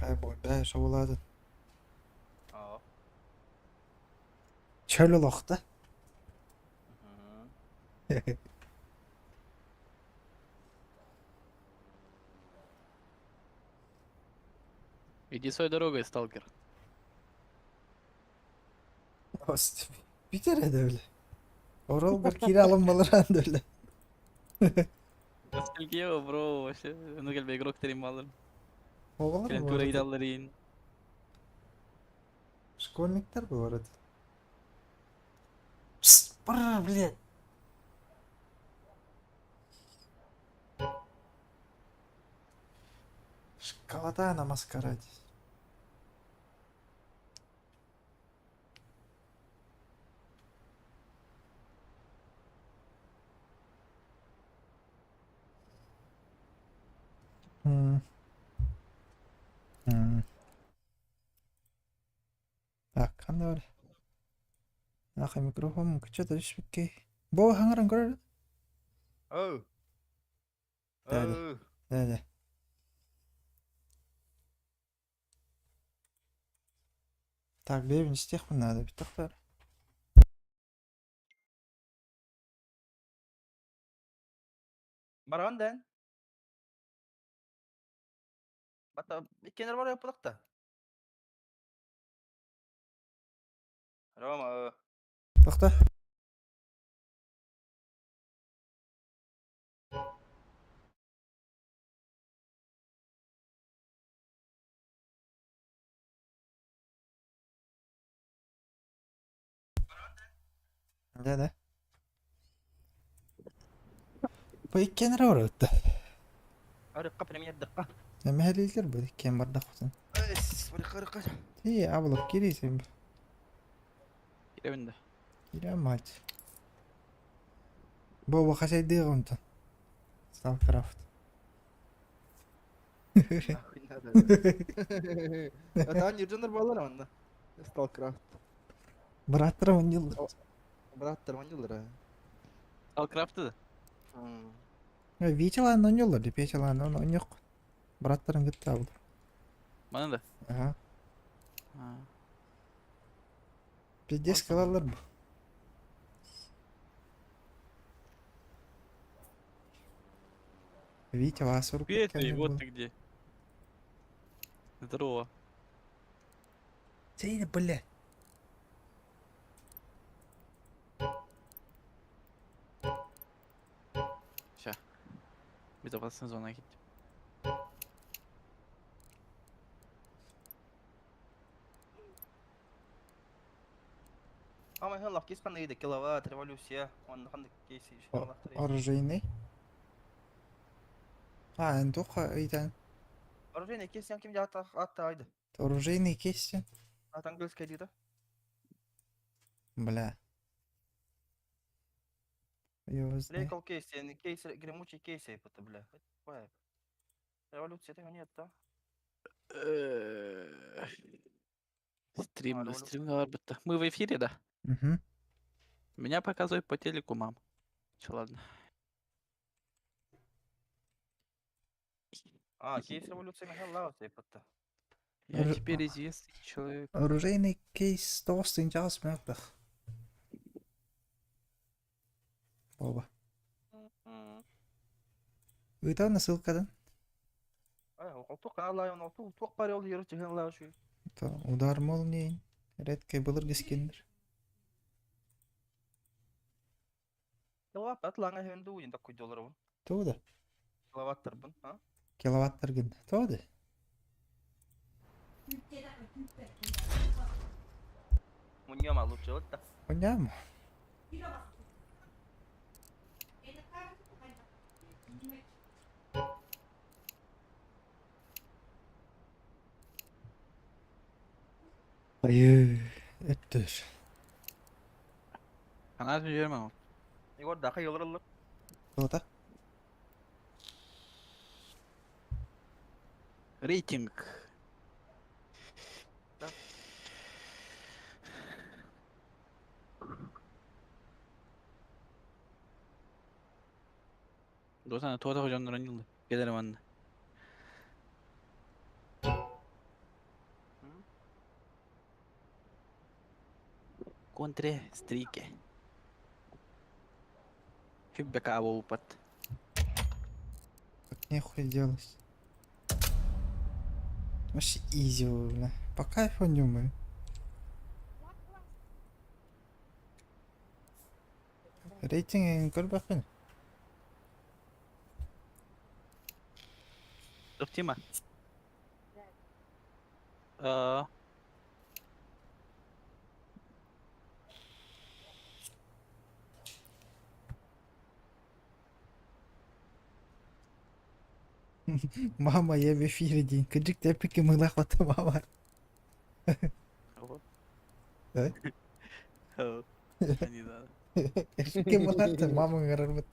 Бээ, шабылаатын. Аа. Чөл олохто. Иди своей дорогой, сталкер. Господи, Питер это, бля. Орол бір кире алынмалар анды, бля. Ностальгия, бро, вообще. Ну, как бы игрок трималыр. Оғалар Кэлэн bu тура arada. гидаллар иин. Школьниктер bu arada. Пс, бррр, блядь. Школота на маскараде. М. М. Так, ханна бар. Аха микрофон кыча түспүккэ. Бо хаҥаран көрөр. Оу. Да-да. Оу. Да-да. Так, бэйбин истиэхпин наада бүтэхтэр. Баран дэн. Бата иккенер бар yapылыкта. Рома. Тохто. Да-да. Бу иккиэннэрэ барбытта. Арыкка премьер дыкка. Эмэһэлииллэр бу иккиэн бардахпытын. Арыкка арыкка. Тии абылап киирийсин. Кирэбин да. Киирэн мать. Бу хасайдыаҕа онтон. Старкрафт. Нахуй надо. Это они Джоннер баллар онно. Сталкрафт. Быраттара онньуллар. Браттар онньуллар. Сталкрафты да? Витялаан онньуллар, Петялаан онньук. Быраттарын кытта абыл. Маны да? Ага. А. Пиздец кылаллар бу. Витя Васур Петя, и вот ты где. Здорово. Сей, бля. Ща. Безопасная зона киттим. Ама хеллах кейс ханна иде киловатт революция. Он ханна кейс Оружейный. А, эн туха ыйтан. Оружейный кейс ким ата ата айды. Оружейный кейс. Ат английский дейді. Бля. Его знаю. Рекал кейс, кейс гремучий кейс это бля. Революция этого нет, да? Стрим, революция. стрим барбытта. Мы в эфире, да? Угу. Меня показывают по телеку, мам. Че, ладно. А, кейс революция хеллах это. Я Ору- теперь известный человек. Оружейный кейс тоғыз тыһыынча мертвых. Оба. Ыытан ссылкадан. Туох каналла туох бар ол еру чыгын шу. Это удар молнии. Редкий былыргы скиндер. Киловатт атлаңа хенду уйын такой доллар бун. Тууда. Киловаттар бун, а? Киловаттар гын. Тууда. Муньяма лучше вот да. Понятно. Айы, өттөр. Она жерме Егор даха йолор Туота. Рейтинг. Да. Досана туота хожоннор онньулла. Келер манна. Контре стрике. Фиббека буолбат. Так нехуй делать. Вообще изи, бля. По кайфу не мы. Рейтинг көрбөккүн. Туох Тима? Аа, Мама, я в эфире день. Кыдьык тэппикки мыылаах мама. вот. Да? Не надо. Эпикки мылаахта мама ыҥырарбыт.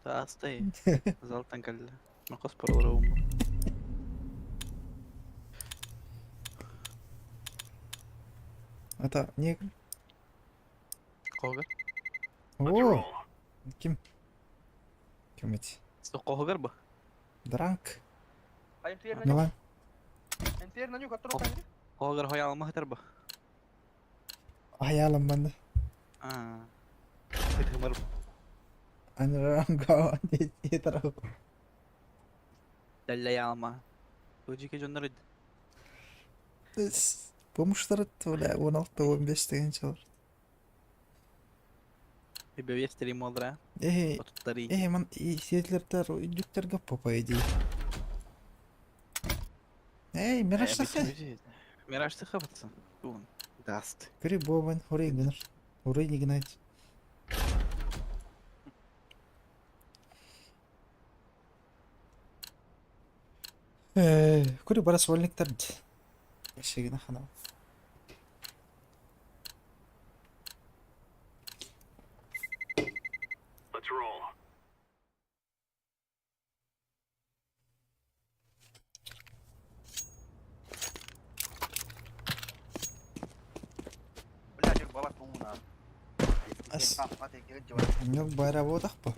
Таастай. Залтан кэллэ. Махос параларабын. Это не... Хоһугар? О! Ким? Ким эти? Хоһугар ба? Дранк. А МТР на Ну нюх. ладно. МТР на нюх, оттуда камеры. Хоһугар хойаалама хытар ба? Аялым манна. Аа. Ытымар. Анранга диэтэр. Дэллэйаалма. Туджике дьоннор Бомжтар бля 16-15 деген чалар. Бэбиэстери молдра. Эй, Отуттари. эй, ман сиэтлертер үдүктэргэ по идее. Эй, мираштаха. Мираштаха пацан. Туун. Даст. Кри бобан, хурей гынар. Хурей не гнать. Кури бара сольниктар. Шигина хана. Бля, баба тууна. Ас. Нюк бара бодах по.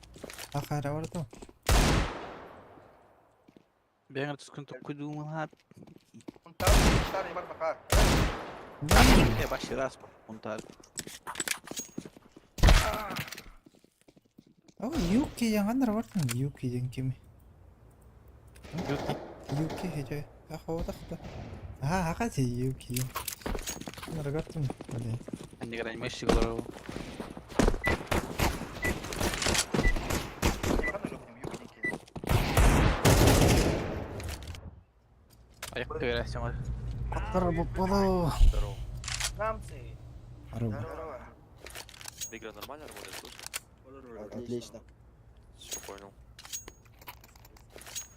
Ахара барто. Бэҥэр түскүн токкуйдуумалаат. Э, баши раз унтаар. О, Юки яңан работан Юки ден кими. Юки. Юки хеже. Аходах ба. Аа, аха ти Юки. Наргартым. Блин. Аннигар анимешчик олорор. Айах көөрэ Аттар боло. Здорово. Намцы. Аруба. Здорово. Игра нормально работает, слышно? Отлично. Все понял.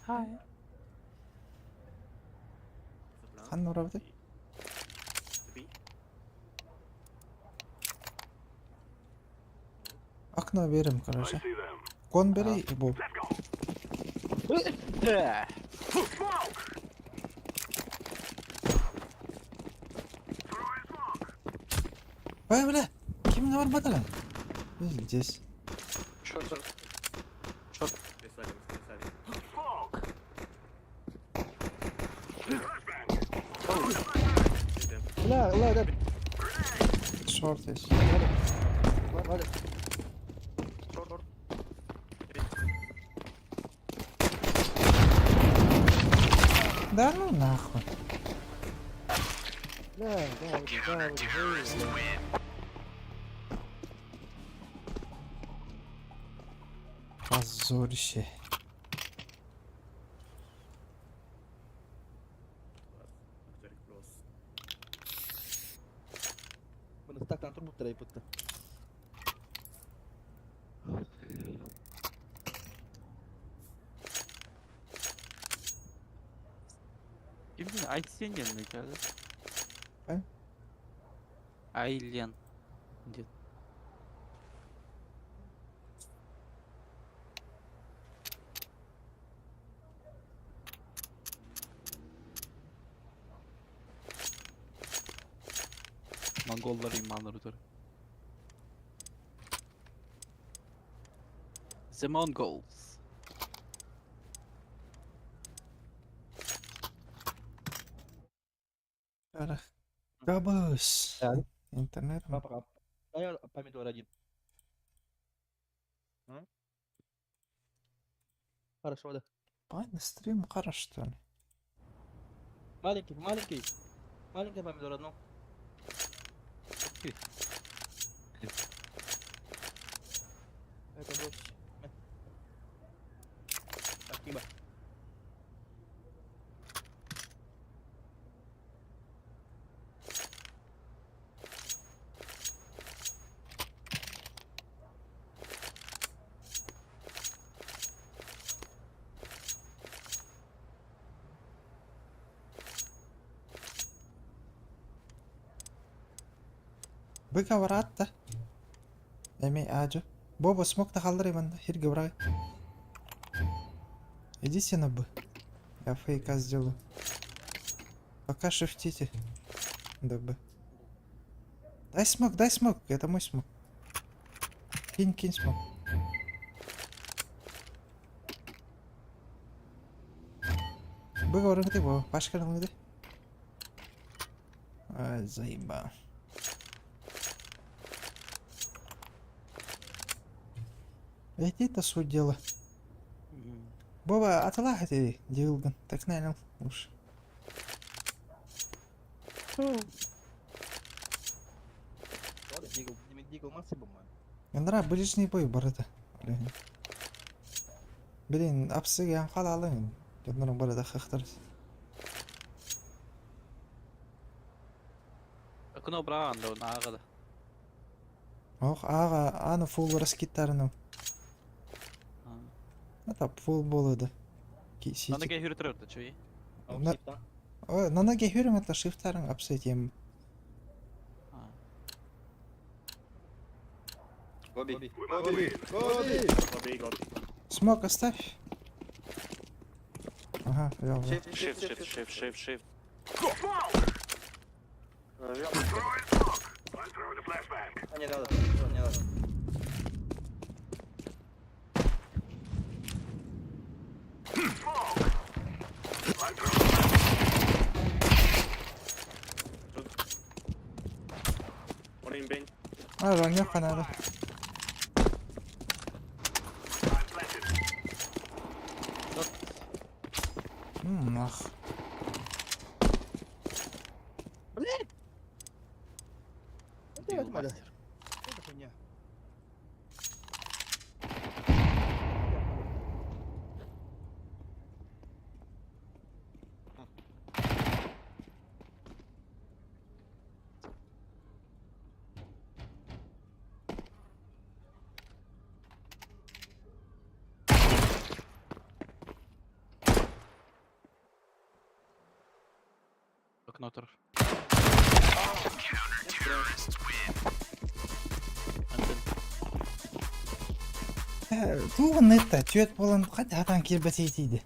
Хай. Хан орабды. Окно берем, короче. Кон бери и боб. Ой, бля, ким не барбатала? Здесь. Шорт. Шорт. Бля, ла, да. Шорт есть. Ладно, Шорт, шорт. Да ну нахуй. Бля, да, да, да. Позорище. Мына турбуттар айпытты. Ким Айсен диэн мекеле. Э? Айлен. Дед. Монголлар иманнар утар. The Mongols. Габыс. Интернет. Пока. Дай помидор один. М? Хорошо, да. Понятно, стрим хорош, что ли? Маленький, маленький. Маленький помидор одну. Это больше. Спасибо. Быка бараатта. Эми аажы. Боба смок та халдырай манна. Хирге брай. Идите на Б. Я фейка сделаю. Пока шифтите. До Б. Дай смок, дай смок. Это мой смок. Кинь, кинь смок. Быга барыңды, бо. Пашка рыңды. Ай, заеба. Ведь это суть дела. Боба, аталах ты, Дилган. Так, наверное, уж. Дигл, дигл массы бумаг. Ындыра ближний бой барыта. Блин. Блин, апсыган халалын. Дьоннорун барыта хахтар. Окно браанда, аагада. Ох, ага, аны фул раскиттарыным. Это фул болады. Нана кей хүрүтөр да чуй. Ой, нана кей хүрүм это шифтарын апсетем. Гоби. Гоби. Гоби. Гоби, гоби. Смок оставь. Ага, вел. Shift, shift, shift, shift, shift. А, не надо, не надо. One in bin. А, Ронёха надо. Ах. Блядь! Это мастер. Это хуйня. Окно тур. Туғын это, түйет болан қайда атан кирбәтей дейді.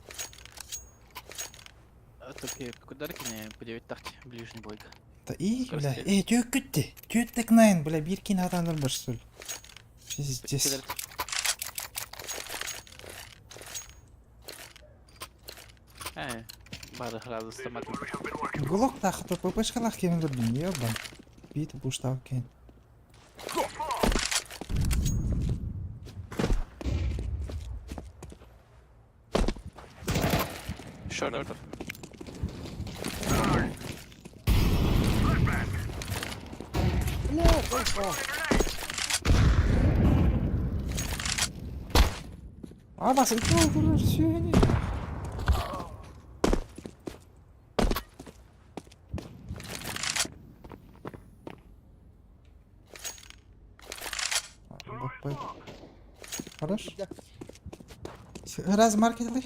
Таки, куда не по 9 тахти, ближний бойга. Та и, бля, э, түйет күтті. Түйет тек найын, бля, бир кин атан бір что ли. Пиздец. Э, бары сразу стомат. Глок тахты ППшкалах келін көрдім, ебан. Бит буштау кен. Short. А, бас, ити олдырыр, сүйені. Бақпай. Хорош. Раз маркетли.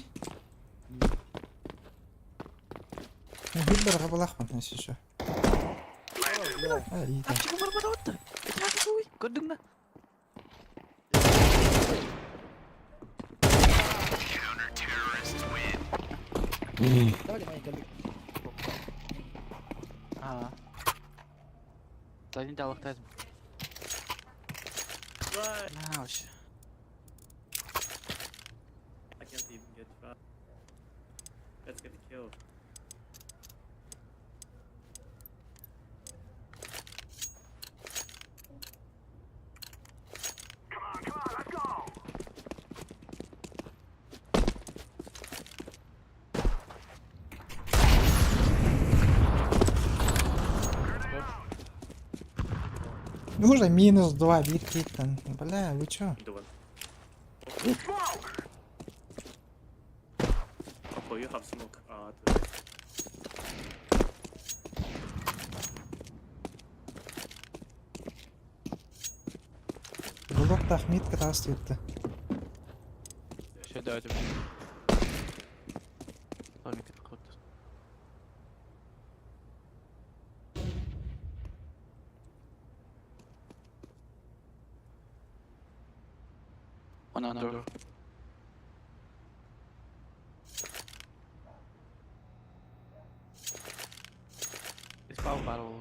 Бір ғабалақпын, если что. А, и там. Тапчик бар отты. Көрдің бе? Давай, маленький. А. Задний далықтайсың. На, вообще. I can't even get fast. Let's get killed. Уже минус два, биир киһиттэн. Бля, вы чё? Window one. Oh, you have smoke. Блоктаах мид кытаас диэтэ. Все, давайте. Томик какой-то. One under. It's power battle.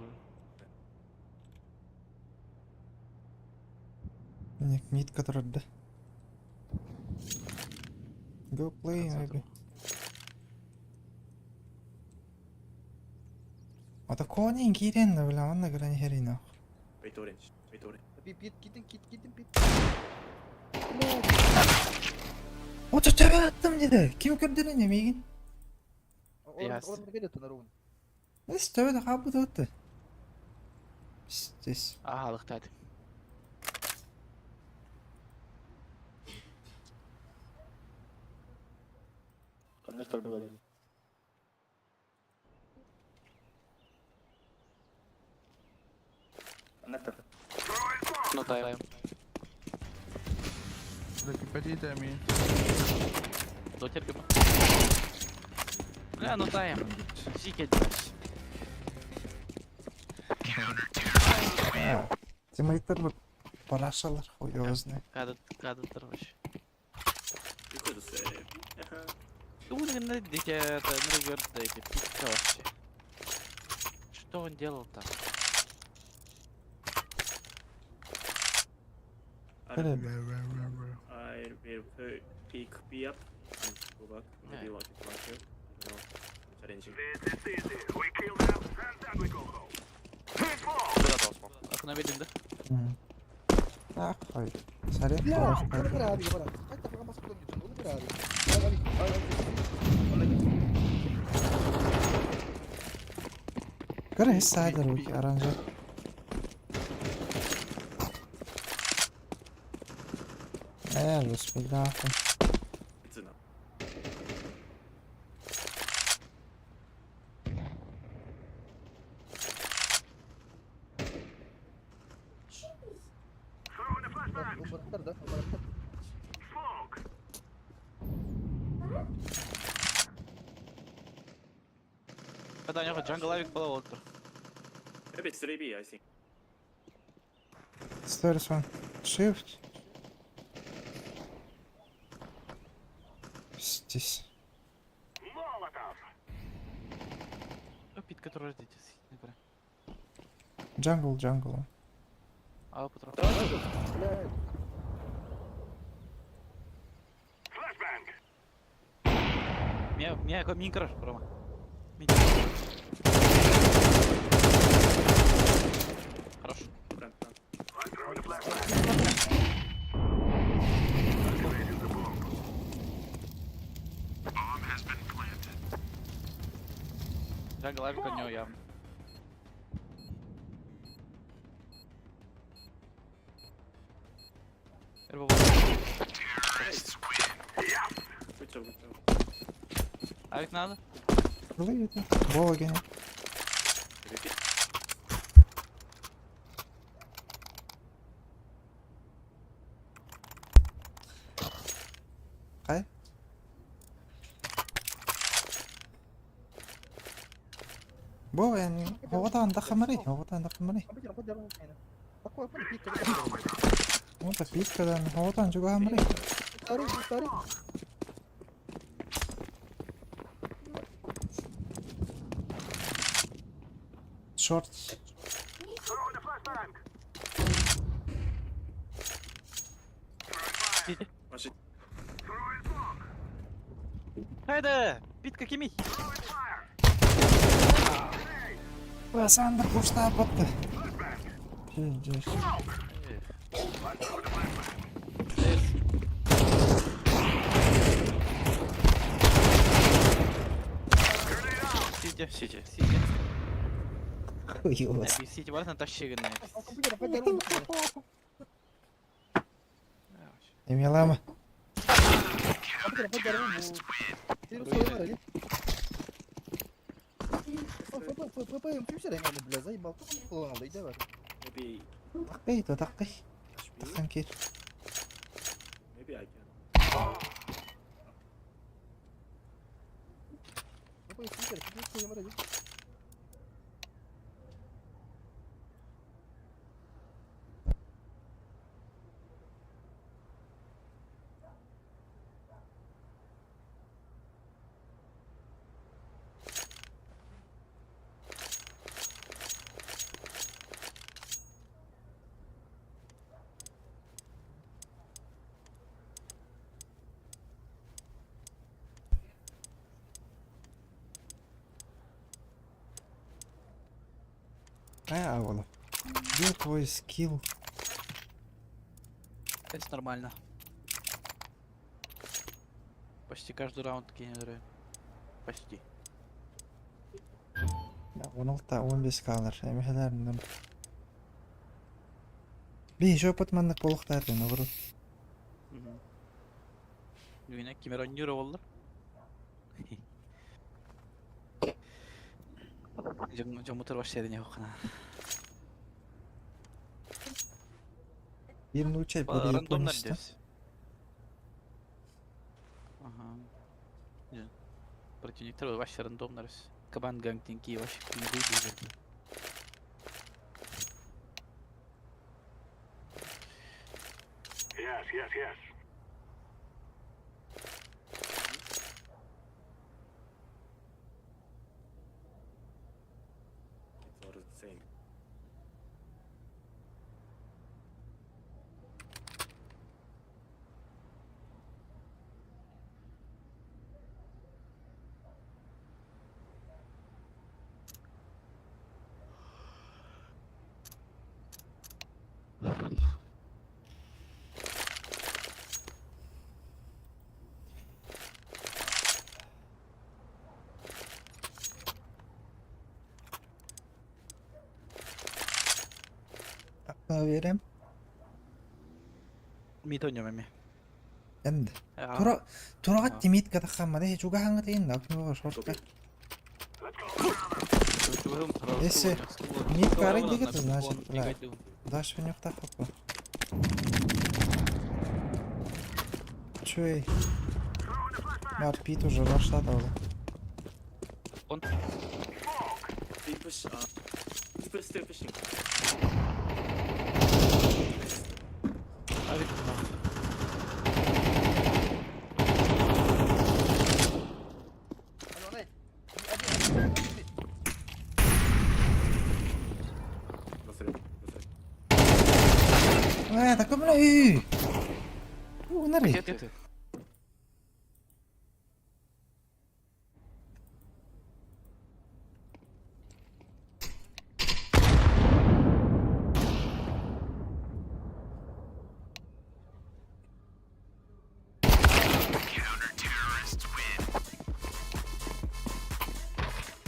Не, мид который да. Go play, maybe. Ата конин киирэн бля, онно грани херина. Wait orange. Wait orange. Пит, китин, кит, китин, пит. Ото төбө аттым диде. Ким көрдөрөн эмигин? Yes. Он келет на рун. Эс төбө да кабы өттү. Здесь. Ага, лыхтать. Ну дай. Дотерпим. Бля, ну дай. Сикет. Тиммейттер бу парашалар хуй его знает. Кадр, кадр вообще. You could save. Думаю, дитя, это пицца вообще. Что он делал там? Бля, I will put pick B up and go back. Maybe Yeah. one kill, one kill. I don't know. I'm challenging. Окно видим, да? Ахуй. Сорян, Бля, пожалуйста. бара abi, бара. Кайта пока маску не тяну, бара abi. Abi, abi, Көрө сайдер үки аранжа. Э, бисмиллах. It's enough. Убараттар да, убараттар. Когда у него jungle авик был, вот. Maybe 3B, I think. Stairs one. Shift. Здесь. Пит, который ждите. Jungle, jungle. А, патрон. Бля, Меня, меня, мин краш, Рома. Мин. Хорош. Ramp, ramp. Jungle авик у него явно. Первого. Good job, good job. Авик надо? Лыйды. Боги. Repeat. Кай? Бо, yani هو عندها خمري هو عندها خمري Abi, abi, abi, Аква, пик, هو بيت كده هو عندها خمري Старый, старый. شورت One shit. Хайда! Пит какими? بس عندك وش بطة Пиздец. Сидя, сидя, сидя. Хуй Сити барытын тащи гына. Эмиэлаама. Maybe Таккый, да таккый. rush B? Таххан киир. Maybe I can. А, ола. Где твой скилл? Это нормально. Почти каждый раунд генеры. Почти. 16 15 калар. Эмэхэлэринэн. Би еще опыт маннык буолуохтаах наоборот. Бүгүнэ кимер ойнуур буоллар. Дьоммутур вообще не хохна. Им научать буду Рандомно японец, да? здесь. Ага. Не. Противниктер вообще рандомно. Кабан ганг тинки вообще пингуй бежит. Yes, yes, yes. It's all the same. Уверен. Митоньо меми. Энд. Тура тура тимит катахаммада чугаһаҥҥа тиин накну шорта. Если мид кары дигит, значит, бля. Даш винюхта хапа. Чуй. Мар пит уже рашла дала. Он They push, push, still pushing. авик Go through, go through. Э, такой бля. үй. Унари. Где ты?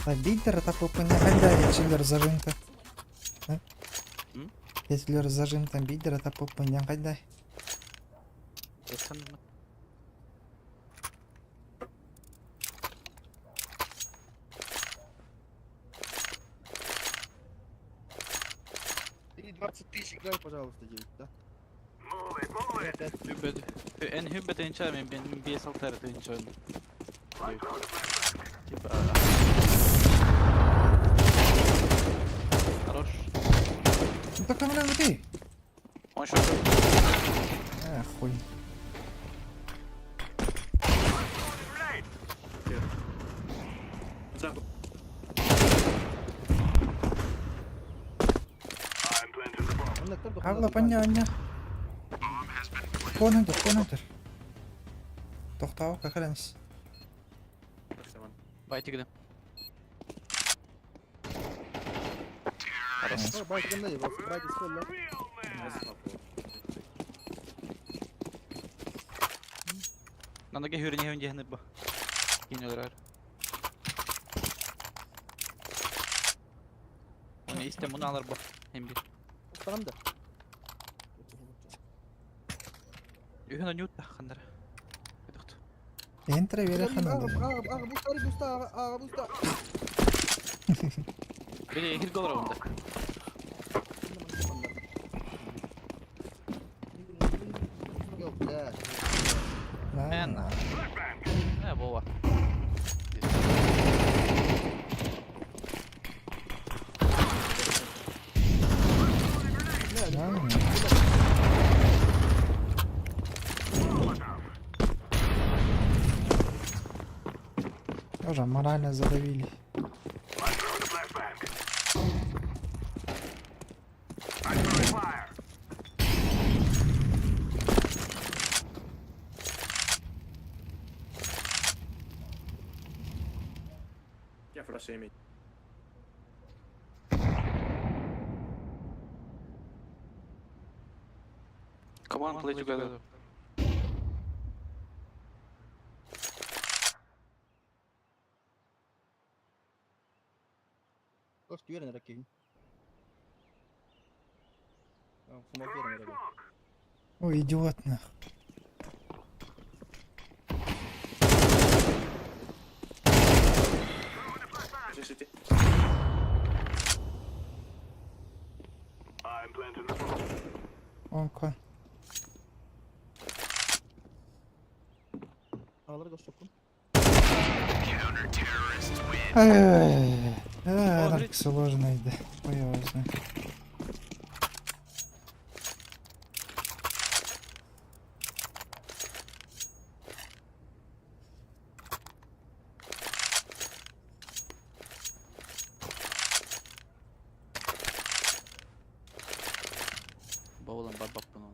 Та битер та попыня я чиллер зажимка. М? Если зажим там бидер, та попыня гайдай. Пацан, Ты 20 тысяч играй, пожалуйста, девять, да? Move it, move it. Hübbet, en hübbet inçer mi? Benim bir saltar inçer. Типа. Хорош. Ну так бля, ты. Он еще. А, хуй. Here. Jungle. I'm planting the bomb. Авла паня аня. Конантер, конантер. Тохтау, как раньше. Push the one. Байтик да. Nice couple. На ноге хүрне хүнде хныб. Кинелер. Он Истэ муну алар бу. Эмби. Устаҕын да? Үһүн онньуут да ханнара. Көтөхт. Энтре бере ханады. Аға, буста, буста, аға, буста. Били хирге олоробун да. Yok, бля. Мен. Э, Вова. Тоже морально задавили. I'm throwing a flashbang. I'm throwing fire. Yeah, flash aim it. Come on, play together. Koş diyorum rakibin. Tamam, smoke yerim herhalde. Ой, идиот нах. City. I'm planting the bomb. Он кон. Analara koş sokun. Ай, так сложно йде. Ой, я його знаю. Баулан бабак буну.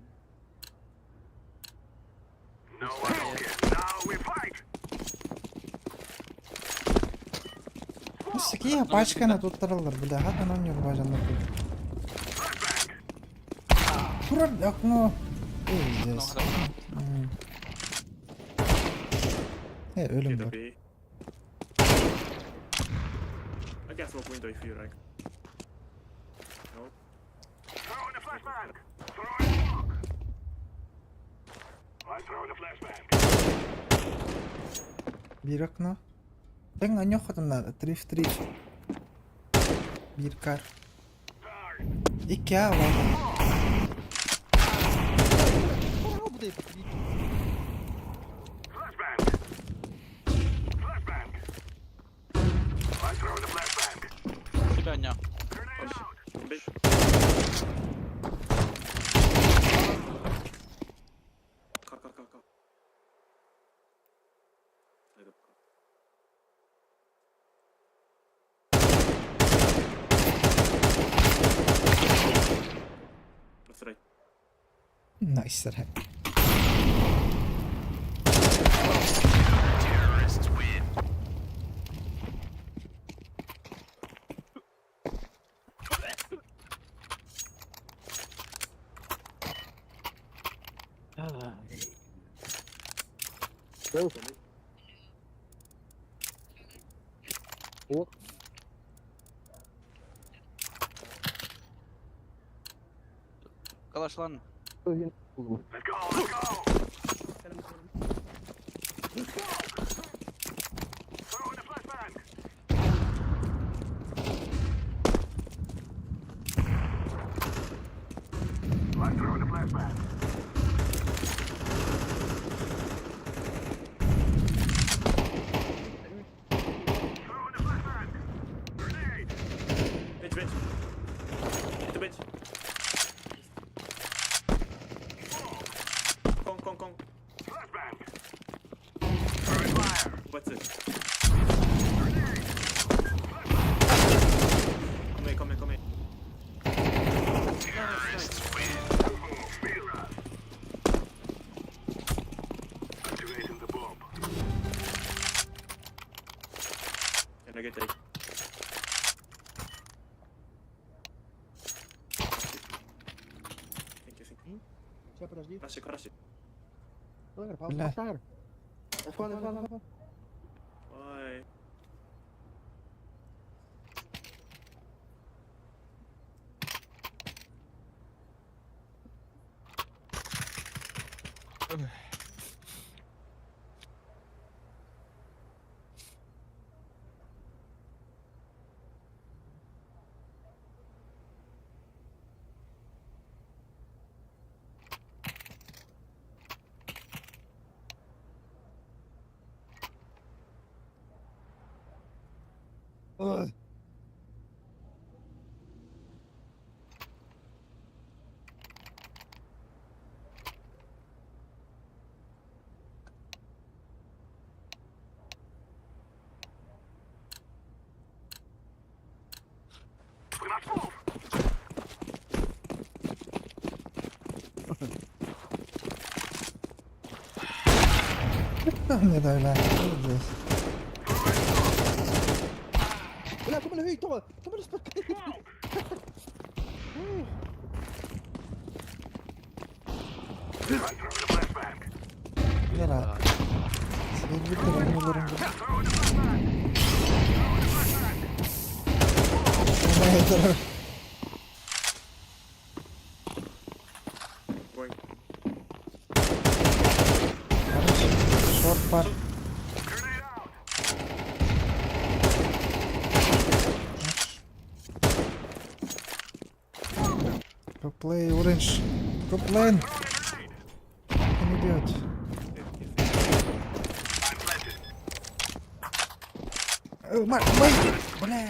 No one talking. Now we fight. Ну, такие пачканы тут таралар, бля, хата нам не рубажан. Курор, окно. Пиздец. Ölüm Get var. a B. I can smoke window if you like. No. Throwing a flashbang. Throwing smoke. I'm throwing a flashbang. Bir окно. Тэҥ аньохотунна 3 в 3. Bir kar. İki A var. Aa, bu da yapıyor. Flashbang. Flashbang. I'm throwing a flashbang. Тебя не. Grenade out. Big. Car, car, car, car. Side up car. That's right. Nice try. Калашлан. Let's go, let's go. Smoke. Throwing a flashbang. I'm throwing a flashbang. Throwing a flashbang. Grenade. Bench, bench. Hit the bench. Kong, kong, kong. Flashbang. Throwing fire. What's it? Come here, come here, come here. Nice, nice. Mira. Activating the bomb. Can I get A? Thank you, thank you. Сейчас, подожди. Rush it, rush it. Бля. F1, F1, F1. Why? We must move. Мне дали. Здесь. Бля, кому не Тома, Тома не спокойно. I'm throwing a flashbang. Бля. Сергей Throwing a flashbang. Throwing a flashbang. Going. Шорт пар. Grenade out. Go play orange. Go play. Throwing a grenade. Can idiot. I'm planted. Марк, мэй! Бля.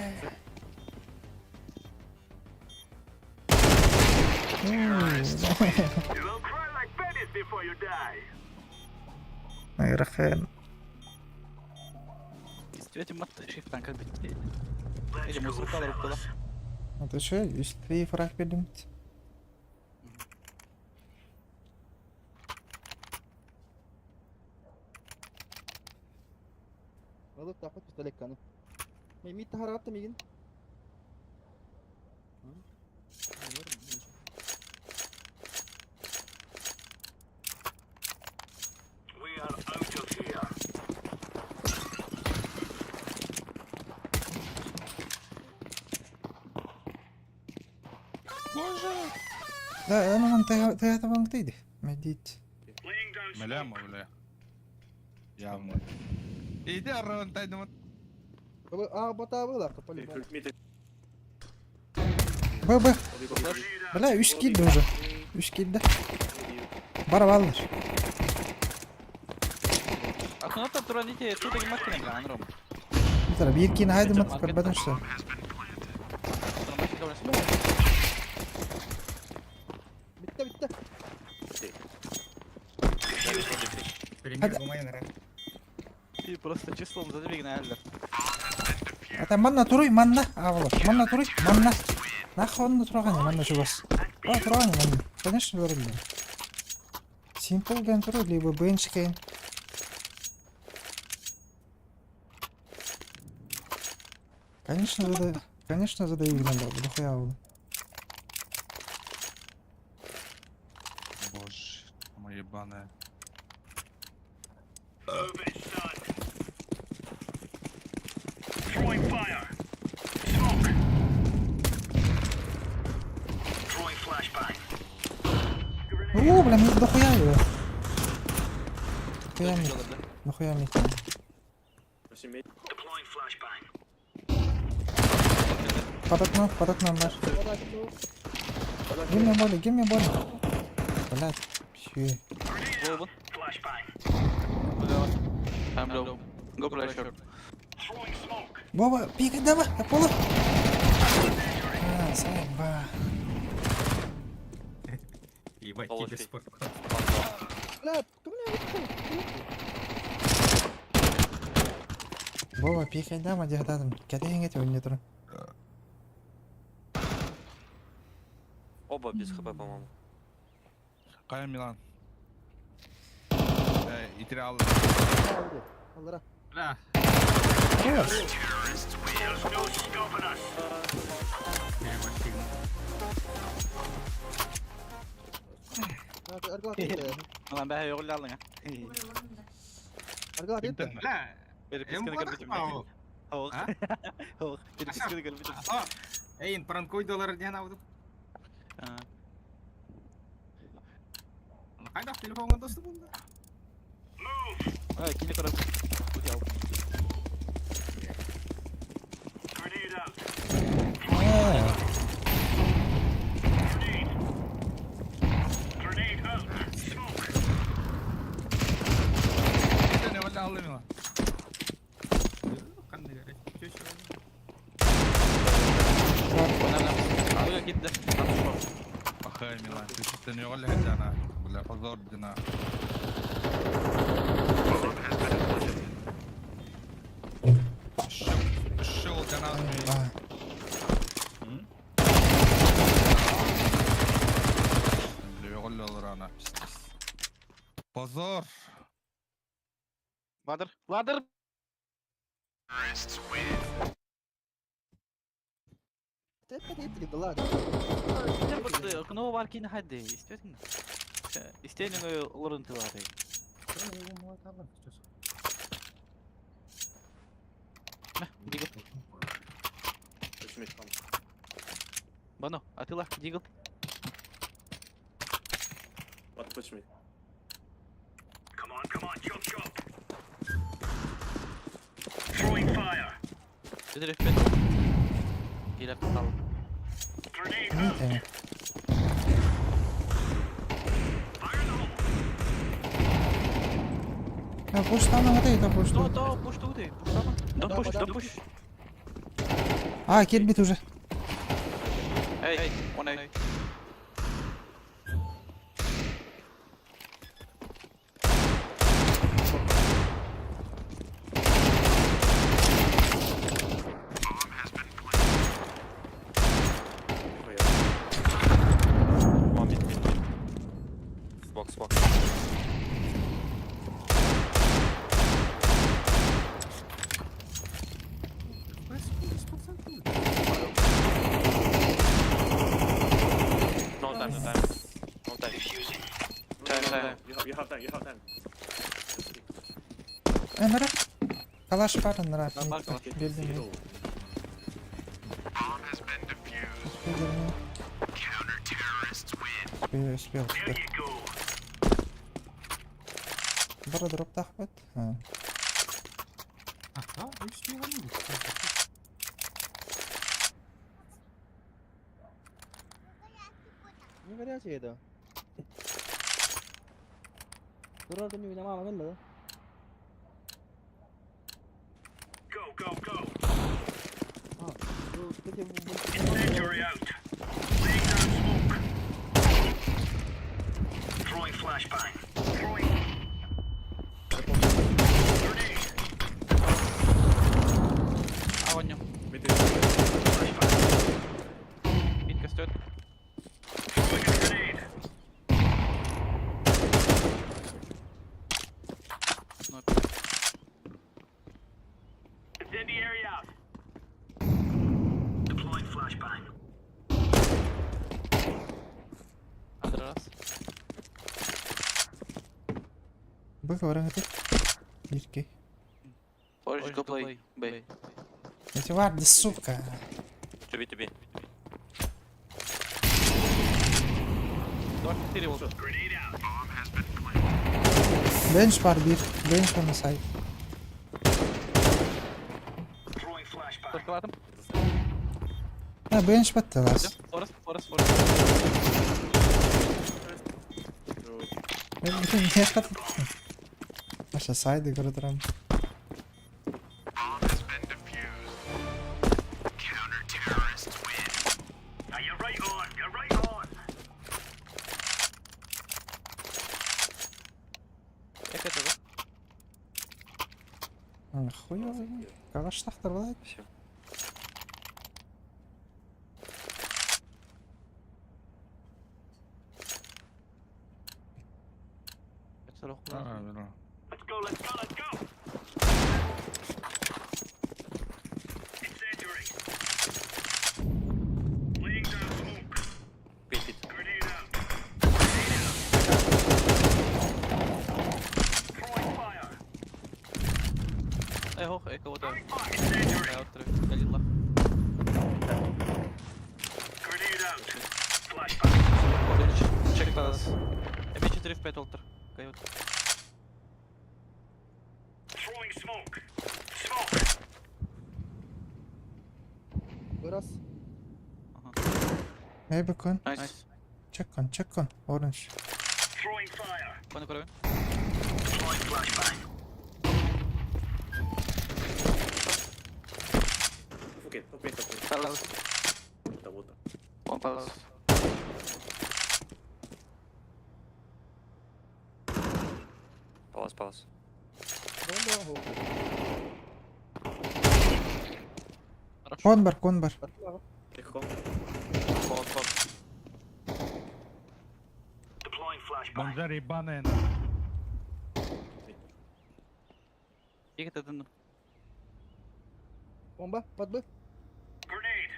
You will cry like babies before you die. Найрахен. Истибэтим матта шифтан кэлбит. Или музыкалар уккула. А ты что, есть три фраг пилимт? Алып тахат пистолет каны. Мен мид таһаратты мигин. We are out of here. Да, ну ты ты это вон ты Медить. Laying down Меля бля. Явно. Иди, Арон, тай думат. А, бата была, по-любому. Mid. Б, Б. Flash. Бля, үс килді уже. Үс килді. Бар баллар. Акуната туран ити тутаги маккина бля, анром. Митара, биир киин хайды мат көрбөтүн что. Битте, битте. Ты просто числом задвигай на Ата манна туруй, манна. Авла. Манна туруй, манна. Нахуй онно тураган, манна чугас. А, тураган, манна. Конечно, көрүлдү. Simple ген туруй, либо bench ген. Конечно, зада... Конечно, задаю надо, дохуя авла. Боже, моя ебаная. Move it, son. Throwing fire. Smoke. Throwing flashbang. О, бля, мне дохуя его. Дохуя мид, дохуя мид. Flashing mid. Deploying flashbang. Под окно, под окном наш. Give me body, give me body. Блядь, всё. Голову. Flashbang. I'm low. Go play short. Throwing smoke. Вова, пикай, давай, Аполло. А, заеба. Ебать, Полофи. киберспорт. Бля, кому не Вова, пикай, давай, дегдадым. Кәдең ете ойне тұр. Оба без хп, по-моему. Кая Милан. Итри ал. Аллара. Бля, Хорош. There's no stopping us. переборщил. Аргала тетте. Lan бәһә йоғыллалың, а. Аргала тетте. Бля, Переписканы МВД көрбүтүм. ау. Ох. А? Ох, переписканы көрбүтүм. А, Эй, пранкой доллар ден алдым. А. Хайдах телефоҥҥа доступунда? А, кини көрөр. Утял. Grenade out. А, Grenade. Grenade out. Smoke. Ne валя алымила. Ханнык эрэ. Чөчө. Она кидда. Ахай, Милан, ты не валя джана. Бля, позор дина. Шел джана. а. Позор. Ладер. Ладер. Да ладно. Кно бар кини хадди. Истетин. Истенин олорун тылады. Дигл. Push mid one. Бано, атыла, дигл. What push mid? Come on, come on, chop, chop. Throwing fire. Четыре пять. Киллер стал. Grenade Не out. тема. Fire in the hole. А, пуш там вот это пуш То, тут. то, пуш тут, пуш там. Don't push, don't push. А, кельбит уже. Эй, эй, он эй. One mid, mid, mid. Box, box. No time, no time. No time. No, no, Time, no, time. You have time, you have time. Нара. Калаш пара нара. Нормально, калаш. Белдин. Успел, успел. There you go. Бара дроп тахбет. А. А, үч Не горячий это. Дурак, не видно, мама, да? Go, go, go. А, ну, кстати, Incendiary out. Laying down smoke. Throwing flashbang. Throwing. Grenade. А, он Mid is Flashbang. Мид костер. Throwing a grenade. Ну, Incendiary out. Deploying flashbang. Андер раз. Бык варан это. Бирки. Orange, go play. B. Эти варды, сука. To B, to B. Два, четыре вот. Grenade out. Бенч пар бир. Бенч пар на сайт. Throwing flashbang. Только латом. А, бенч подтылас. Форест, форест, форест. Не хат. Наша сайды көрдірам. Now you're right on. You're right on. Как это, да? Хуй. Калаш тахтар болады. Все. Это лох. А, бля. Let's go. Let's go. Let's go. Incendiary. Laying down smoke. Pit, pit. Grenade out. Grenade out. Throwing fire. Эй, хох, эй, кого-то. Throwing fire. Incendiary. Да, вот, Галила. Grenade out. Flashbang. Orange, check нас. МП4 в 5 олтор. Кайот. Throwing smoke. Smoke. Раз. Ага. Maybe con. Nice. Nice. Check con, check con. Orange. Throwing fire. Коны көрөбүн. Throwing flashbang. Okay, top mid, top mid. Palace. Water, water. One palace. Palace, palace. Don't go home. Хорошо. Кон бар, кон бар. Take con. Con, con. Deploying flashbang. Бомжара ебаная, нахуй. Екі тәдін. Бомба, под Б. Grenade.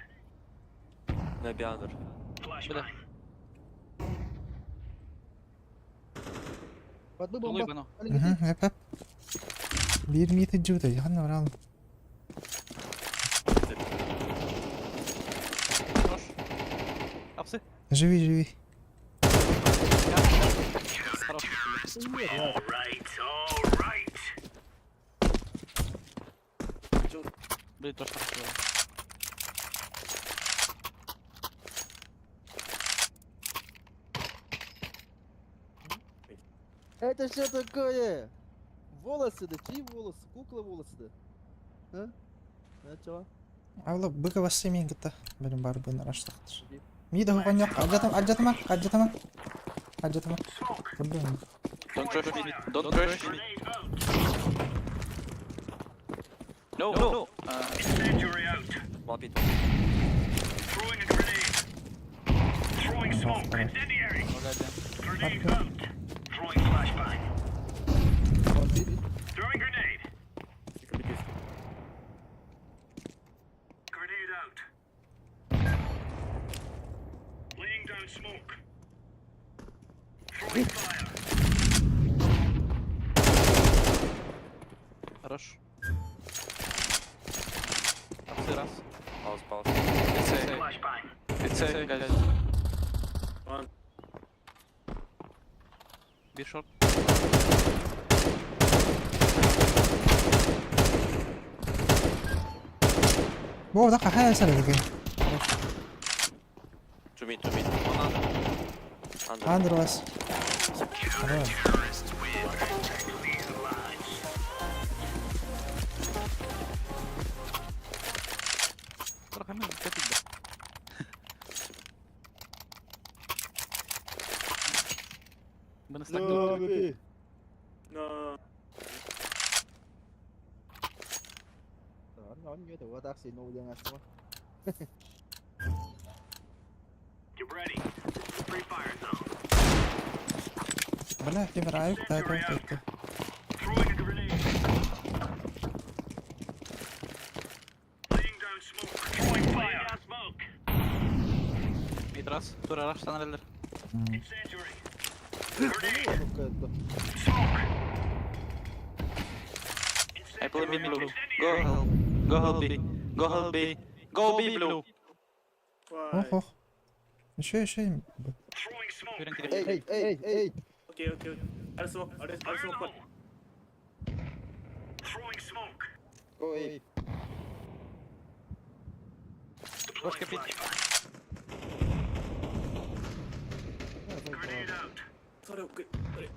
Maybe under. Flashbang. Под Б Тулуй бомба. бано. Маленький. Мгм, Hep hep. Bir meet juda, яғни орал. Хорош. Апсы. Живи, живи. Хорош. All right, all right. Блин, тоже хорошо. было. Это что такое? Волосы, да чьи волосы? Кукла волосы, да? А? А чё? Авла быка бассы мен кітті. Білім бар бұны раштақтыр. Миді хоған жоқ. Аджатам, аджатама, аджатама. Аджатама. Smoke. Көрдім. Don't rush mid. Don't rush mid. Grenade out. No, no. Incendiary out. One pit. Throwing a grenade. Throwing smoke. Incendiary. Погоди. Grenade out. Throwing flashbang. One B. Throwing grenade. You can be this. Grenade out. Laying down smoke. Throwing fire. Хорош. Апсы раз. Palace, palace. It's A. Flashbang. It's A, guys. One. Bir short. Бо, да қахай сәлі деген. Two mid, two mid. One under. Under. Андер вас. Хорош. Тұрқамен кетті. Бұны стак No, B. No. Đó, nói như tụi ta xì nô dân à sao Get ready. This is the free fire zone. Бля, кемер айып та кетті. Throwing a grenade. Laying down smoke. Throwing fire. Laying down smoke. Мид раз. Тура раш танелер. Incendiary. Grenade. Smoke. Smoke. I play mid blue. Go help. Go help B. Go help B. Go B blue. Why? Ох, ох. Еще, еще. Throwing smoke. Көрін керек. Эй, эй, эй. Okay, okay, okay. I'll smoke. I'll smoke one. Throwing smoke. Ой. Deploying Ложка пить. flashbang. Grenade out. Sorry, okay. Sorry.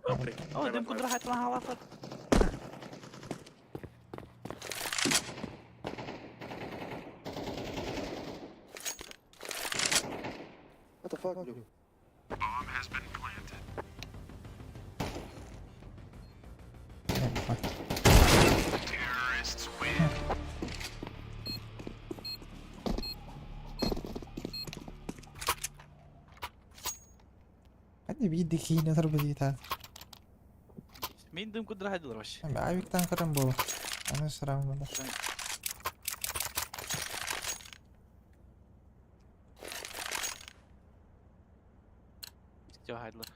Oh, break. О, My дым bad, my кудра bad. хайтла халафат. What the fuck, blue? Hadi bir dikeyini tarбы Мен дым кудра хайдылар вообще. Авиктан көрөн бу. Аны сұрам бұны. Жо хайдылар.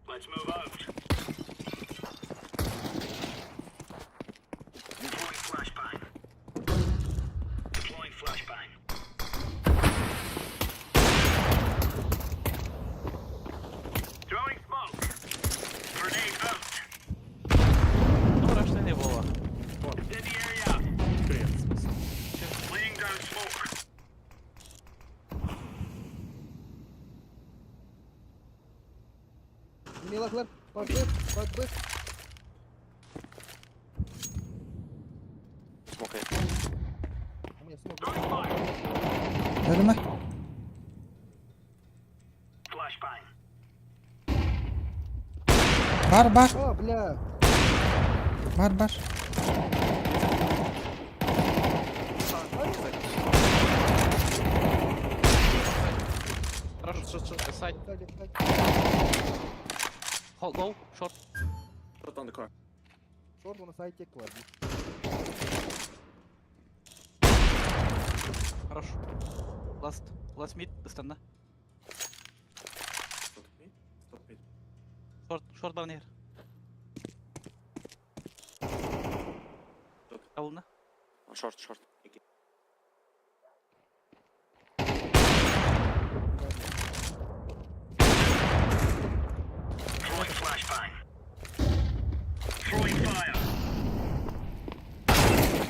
Let's move out. Deploying flashbang. Deploying flashbang. Милаклар, под Б, под Б. Smoke A. У меня смог. Өлүмэ. Бар бар А, бля. бар бар. Хорош. Side. Сзади, сзади. Hold low. Short. Shot on the car. Шорт на сайте клади. Хорош. Last. Last mid. Stanna. Stop me. Stop me. Short. Short баран иһэр. Short. Табылна. One short, short.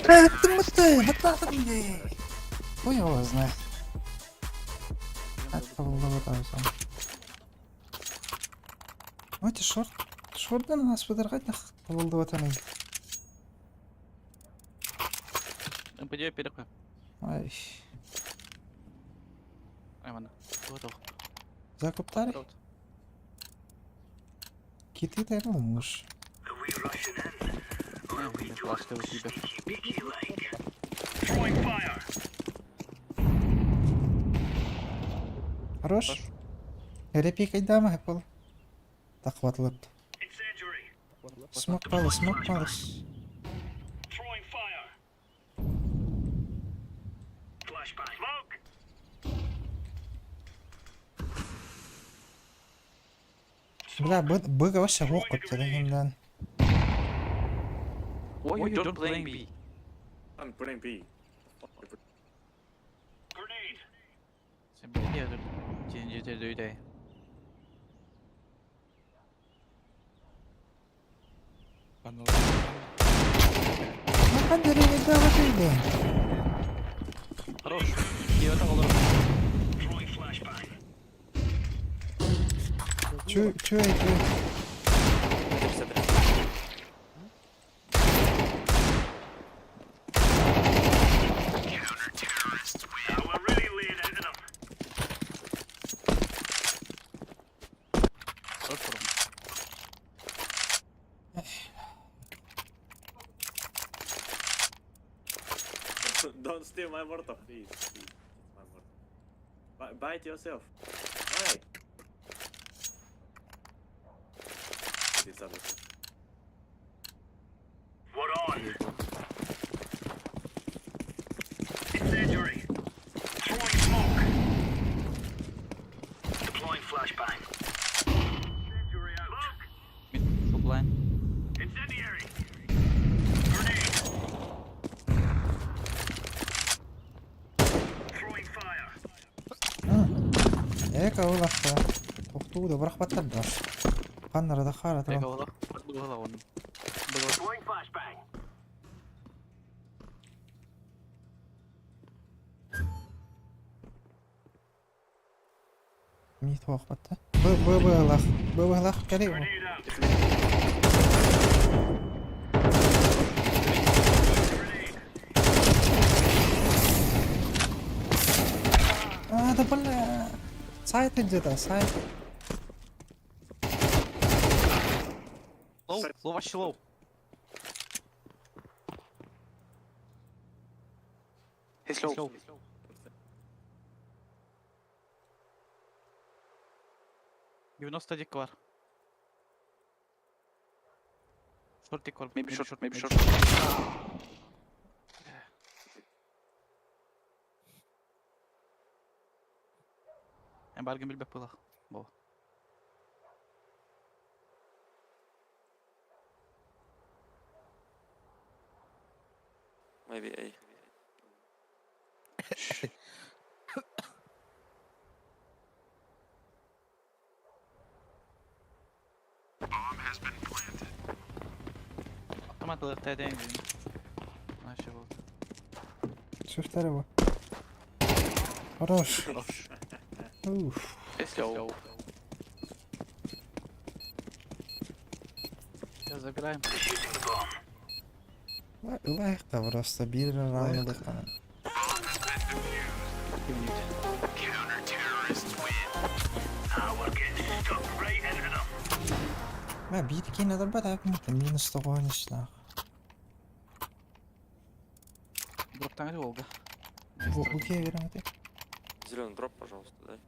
Ты мы ты, Хуй его знает. Это было там сам. Өте шорт. Шорттан нас выдыргать нах болды ватаны. МПД перекой. Ай. Аймана. Готов. Закуптары. Готов. Киты тайрылмыш. Флаш ты у тебя. Хорош. Репикай дама пол. Так хватылып. Смок палыс, смок палыс. Бля, быга вообще лох көптөрү Why you don't playing B? I'm putting B. Sen beni de öyle. Хорош. Киевата олар. Чуй, чуй, чуй. Хорош форма. Don't steal my mortar, please. Please. It's my mortar. Buy, buy it yourself. Why? It is other. Mid. Full blind. Эка улахта. Тоқтууда бірақ баттарда. Қаннарада қара Эка тұрған. ола. Бугала он. Бугала. Ми тоқ батта. Б б б лах. Б б лах кәле. А, да бля. Сайт где-то, сайт. Low. Low вообще low. He's low. Low. 92 var. Short var. Maybe short, maybe short. En bargain bilbek bulak. Bo. Maybe A. Автомат ЛРТ değil. Наша болды. Шифтер его. Хорош. Хорош. Уф. He's low. Все, забираем. Легко просто биир раундыхтан. Кивнуть. Мә биир киин адарбат аапмыт минус тоҕуон иснаах. Дроптан Волга. Бу бу киһи береҥ Зеленый дроп, пожалуйста, дай.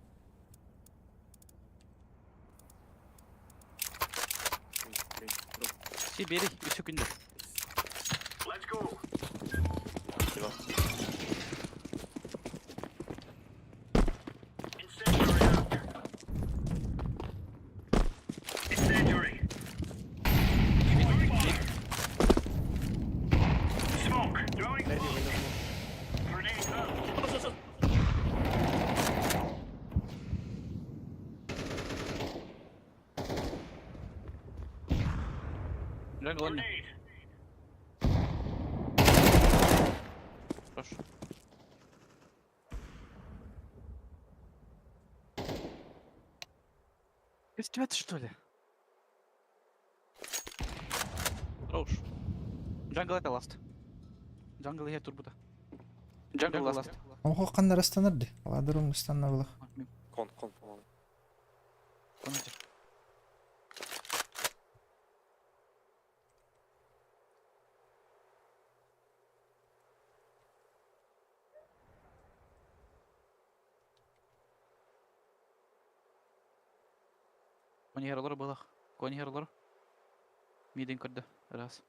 Си, бери, үс секунду. Спасибо. Jungle онно. Прошу. Из тебя что ли? Хорош. Jungle это last. Jungle я турбута. Jungle last. Оһо ханна ыстанар ди. Ладырым ыстанна булах. Кон, кон, по-моему. Комнате. Кони херлор было. Кони херлор. Мидин көрдө. Раз.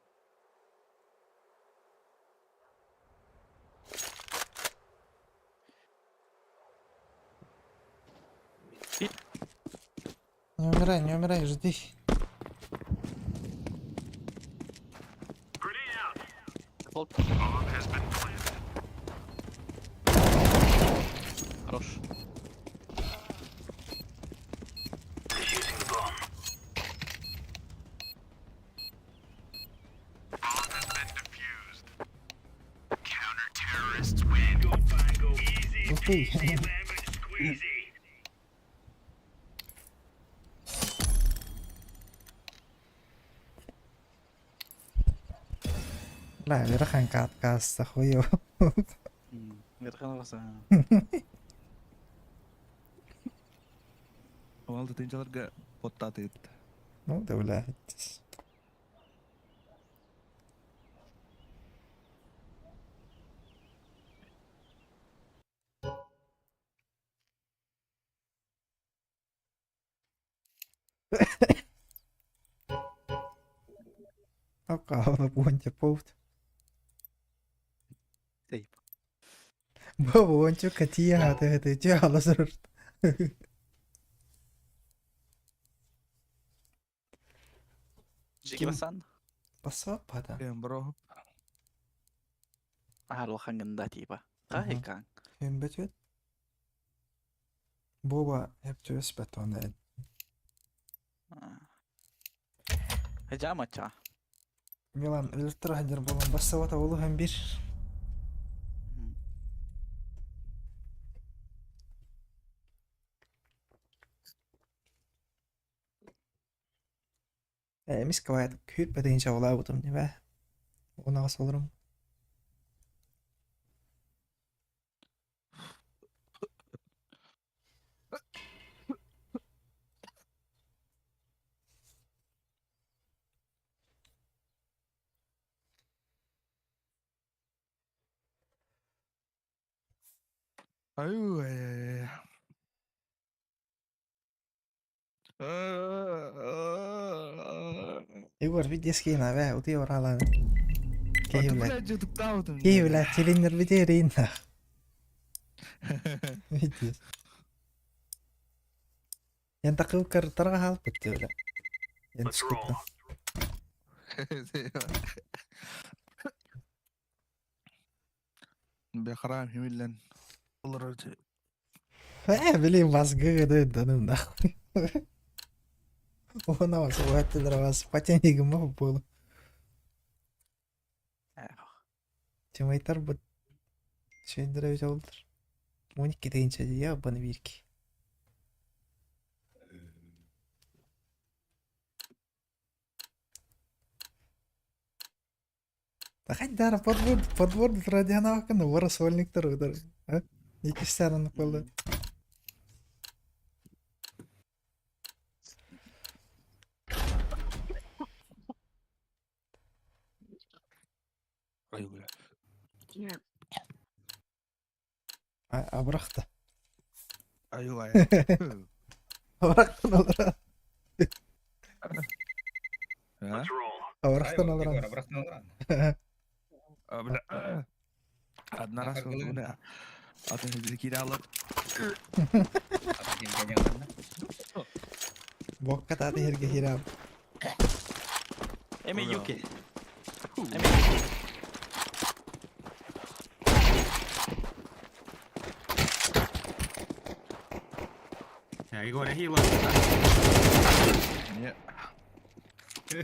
Не умирай, не умирай, жди. Дефолт. Хорош. Ух ты. Бля, верхан каткаста хуё. Верхан баса. Ол тинчаларга поттаты. Ну да, блядь. Окаала puontia pout. Сейп. Бабончу катия ты это тяла срт. Жигасан. Пасапада. Бро. Арлахангында типа. Кайкан. Хэмбэтвет. Боба хептюс бетон. Жамача. Милан өлтөр болон бассабата болу хэм бир. Эмис кавайт күүт бэтин чавла бутум не бә. Онага солорум. Аю. Егор, видески на бә, ути оралан. Киевле. Блядь, жутуктаутым. Киевле, телинер видерин. Видес. Янтакыл картарга халып битти бля. Янтышкытта. Бехрам химиллен. Э, блин, вас гыгы да ну нахуй. Она вас уаттылар вас потянигым было. Тимайтар бу Чөйдөрө олдур. 12 дегенче я баны бирки. Хайдара подвод подвод радианавакын уора сольниктар ыдар. Иккистерин болду. Ай, бля. Абырахта. Ай, Абырахтан алара. А? Абырахтан аларан. Абырахтан аларан. А, бля. Одна раз бля. А ты кидала. Бокка таты херге хирам. Эми Юки. Я Егор, я Не. For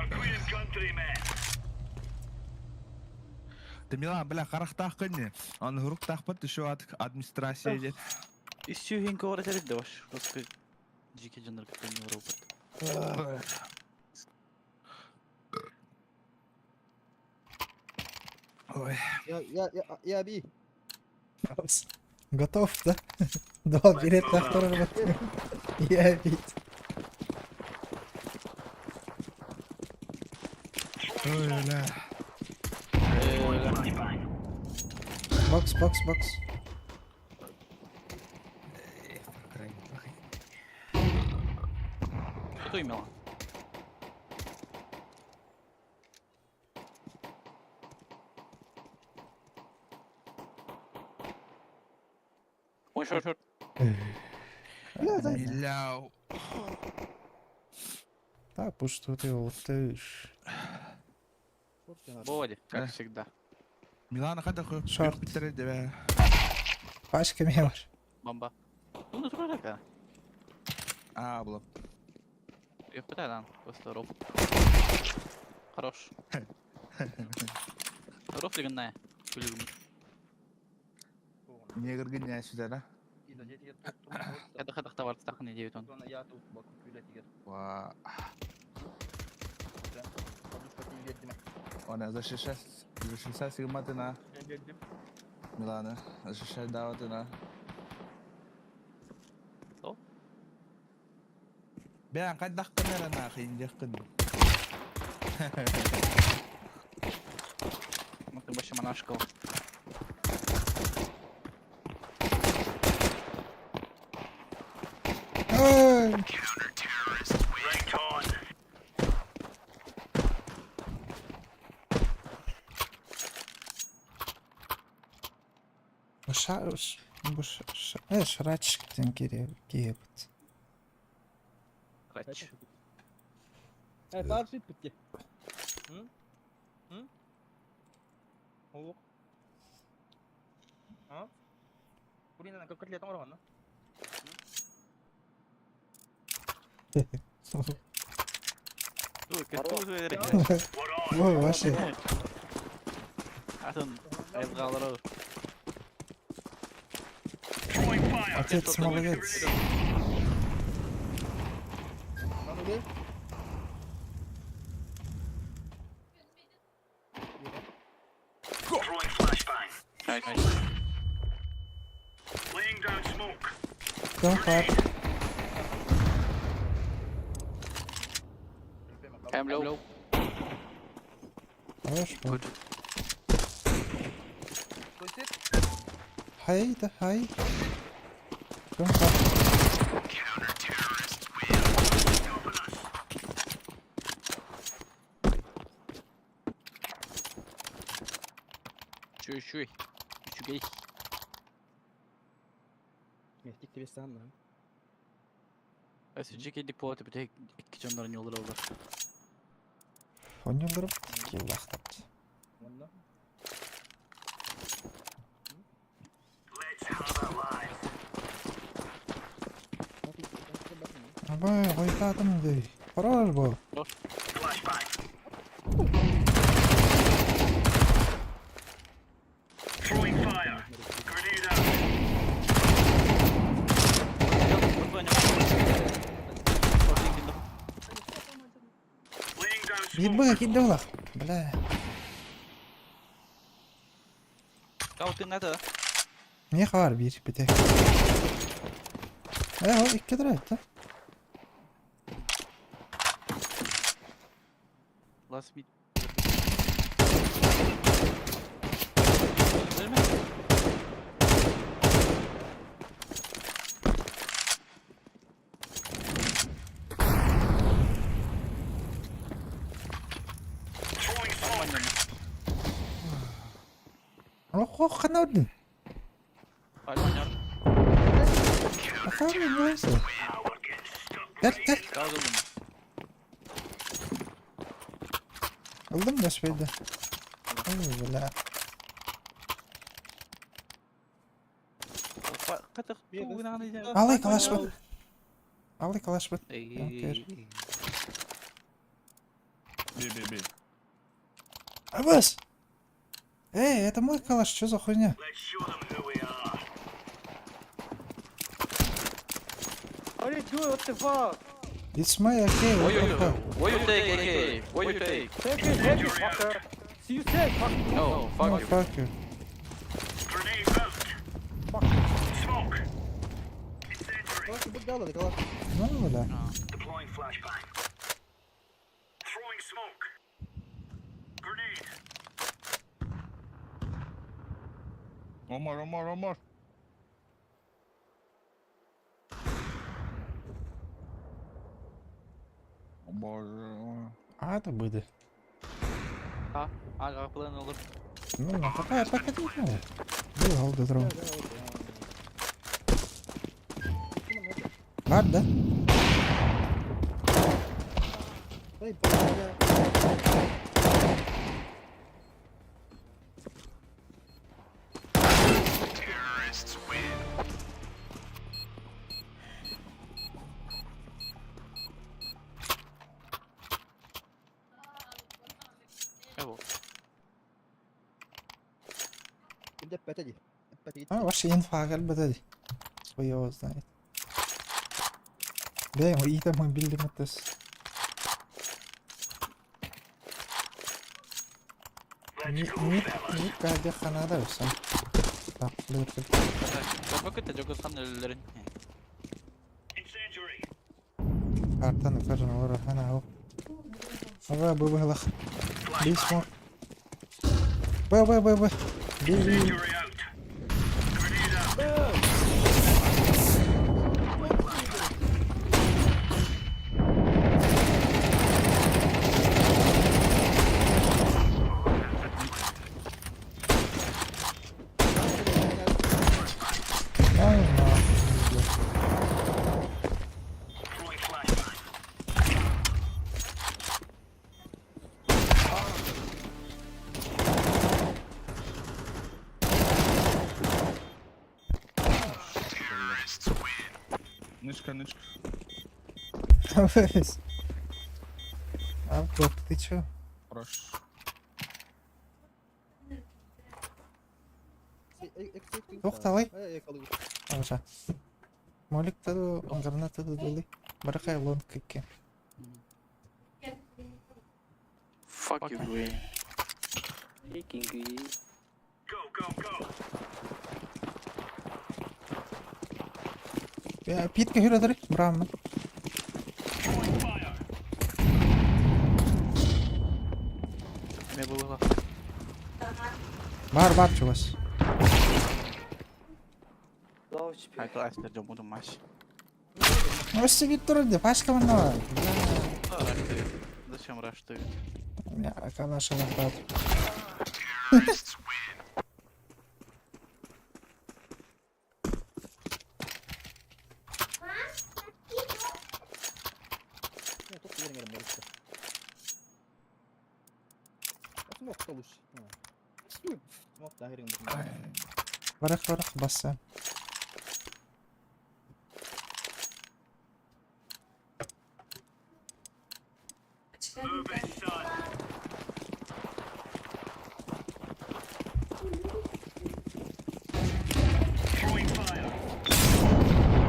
Queen and country, men. Ты Милан, бля, харахтах кынне. Он хуруктах пат еще от администрации идет. Үсүүхин көөрэ тэридде баш. Русский жеке жанр күткен робот. Ой. Я, я, я, я би. Готов, да? Два билета на второй Я ведь. Ой, бля. Бокс, бокс, бокс. Кто имела? Ой, short, short. Бля, дай. Миляу. Да, пусть что ты ултаешь. Боди, как Э. всегда. Милана хата хо. Шорт. Питер тебе. Пачка мелочь. Бомба. Ну, натурально такая. А, бла. Я пытаю, да, просто ров. Хорош. Ров легенная. Негр гыня сюда, да? Это хатах товар стахны 9 он. Ва. Она защищай, защищай сигматына. Милана, защищай даватына. Что? Бән кайдах кынара на хиндих кын. Ну ты больше монашков. Ай! Right on. Ша, ш, бу ш, ш, шрачик киепт. Рач. Э, таршит бітті. Ой, ваши. Атын айылғалары. Throwing fire. Отец молодец. Мanu Throwing flashbang. Nice. Laying down smoke. Don't clap. I'm low. Хорошо. Good. Хай, да хай. Don't clap. Чуй, чуй. Чугей. Мехтик тебе сан lan. SG депо бите икки жоннорун yolları olur. Оñолору киллахтат. Let's have a live. Абай, гойтатым дей. Хорош бу. Flashbang. Throwing fire. Grenade out. Биир быга киирдэ булах. Бля. Каутыҥҥа да. Миэхэ баар биир бүтэ. Э, ол икки турар да. Last mid. Ох, хана ордун. Кэл, кэл. Ыллым да успейда. Ой, бля. Алай калаш бат. Алай калаш бат. B B B. Абас! Эй, это мой калаш, что за хуйня? What are you doing? What the fuck? It's my AK, what the fuck? What you take, AK? What you take? Take it, take it, fucker. See you safe, fuck. No, fuck No, you. fuck you. Калаш бу дала, калаш. Ну, да. One more, one more, one more. Боже. А, это будет. А, ага, план olur. Ну, ну, пока, пока не знаю. Был голды дрон. Бар, да? Дай, бля. Эво. Эппэтэ дии. Эппэтэ А, вообще инфа кэлбэтэ дии. Хуй его знает. Бля, иитэ мобильный тэс. Ми кадя ханада өсөм. Так, блин. Көрбөккүт да жоготқан өлөлөрүн. Картаны көрөн олорор хана ол. Ага, бу быһылах. Би смок. Б, Б, Б, Б. Би, би. Ай, нахуй, блядь. Нычка, нычка. Вылез. Август, ты чё? Хорош. Туох талай? Аҕа. Моликта ду, граната ду дулый. Барахай лонг кикке. Fuck you, green. Fucking green. Питка хүрөдөрү, браво. Эме булуга. Бар, бар чугас. Хайкл астер жомудум маш. Өссө бит турар дии, пачка манна бар. Зачем раштуют? Я калаша лахтат. Барах, барах, басса.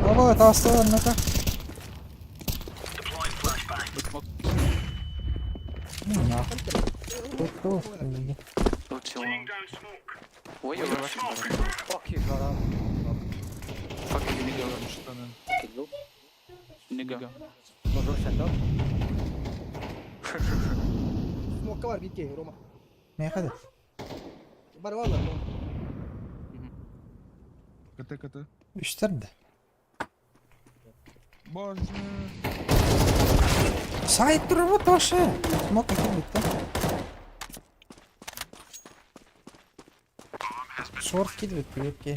Баба, таастан ната. Go chill. Why you rushing? Fuck you, shut up. Fucking nigga. Штаны. Nigga. No Russian dog. Смокка бар битке, Рома. Миэхэ да. Бар валла, Рома. КТ, КТ. Үстэр да. Боже. Сайт турбут вообще. Смок кидывает, да? Шорт кидывает, крепкий.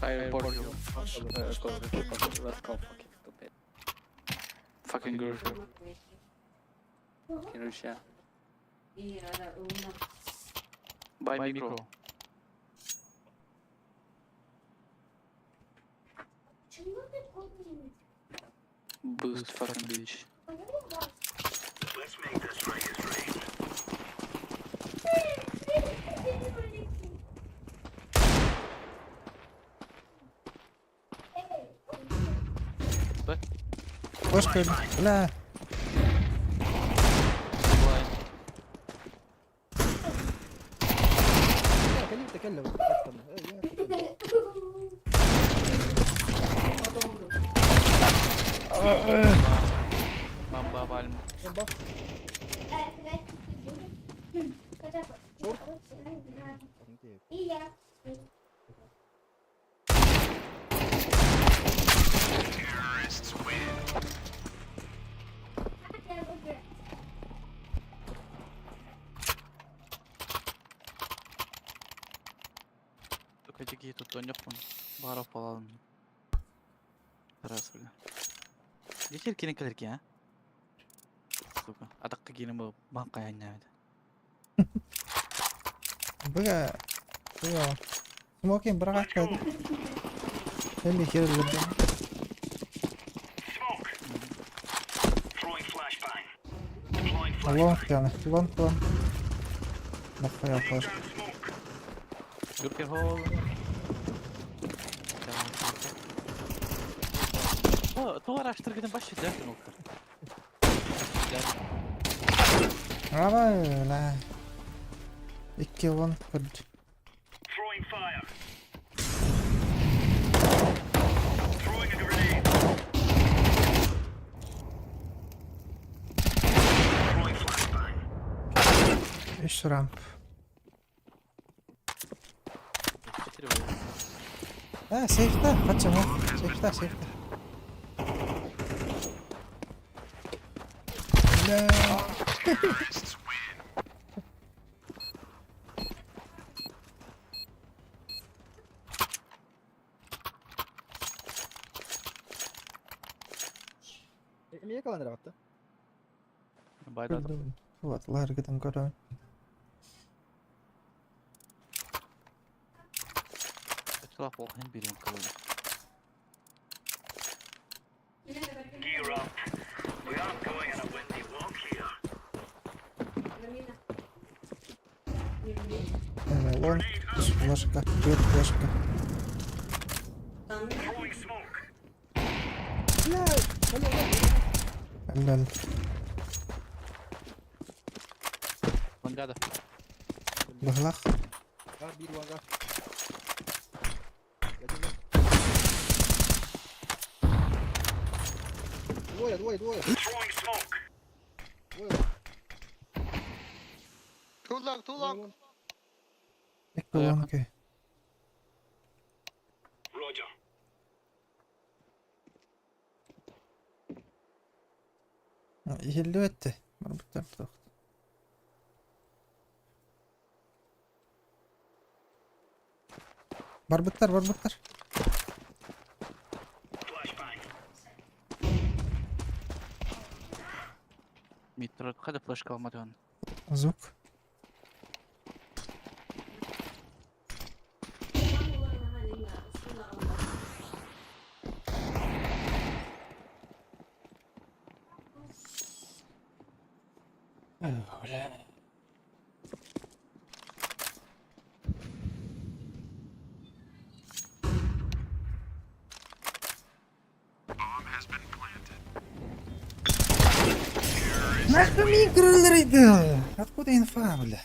I report you. Go, go, let's go, fucking stupid. Fucking girl. In Russia. Buy micro. Boost fucking bitch. Флешка, бля. لا خليه يتكلم أكثر. إيه، يا Бамба вальм. Бомба. Только дикие тут тонёпмун. Баров палалым. Раз, бля. Дечер кине калерки, а? Сука. Атакка кине бу банка яннабыт. Бля. Бля. Смокин брат. Эми хер бля. Лонг тяны. Лонг, лонг. Нахуя флешка. Юркер холл. О, araştırgıdan baş edersin o Давай, бля. Икки лонг көрдү. Үс рамп. А, сейфта, почему? Сейфта, сейфта. Бля. Эмиэ калан рабатта. Байдадым. Вот, ларгыдан көрөм. Чылап болған берем кылын. Эме лонг, үс флешка, төрт флешка. Лол. Лангада. Быһлах. Бар бир вага. Двое, двое, двое. Двое. Too long, too long. Икки лонг. Иһиллибэтти. Барбыттар туох. Барбыттар, барбыттар. Митро када флешка алмады он. Звук. Нахуй микролеры Откуда инфа, бля?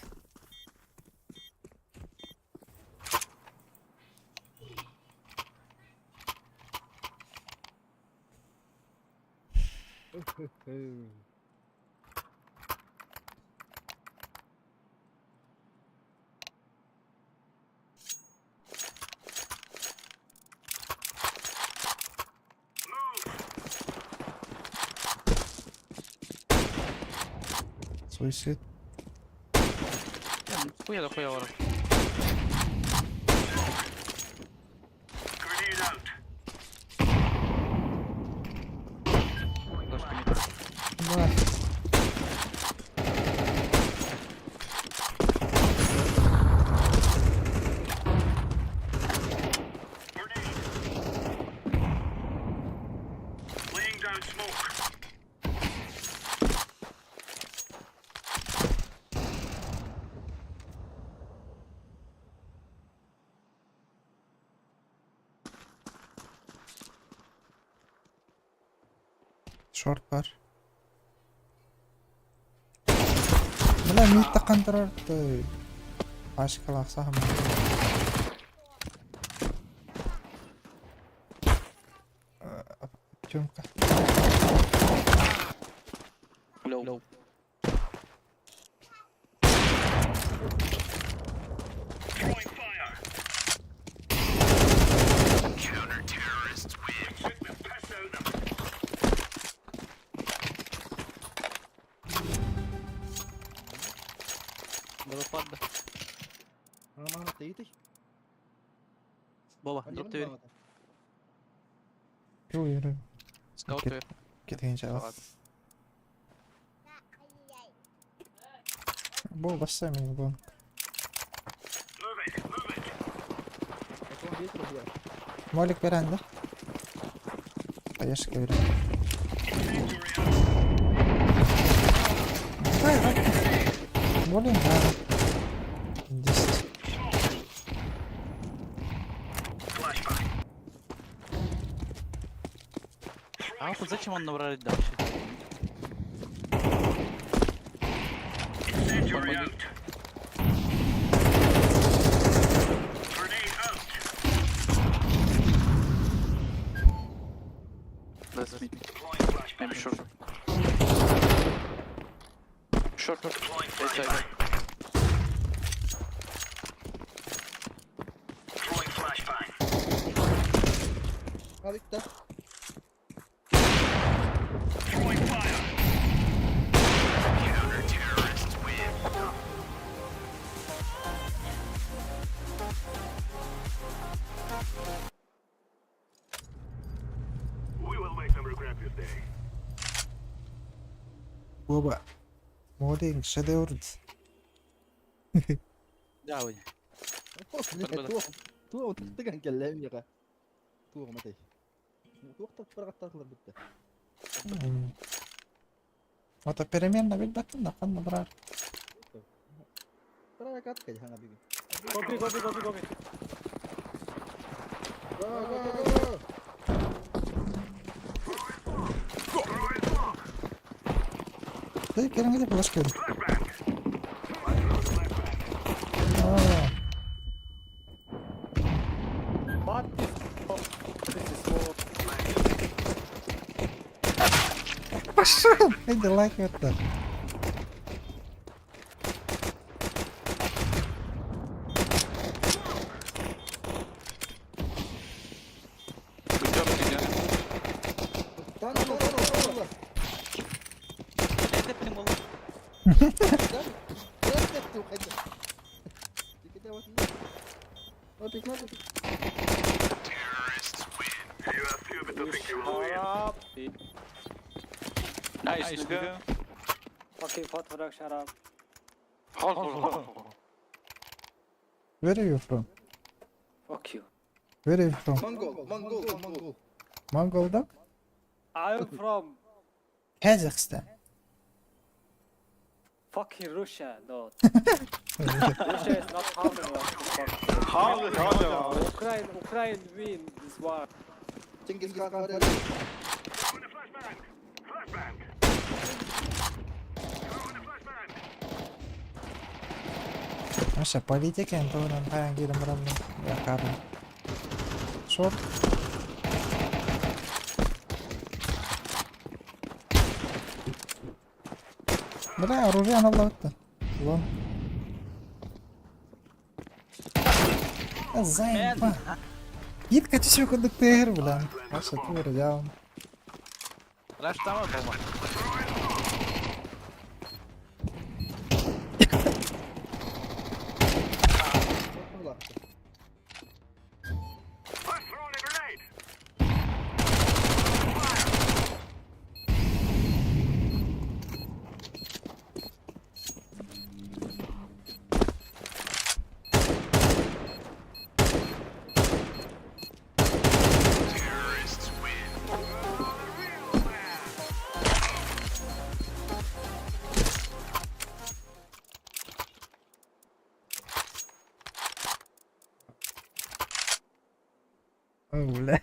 Суицид. Хуя да хуя варах. Grenade out. Флешка мид. Да. Grenade. Laying down smoke. Short бар. Бля, мид контроль ты. Пачкалах сам. Тёмка. Лоу. Throwing fire. Counter-terrorists win. Took the piss out of them. Дроп падда. Роман, ты идешь? Боба, дроп твер. Уверен. Скаут твер. Кетген жала. Бо басса мен гон. Move it, move it. Потом ветер, бля. Молик берен да? Поешка берен. Incendiary out. Давай, давай. Молим, да. 10. Flashbang. А вот зачем он набрали дальше? Incendiary out. Grenade out. Let's meet. Deploying flashbang. Maybe short. Short. Deploying Right side. flashbang. Throwing flashbang. Алик, да. Throwing fire. Counter-terrorists win. We will make them regret this day. Боба. Молик, шедевр. Да, ой. Бля, туох, туох, тыган кэллэм яга. Туох матай. Туох так баргаттаахлар битте. Вот переменно билбэттин да ханна брар. Баракат кай хана биги. Go B, go B, go B, go B. Go, go, go, go. Дай кереңге флешка бер. Аа, What is this is for? Пошел! Иди лайк это. Good job, nigga. Тан, тан, тан, тан. Это прям Да, ты уходи. Ты куда вот? Опять надо. Terrorists win. You are stupid to think you will win. Up. Nice, nigga. Fucking Fatrak, shut up. Hold, hold, hold. Where are you from? Fuck you. Where are you from? Монгол, монгол, монгол. Mongol dog? I'm from Kazakhstan. fucking Russia. No. Russia is not harming us. Fuck. How the hell? Ukraine, Ukraine win this war. Чингис Хан барар. Throwing a flashbang. Flashbang. Маша, политика туһунан хайаан киирэн бараммын якаабын. Шорт. Бля, оружие аналлабытта. Лон. Заебал. Гидка түсүү курдук тыаһыр булан. Маша, тур, яун. Раштама болма. I'm throwing a grenade. Terrorists win. О, бля.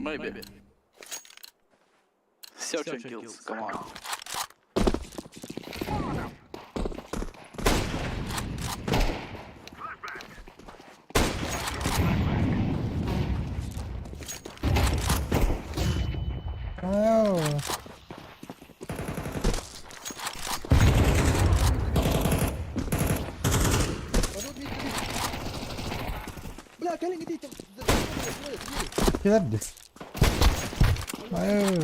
Maybe. Searching kills, come on. Ау. Бля, кэлин иди, Кэлэр дии. Ау.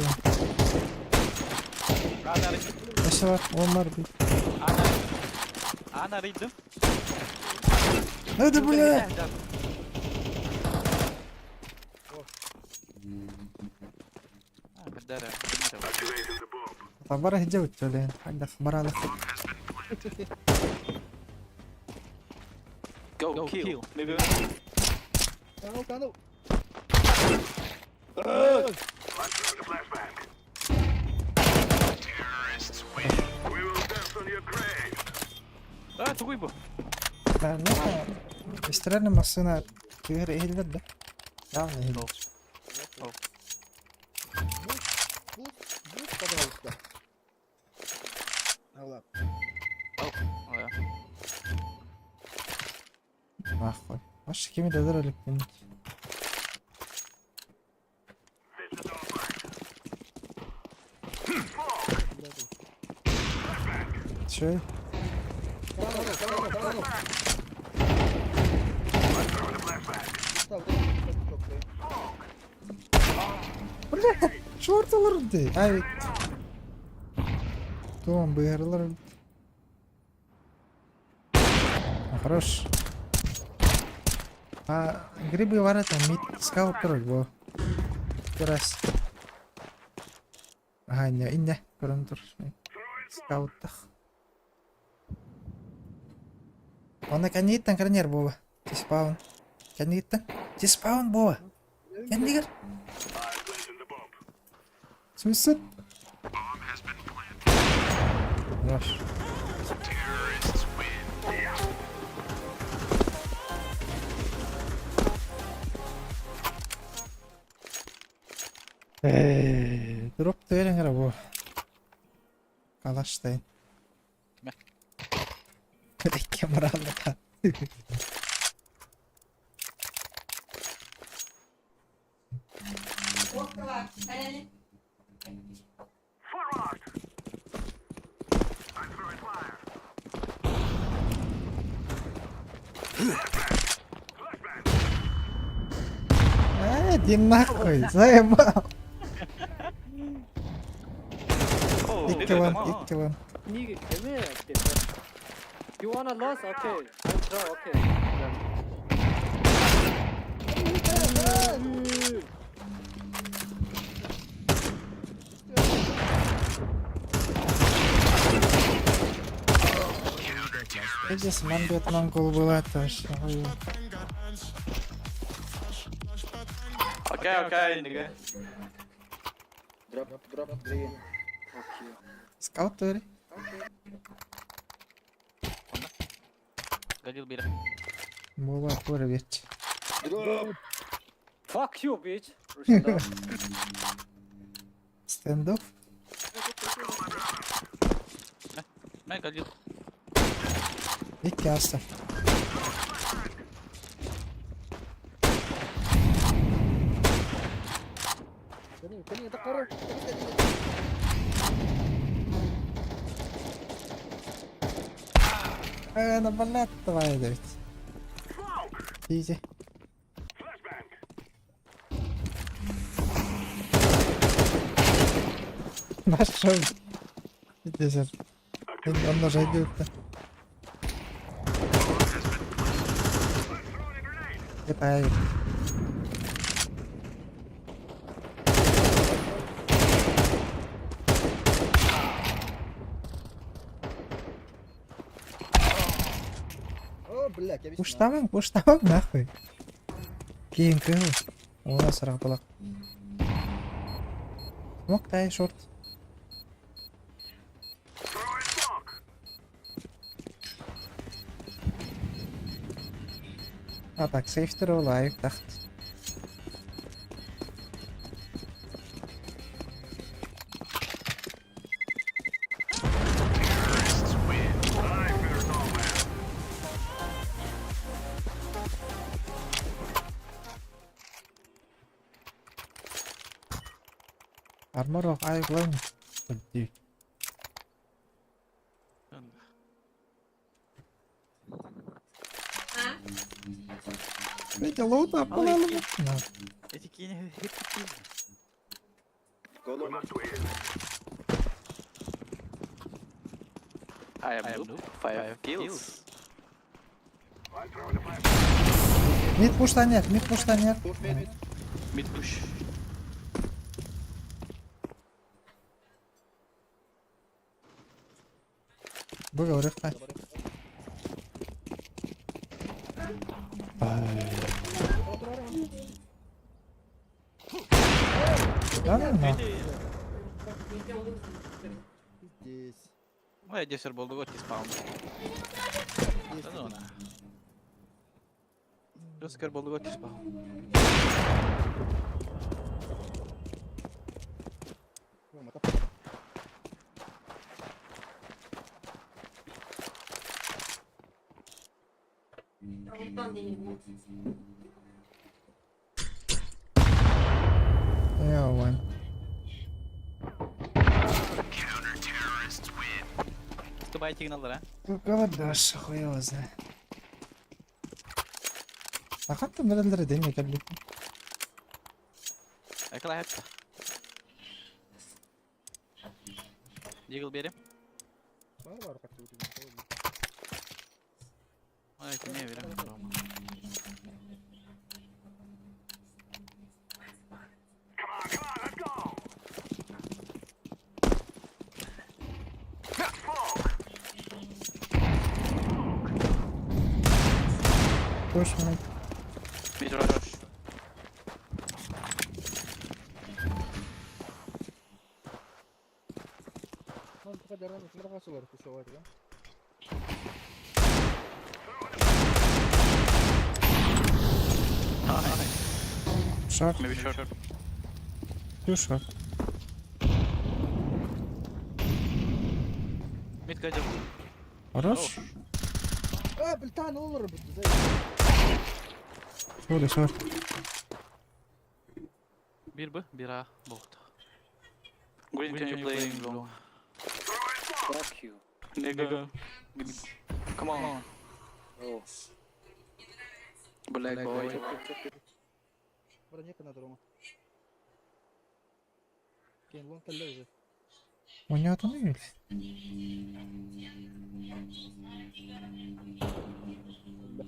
Өссө бар, он бар дии. Ana рейдим. Это, бля! Бэрдэрэ. Activating the bomb. Табара делать төлөөн. Хайдах баралах. Go, kill. Maybe. Канал, канал. I'm throwing a flashbang. Terrorists win. We will dance on your grave. А, тугуй бу. Истрелли машина кигер иһиллэр да. Явно иһиллэр. Буст, буст, пожалуйста. Алла. Нахуй. Маш кими да өлөр эликпин. This is our fight. Чё? Канал, канал, канал. I'm throwing a flashbang. Бля, шорт олорду. Ай. Туом быһырлар. Хорош. А грибы варата мид скаут турар бу. Раз. Ага, не, инне көрөн тур. Скауттах. Оны кэнниттэн кэрнер буола. Тиспаун. Кэнниттэн. Тиспаун буола. Кэннигэр. I'm planting the bomb. Суицид. Bomb has been planted. Хорош. Terrorists win. Yeah. Эй, дроп түөрэн эрэ бу. Калаштайын. Мэ. Икки мырааллака. Forward. I'm throwing fire. Flashbang. Э, иди нахуй, заебал. Oh, Икки ван, икки ван. Nigga, come here. You wanna lose? Okay. I'm throw, okay. Видишь, мамбет монгол была тоже. Ой. Okay, okay, nigga. Drop, drop, green. Okay. Скаут түөрэ. Гадил бир. Буола туора биэрчи. Drop. Fuck you, bitch. Russian dog. Standoff. Мэ галил. Икки астар. Ээ, на блядь, твою дать. Иди. Нашел. Десерт. Онно жайдыытта. Это О, блядь, я весь Пуштамың, пуштамың нахуй. Кейін кыл. Она сырақ балақ. Мок тай шорт. А так, сейфтер ол айык тахт. Армор ох айык лын. Эти лоута аппалалым. Эти кини хит. I am noob. 5 kills. Мид пушта нет, мид пушта нет. Mid push. Был рыхта. Да, ну, на. Здесь. Ой, десер болды ғой тез спаун. Да ну на. Десер болды ғой тез спаун. Я one. Тубай сигналдар, а? Голодаш, хуй знает. А как там нэрэлэр дэнэ кэлбит? Экала хэтта. Дигл берем. Бар бар как ты Ой, не берем. Push mid. Mid rush. Ну, пока дорога, смотри, солар, кушал это, да? Short, Maybe short. two short. Мид кадил. Хорош? А, блин, олар, блин, Sorry, short. Бир Б, бир А. Болду. Green, can you play in long? Fuck you. Nigga. Come on. Bro. Black boy. Бронека надо, Рома. Кейн, лон талля уже. У него там или?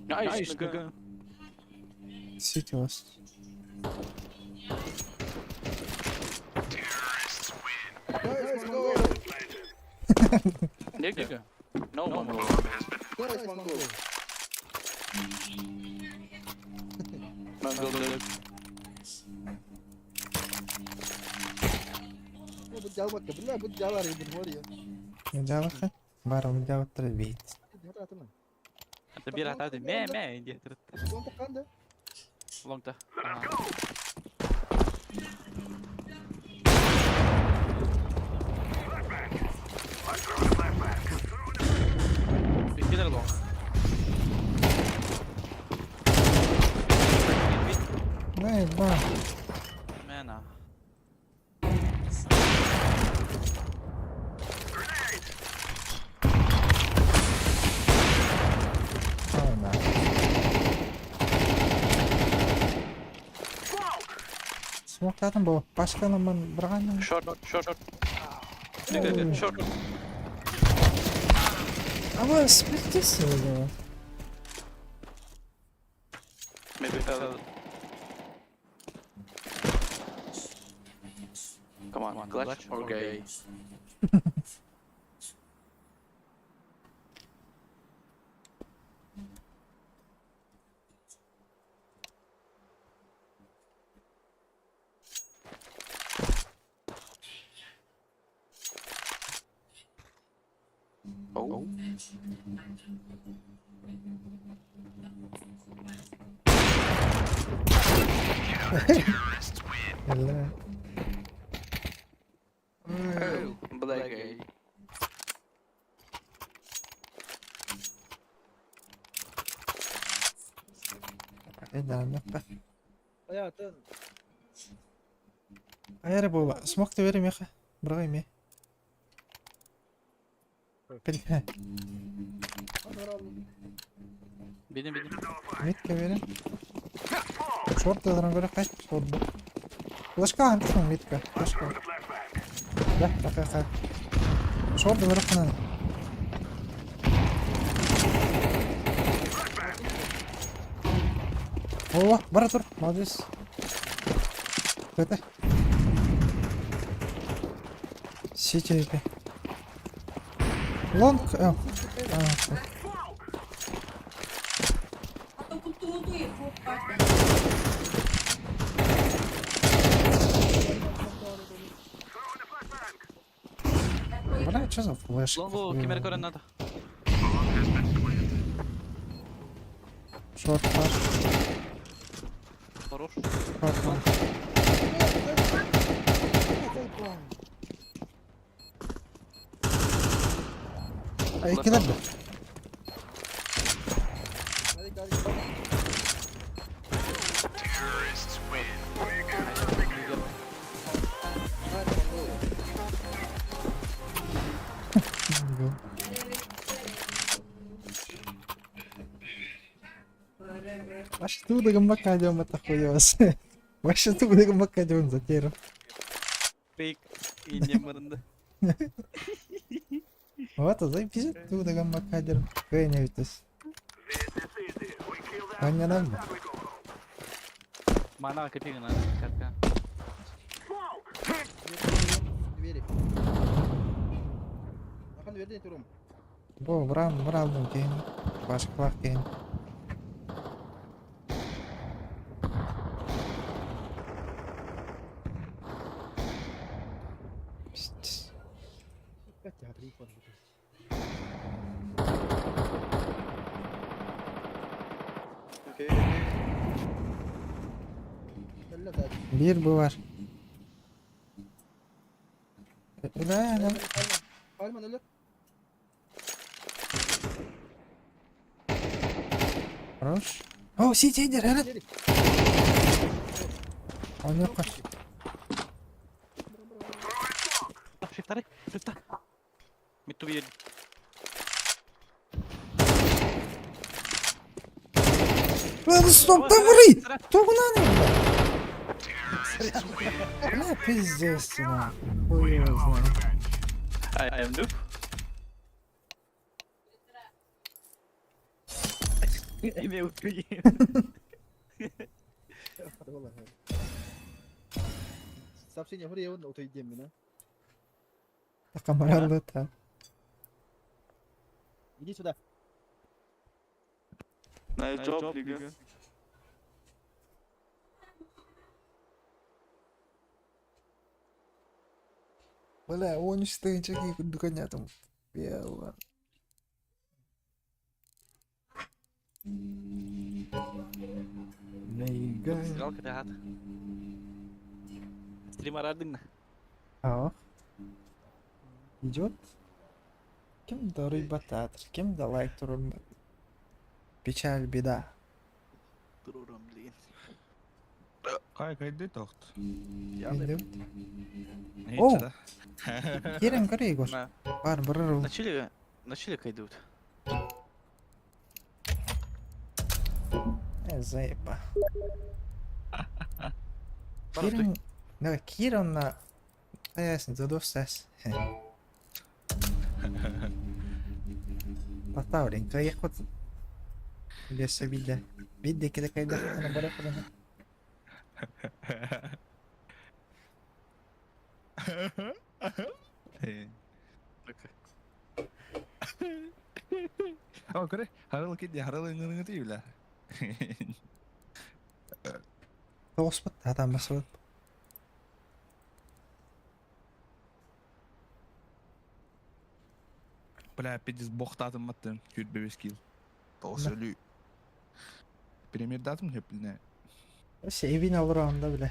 Nice, nigga. City last. Nice, Mongol! Nigga. No Mongol. Nice, Mongol! Mongol dead. Ну, бу жалбакка, бля, бу жалар един, морья. Медалаха? Баром медалаттар бейт. Это бир атады. Мэ, мэ, инде. Лон таканды. Лонгта. long. Дай, ба. Мена. Ой, на. Смоктатын бу. Пашканы мен бырағанмын. Short, short, short. Nigga, short. А вы спиртись или? Maybe fell. Come on, clutch or gay? Oh. Бля. Oh, black gay. Да, Аятын. Айры була. Смок ты верим, Миха. Брай ми. Бля, Беден, беден. метка верим. Шорт дырын көрі қайт, шорт бұл. Флешка антысың метка, флешка. Да, қай, қай. Шорт дырын қынан. О, бара тұр, молодец. Это. Сити. Лонг. А, а, Бля, что за флешка? Лонгу кимер көрөн надо. Шорт, флеш. Хорош. Шорт, лонг. А, икилер бу. Hadi hadi. Ваше тудыгым бакадем это хуёс. Ваше тудыгым бакадем затеру. Фейк. Инне мырынды. Вот, а заебись тудыгым бакадем. Кэйне витес. Аня нам. Мана копига надо. Катка. Двери. Ахан верден турум. Бо, брам, брам, кейн. Ваш клах кейн. Пиздец. Катя, прикол. Bir bu var. Öyle lan. Palman ölür. Хорош. О, сити идер, evet. Он yok. Шифтары, шифта. Митту бир. Lan стоп, там ври! Тугнаны! Бля, пиздец, на. Хуй его знает. I am noob. Эме утуй. Сообщение говори, он утуй мина. Камаралды та. Иди сюда. Nice job, nigga. Бля, он штынчик и коня там. Бела. Нейга. Стрелка тахат. Стримарадың. А. Идет. Ким да арыйбатаатар, ким да лайк туруорбат. Печаль, беда. Туруорам билигин. Кай кайды тохт. Билдим. О! Кирен көр Егор. Бар, барар ол. Начали, начали кайдут. Э, заеба. Кирен, да, Кирен на... Ясно, задостас. Татаурин, кайхот. Леса видя. Видя, кида кайда, на барахана. О, көрө, харыл кидди, харыл ыңырыңы бля. Тоғыспыт, адам басып. Бля, пиздец, бохтатым маттым, чуть бебес килл. Тоғыз өлі. Премьер датым хөппіліне. Эбин алыр анда бile.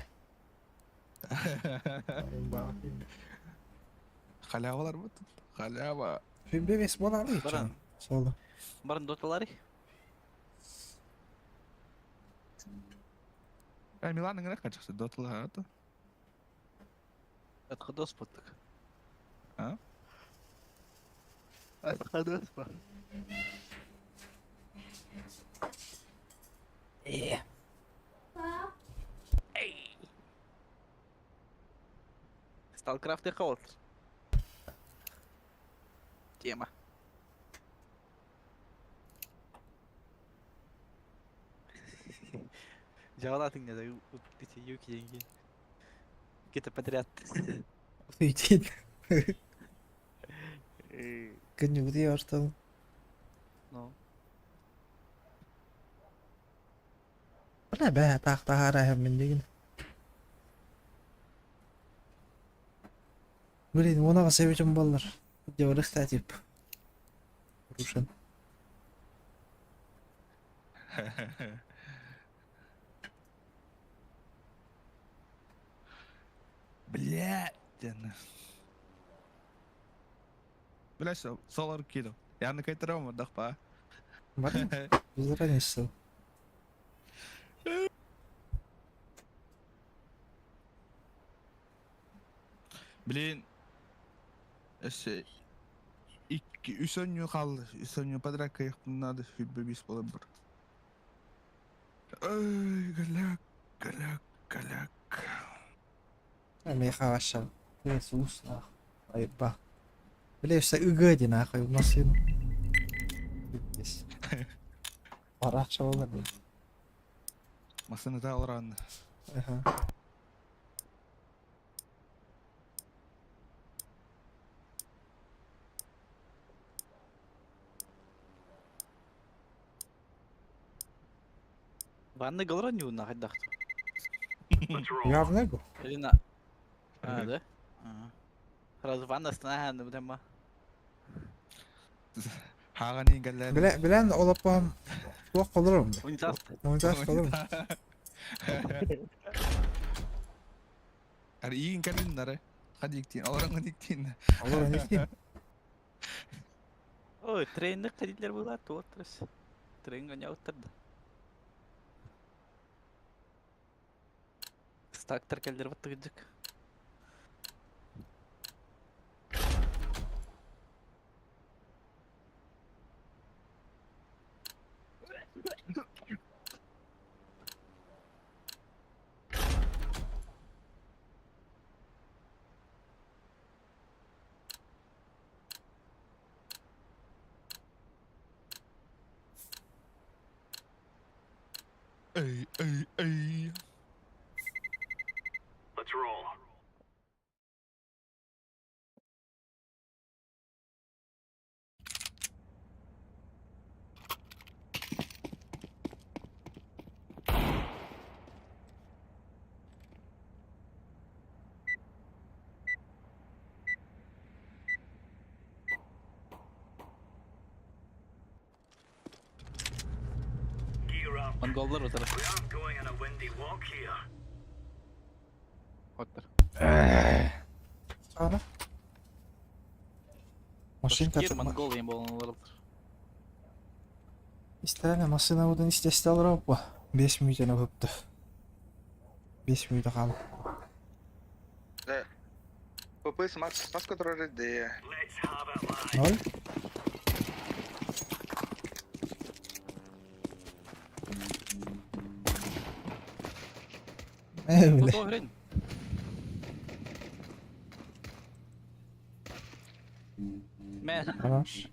Халявалар бу. Халява. Бебес болады Баран. Солы. Баран доталары. А Милан ыңырак качықсы, дотала аты. Отходос баттык. А? Отходос ба. Сталкрафт и Холд. Тема. Жагалатың не да эти юки деньги. Где-то подряд. Уйти. Күнүгү ортол. Ну. Бля, бә, тахтахара һәм деген. Блин, оны себечим баллар. Деварых тип. Рушен. Бля, Бля, солар кидо. Я на кайтарам, дахпа. Бар, без разницы. Блин. Эсе икки үс өнню қалды. Үс өнню подряд кайықтым надо, хүлбе бис бола бір. Ай, галяк, галяк, галяк. Меха ваша. Иисус, нахуй. Айба. Бля, все ыгыди нахуй в машину. Здесь. Параша болар. Масыны та алран. Ага. Ванны голрон не нахайдахту. Явно го. Или на... А, да? Сразу ванна станахан бутама. Хагани галлар. Биле, билен олапам туақ колорум. Унитаз. Унитаз колорум. Ар иин калин нары. Хадиктин, алран хадиктин. Алар не істейм. Ой, тренді қадилер болады, отырыс. Трен гоня отырды. Стактор келдер баттык жык. Эй, эй, эй. Let's roll. Gear up. Монголдар отыры. We aren't going on a windy walk here. Оттыр. Ана. Машинка Башкир, монгол диэн буолан олороллор. Истэрэнэ массыынабытын истэ-истэ олоробут 5 мүнүүтэнэ быһыпты. 5 мүнүүтэ хаалла. ППС Макс, нас который идея. Ноль. Э, бля. Кто хрень? Man. Хорош.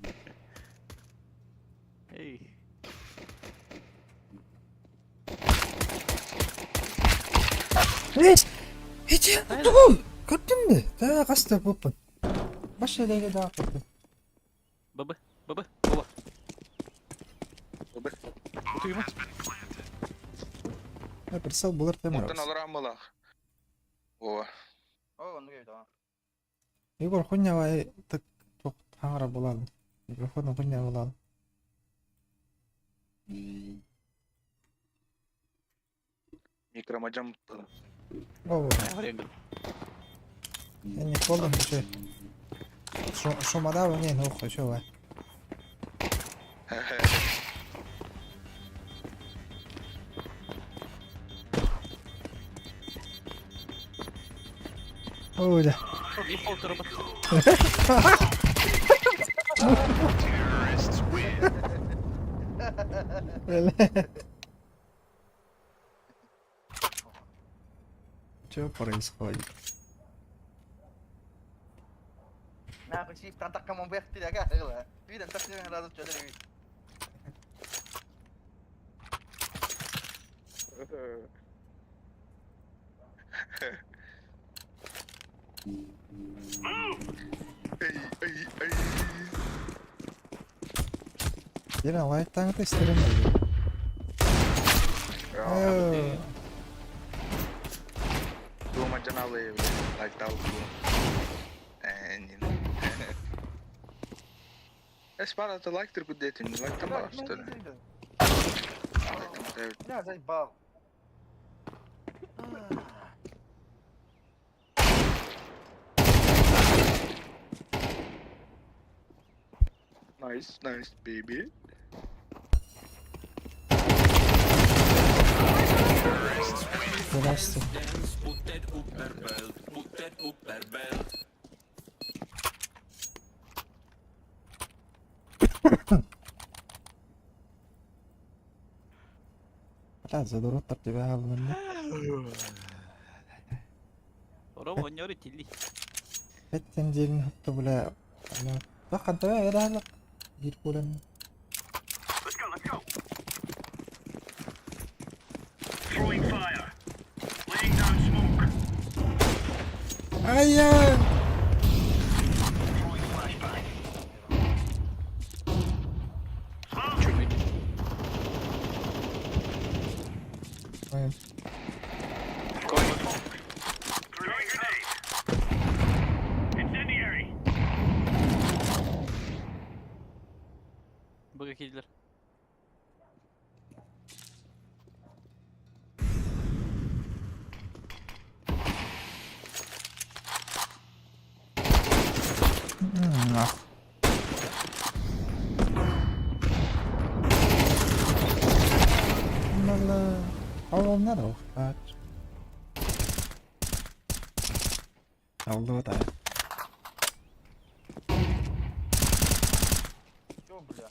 Эй. Есть! Иди! Тугу! Көрдүн бе? Да, хаста буппун. Баш элеге да көрдүм. ББ, ББ, Боба. ББ. Утуйма. Я прицел булар темир. Онтон олорон буолах. О, О, ну да. Егор хуйня так хаҥара булан. Микрофон хуйня булан. микромаджам. О, Хрень. я не холодно еще. Шумодава не, ну хочу ва. Ой, да. Дефолт робот. Бля. Что происходит? Нахуй, шифт, там так кому Видно, так не разу что-то Эй, эй, эй. Дина, лайктаң тестерин. Дума жаналы, лайктал. Э, не. Эс пара ты лайк ты куда ты не лайк там что ли? Бля, заебал. Nice, nice, baby. Здрасте. Бля, задороттар тебя алынны. Рома, не тили. Эттен делин хатты, бля. Бак, антабай, эра Бир болен. Let's go, let's go. Throwing fire. Laying down smoke. Ай-яй! Throwing flashbang. Smoke. Ой, Throwing grenade. Incendiary. Б киллер. Нах. Мала. Ал надо ухтать. Алды да. Чё, бля?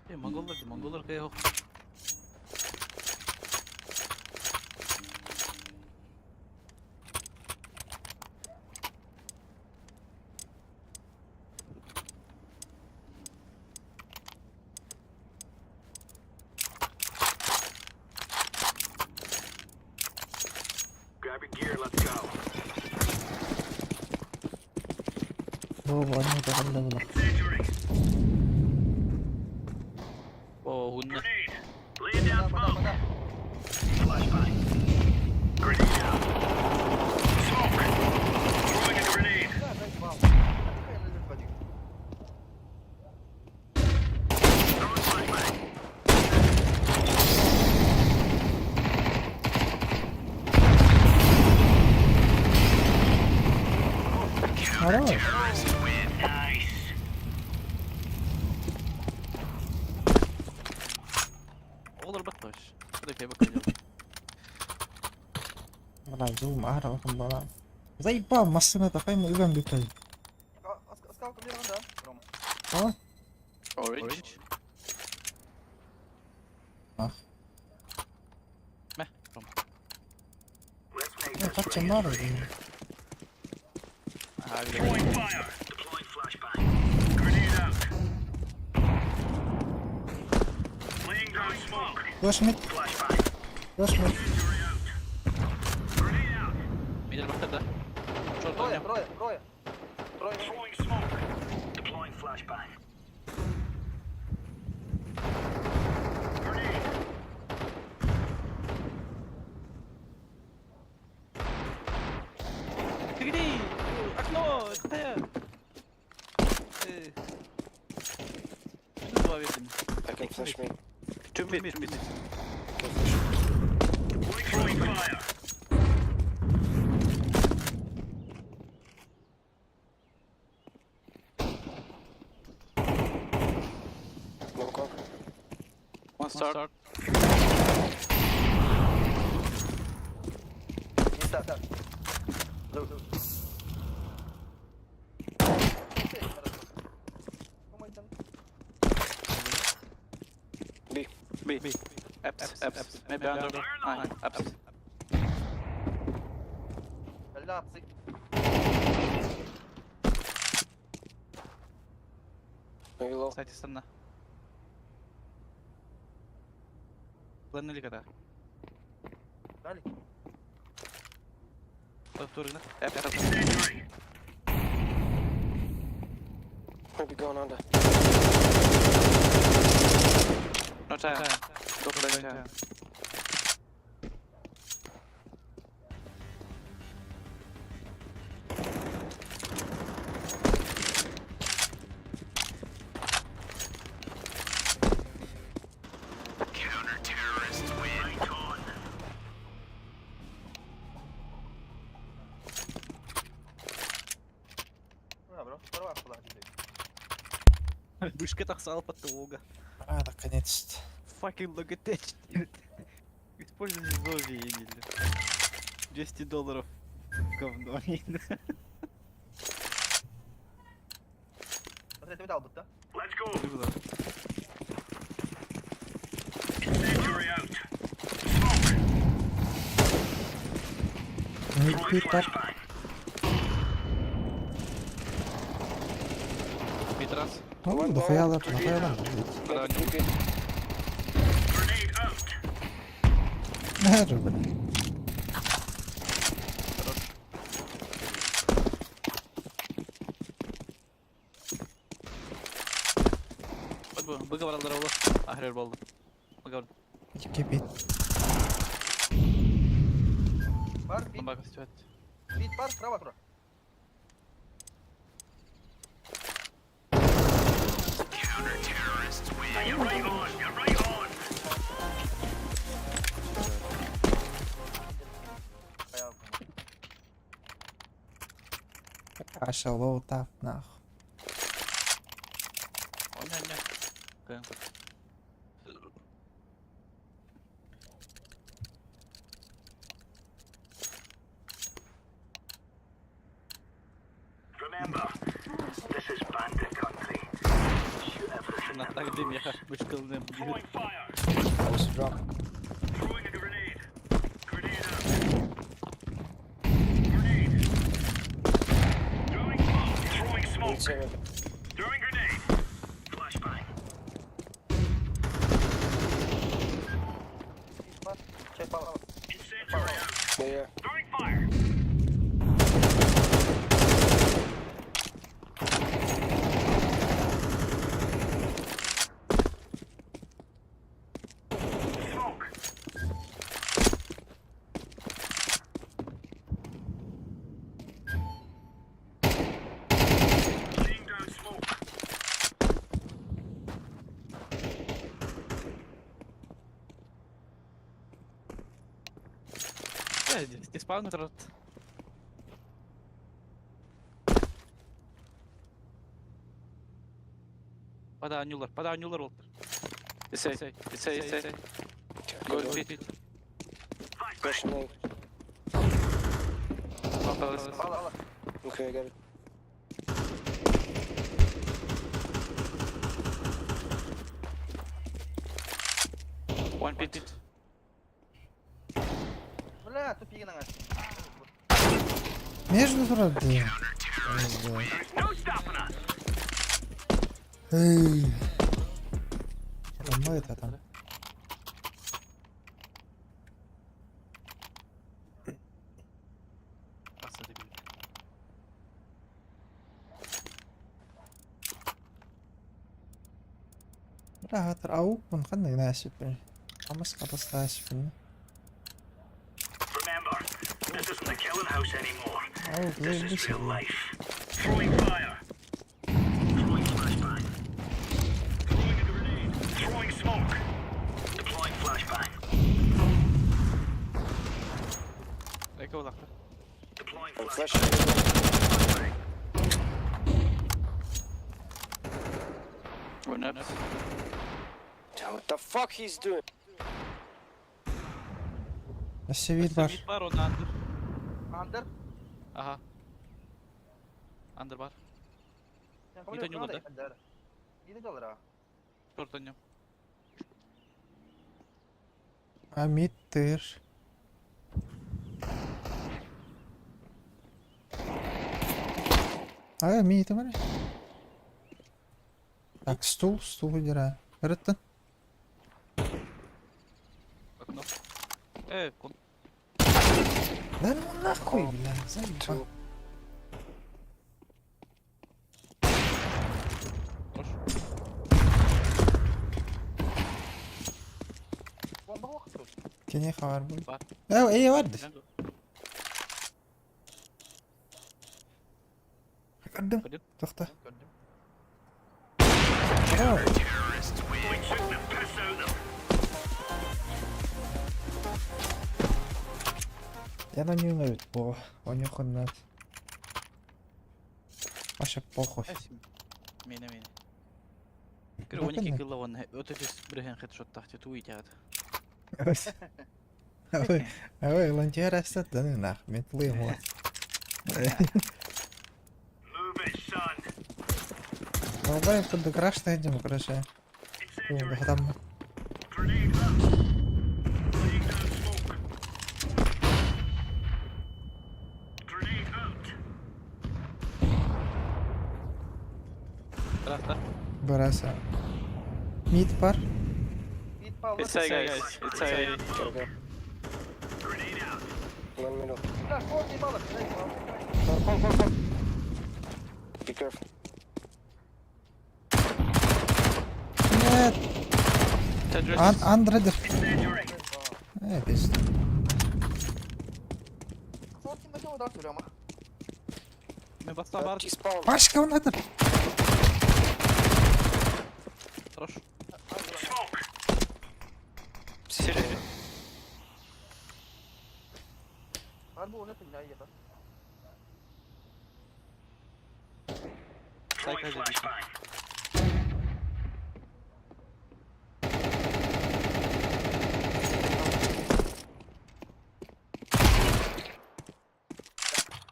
Эй, монголлар, монголлар кая Grab your gear, let's go. Бу они да була. Incendiary. О, гунна. Grenade. Laying down smoke. Flashbang. Grenade out. Smoke. Throwing a grenade. Бля, заебал. Только делай. Бля, зум, ара, бала. Заебал, машина такая, мы идем битый. О, Orange. Ах. Мэ, Рома. Ну, так темно, блин. Ага, видел. Throwing fire. Deploying flashbang. Grenade out. Laying down smoke. Flash mid, Flashbang. flash mid. Incendiary out. Grenade out. Мидл бахтарда. Шорт Трое, оонньуу. трое, трое. Трое. Throwing smoke. Deploying flashbang. Grenade. Беги! Окно! Это я! Два ветрами. I can flash me. Two mid, mid. Can flash. Throwing fire. No cock. One start. Да, да. B. B. B. Apps, apps. Maybe under. Ah, apps. Maybe low. Кстати, станна. Планили когда? Дали. Повторно. Apps, apps. Incendiary. Maybe going under. No time. Go play time. Counter-terrorists win. Right on. Вышка тахсал под туга. А, наконец-то. Fucking look at that shit. Используй Зови или 200 долларов. Говно. Let's go. Incendiary out. Smoke. Не Throwing пи так. flashbang. Митрас. Ну, дохуя лап, дохуя лап. Maybe three pit. Grenade out. Нахер, блин. Вот бу. Быга баралар олы. Ахрер болды. Быга бар. Кипит. Бака стюат. Counter-terrorists win. Get right on. Get right on. Каша, лоу тап, нахуй. Оня, оня. Кэн. Remember, this is bandit country. Shoot everything. На так дым я вышкалным. Throwing fire. I was drunk. Throwing a grenade. Grenade out. Grenade. Throwing smoke. Throwing smoke. Need seven. Throwing grenade. Flashbang. Incendiary out. Yeah, yeah. Throwing fire. Smoke. Laying down smoke. Ты спаун рот. Пада анюлар, пада анюлар олтыр. It's A. It's A, it's A. Go Go mid. Flashing A. One palace. Okay, I got it. One pit. Бля, тупигин аңа. Между турар дии. No stopping us. Эй. Онно это там. Баста дебил. Бля, аукпун ханна гнасиппин. Амас катастасиппин. Remember, this isn't the killing house anymore. Аук This is заебись. real life. Throwing fire. Throwing flashbang. Throwing a grenade. Throwing smoke. Deploying flashbang. Эко улахта. Deploying I'm flashbang. flashing. One up. Damn, What the fuck he's doing? Өссө бар. Mid бар, он андер. Андер. Ага. Андер бар. Не то не Не доллара. Шорт ойнем. А мид тыр. А, мид бар. Так, стул, стул выбираю. Рытты. Окно. Э, кон. Да ну нахуй, бля, заебал. Two. Хорош. Бомба лох тут. Кене хабар был. Бар. Э, эй, барды. Көрдүм. Көрдүм. Тохта. Көрдүм. We took the piss out of them. Я на нее навит по. У них он над. Вообще похуй. Мene мene. Көр он iki кылла он өтө бирген хедшот тахты туй тяат. Ой, ой, лантера да ну нах, метлы ему. Move it, son. Давай под краш найдем, короче. Incendiary. Там Grenade out. Laying down smoke. Grenade out. Рахта. бараса. Мид пар. Мид пал. It's A guys. It's A. Gotta go. Grenade out. One middle. Бля, фор не мало. Come, come, come. Be careful. Нет, Tetris. ан андредер. Incendiary. Э, пизда. Фор не мало, да, түрема. Мен баста бар. T-spawn. Пашка он это. Хорош. Smoke. City. Арбу он это не я. Throwing Psycho flashbang.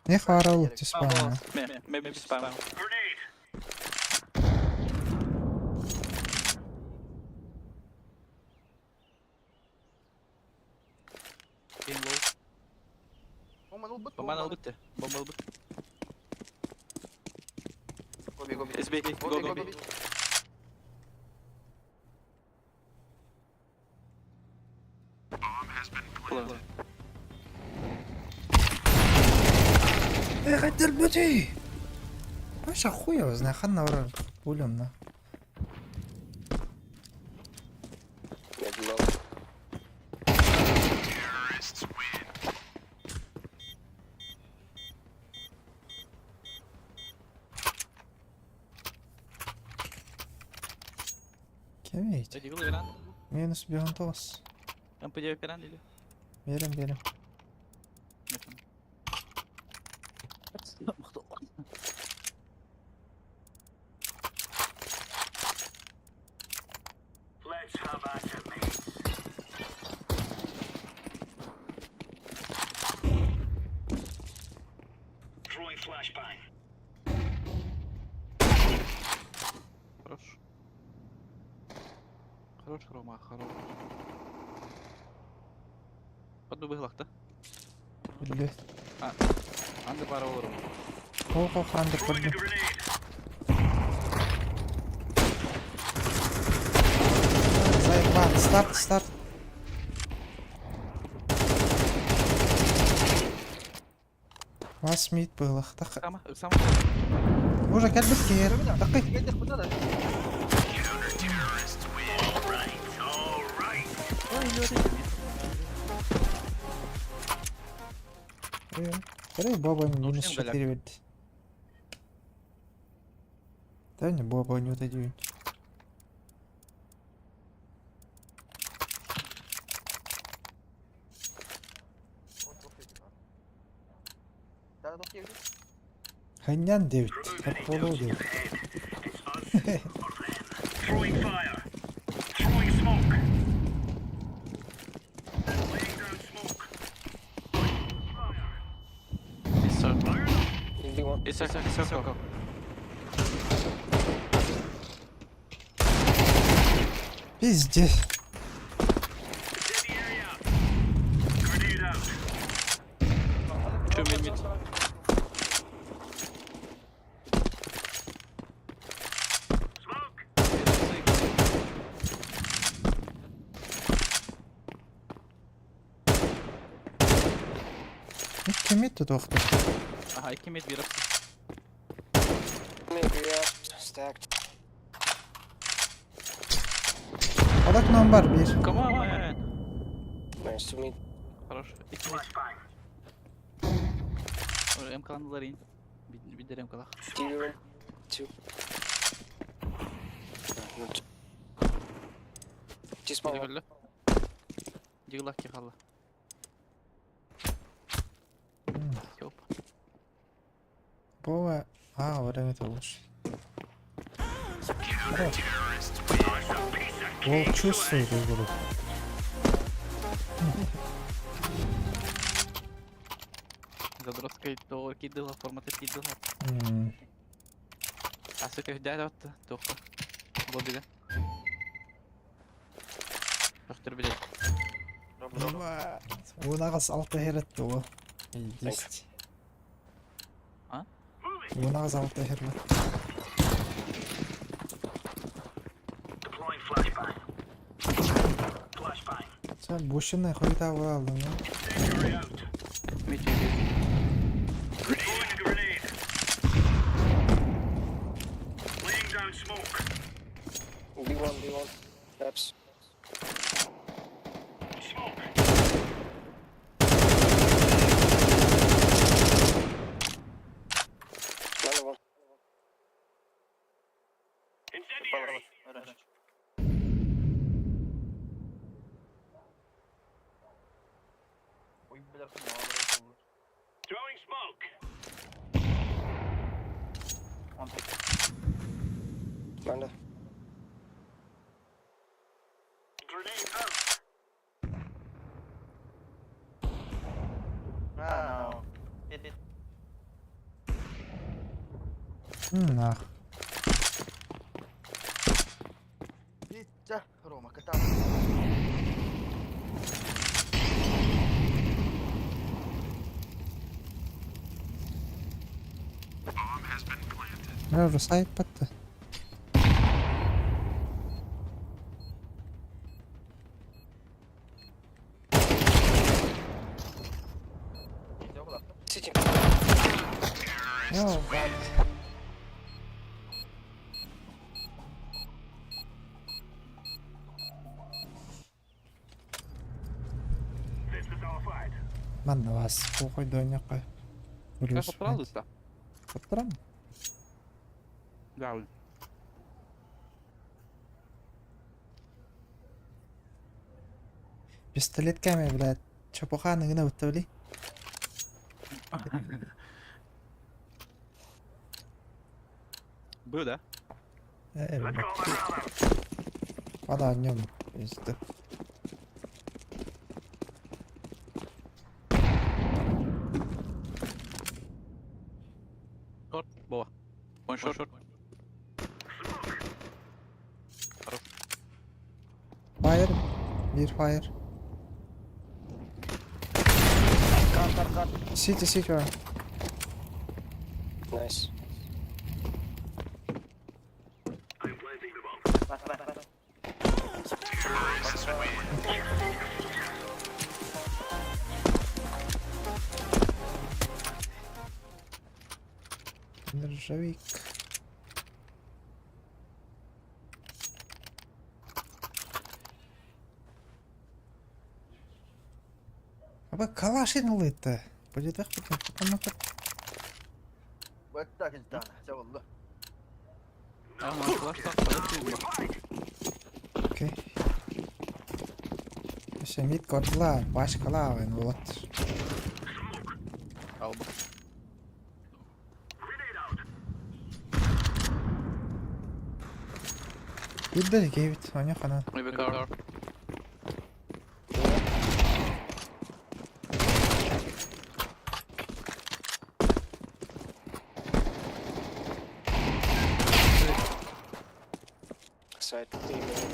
Не хварал, ти спана. Maybe spam. Grenade. Game low. Бомба албыт. Бомбаны албытты. Бомба албыт. Гоби, гоби. It's B. Go, go, B. Pull Э, хотел бути. Паша хуй его знает, хан на пулем на. Maybe low. Кем видите? Дигл веран. Минус бионтос. МП9 веран или? Верим, верим. Let's have at it, mates. Хорош, Рома, хорош. Подду быһылахта. Билбэт. Анды бара олорум. Хо-хо ханды Throwing a көрдүм. grenade. Заебал. Старт, старт. Вас мид быһылахта. Сама, сама. Уже кэлбит киһи. Такый. Кэлдэх бу да. All right. Көрей Боба минус Чем 4 берди. Да не Боба не вот эти. Ханьян 9. Хапполу 9. It's us or them. Throwing fire. Throwing smoke. Laying down smoke. Fire. It's circle. Fire in the B one. It's circle. Circle. Пиздец. Incendiary out. Grenade out. Two mid mid. Smoke. Кими тутуохтар? Аха, икки mid bir apsı. Maybe yeah. Stacked. Алак номбар бир. Come on. Nice to meet. Хорош. Икки mid. Flashbang. Ora MK'ndılar in. Bir, bir de MK'lar. D room. Two. No, not two. Just Biri one. öldü. Yığılak ki kalla. Yok. Боба. А, время это лучше. Волк чувствует игру. Задротскай doğru кидила, форматы кидила. М, Асыка дядя тоқта. Лоббиде. Доктор билет. Унаҕас алта херет туо. Есть. А? Унаҕас алта херет. Deploying flashbang. Flashbang. Sen boşuna хуйта буолалын. Incendiary out. Mid mid. Throwing a grenade. Laying down smoke. B1, B1. Apps. Smoke. Another one. Incendiary. Throwing smoke. Manda. Grenade out. Нах. Чэ, Рома, катаа. Мына сайт батты. City. Йоо. This is our fight. Манна вас похуй дойнякка. Как правда? Потрам. Да. Пистолетками, блядь. Чопуханы гына өттөли. Был, да? Э, Let's go, my brother. Вода днем. Пизда. Short, Бова. One short, short. Хорош. Биир fire. Car, car, car. City, city var. Nice. Нержавик. Аба калашин ылыта. Полетах потом потом Баттак интана. Чэ болла. Ама калаш так, Окей. Все, мид котла, пашкала, вот. Алба. Бидде гейбит, оня хана. Maybe car. Side B main.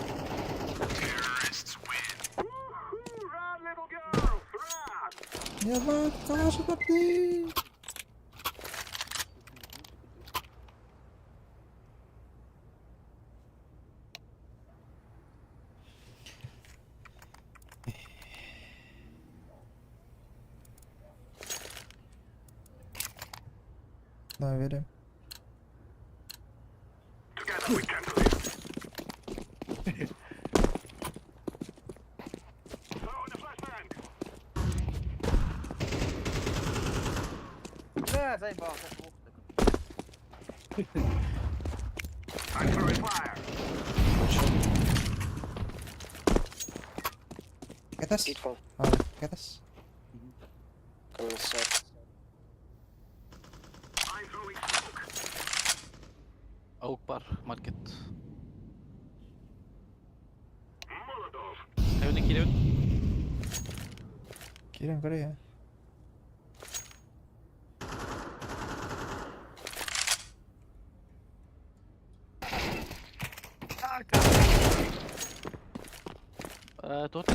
Я калаш ты. Да, верим. Бля, заебал, как плохо так. Катас? Hit one. А, катас. Coming side. Аук бар, маркет. Эвне киребин. Кирен көрө я. Тот.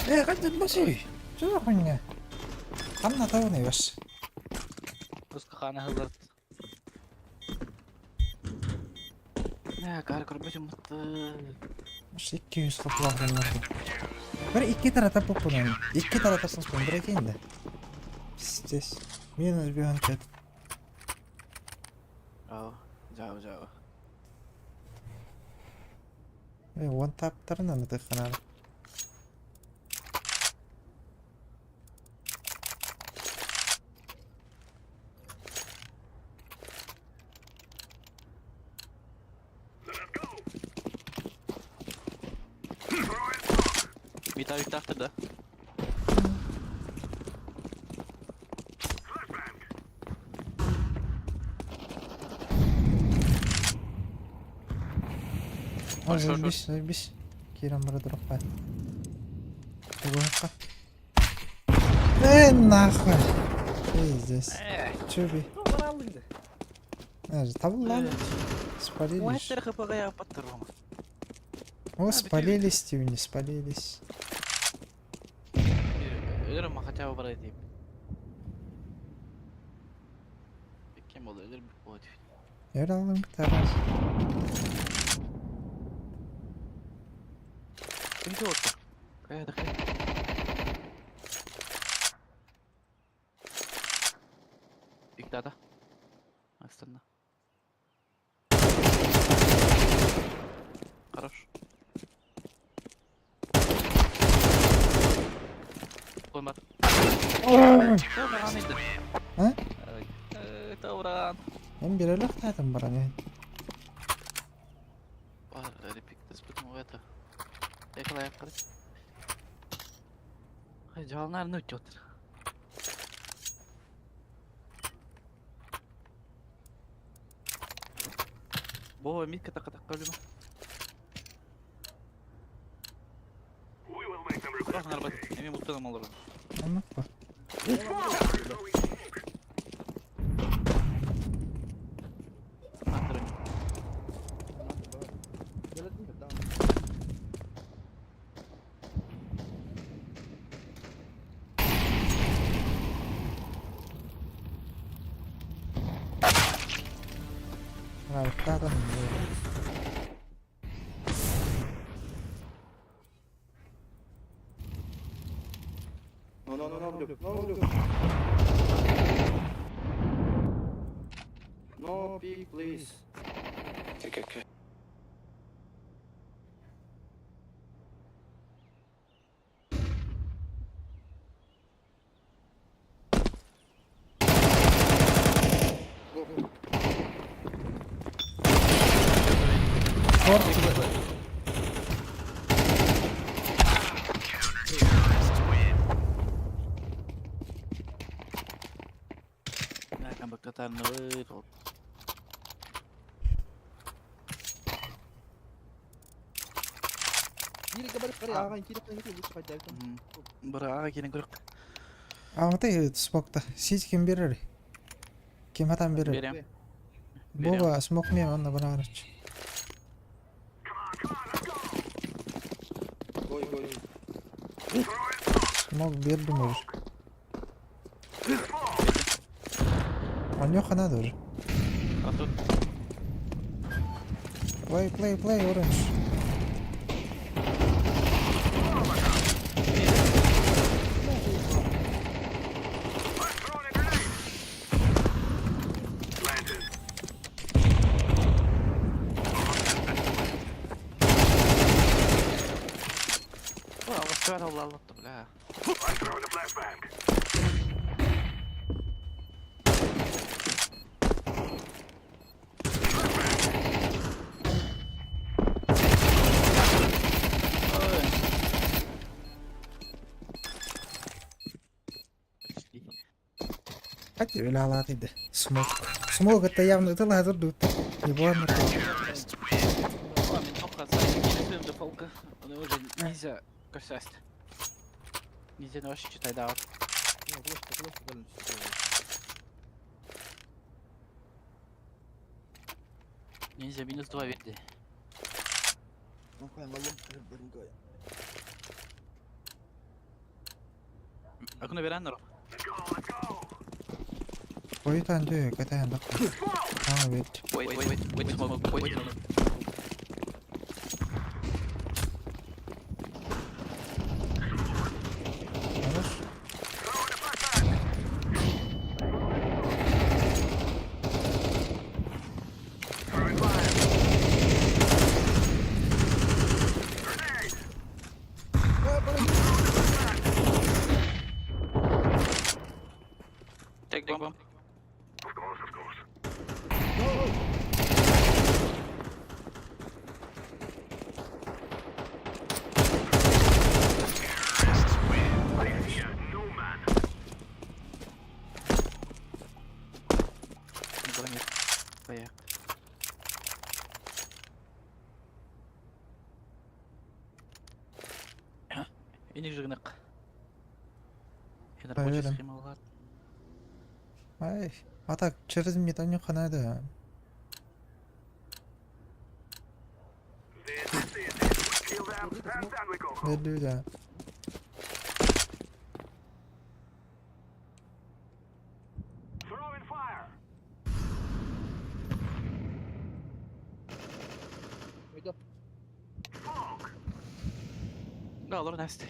Э, как ты боси? Что за хуйня? Там на того не ваш. Русскахана хызарт. Не, кар көрбөтүм мытты. Маш 200 хопла нахуй. Бір икки тарата поппунун. Икки тарата поппун. Бір екен да. Пиздец. Минус бьем чат. Ау, жау, жау. Э, one таптарынан ытыханар. Мита виктахтыр да. Ой, Шо, шо. заебись, заебись. Киран бара дұрықпа. Тугуаққа. Э, нахуй. Пиздец. Чуби. Э, табыл Спалились. Уэттер хпг я паттырбам. О, спалились, типа, не спалились. Өлөрүм хотя бы бар дейм. Кем болду өлөрүм болот. Өр алым тарас. Ким отыр? Кая да кая. Иктата. Астана. Хорош. Кой бар. Тавран иди. А? Тавран. Мен бир эле ықтадым баран. Бар, репиктес бүтүн это. Экала яккары. Ай, жалнар нүт отыр. Бо, митка така така өлүмө. Бирок нарбат, эми буттан алыр. Анық ба? Алыптаатан No, no, no, no, blue. No, blue. No, peek, please. Okay, okay. Корт. Алматы смокта. Сить ким берер? Ким атам берер? Берем. Бога смок мен онна барарыч. Go, go. Смок берди можешь. Онёха надо уже. А тут Play, play, play, orange. Ой, алла, бля. Почти. Хотя ладно, Смок. Смок это явно это ладно тут. Ебано. О, ментовка, сзади, дефолка. Он уже нельзя косясть. Нельзя на вообще читай, да. Нельзя минус 2 види. Акуна бераннер. Койтан дö, катаyan да. А, ведь. Wait, wait, wait, wait, smoke, wait. Хорош. Take bomb. Никуда нет. Поехали. Иник жигнак. Рабочая Проверим. схема была. Ай, а так через мид онёха надо. Берди да. Да, лор Насти.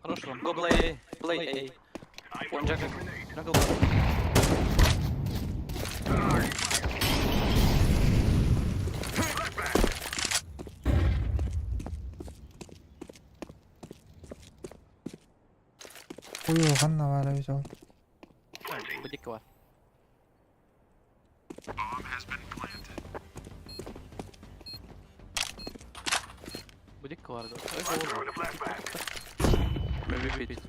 Хорош, Ром. Go play A. Play A. One jungle. Jungle one. Ую, ханна вара визол. Будик бар. Будик vardı. Maybe mid.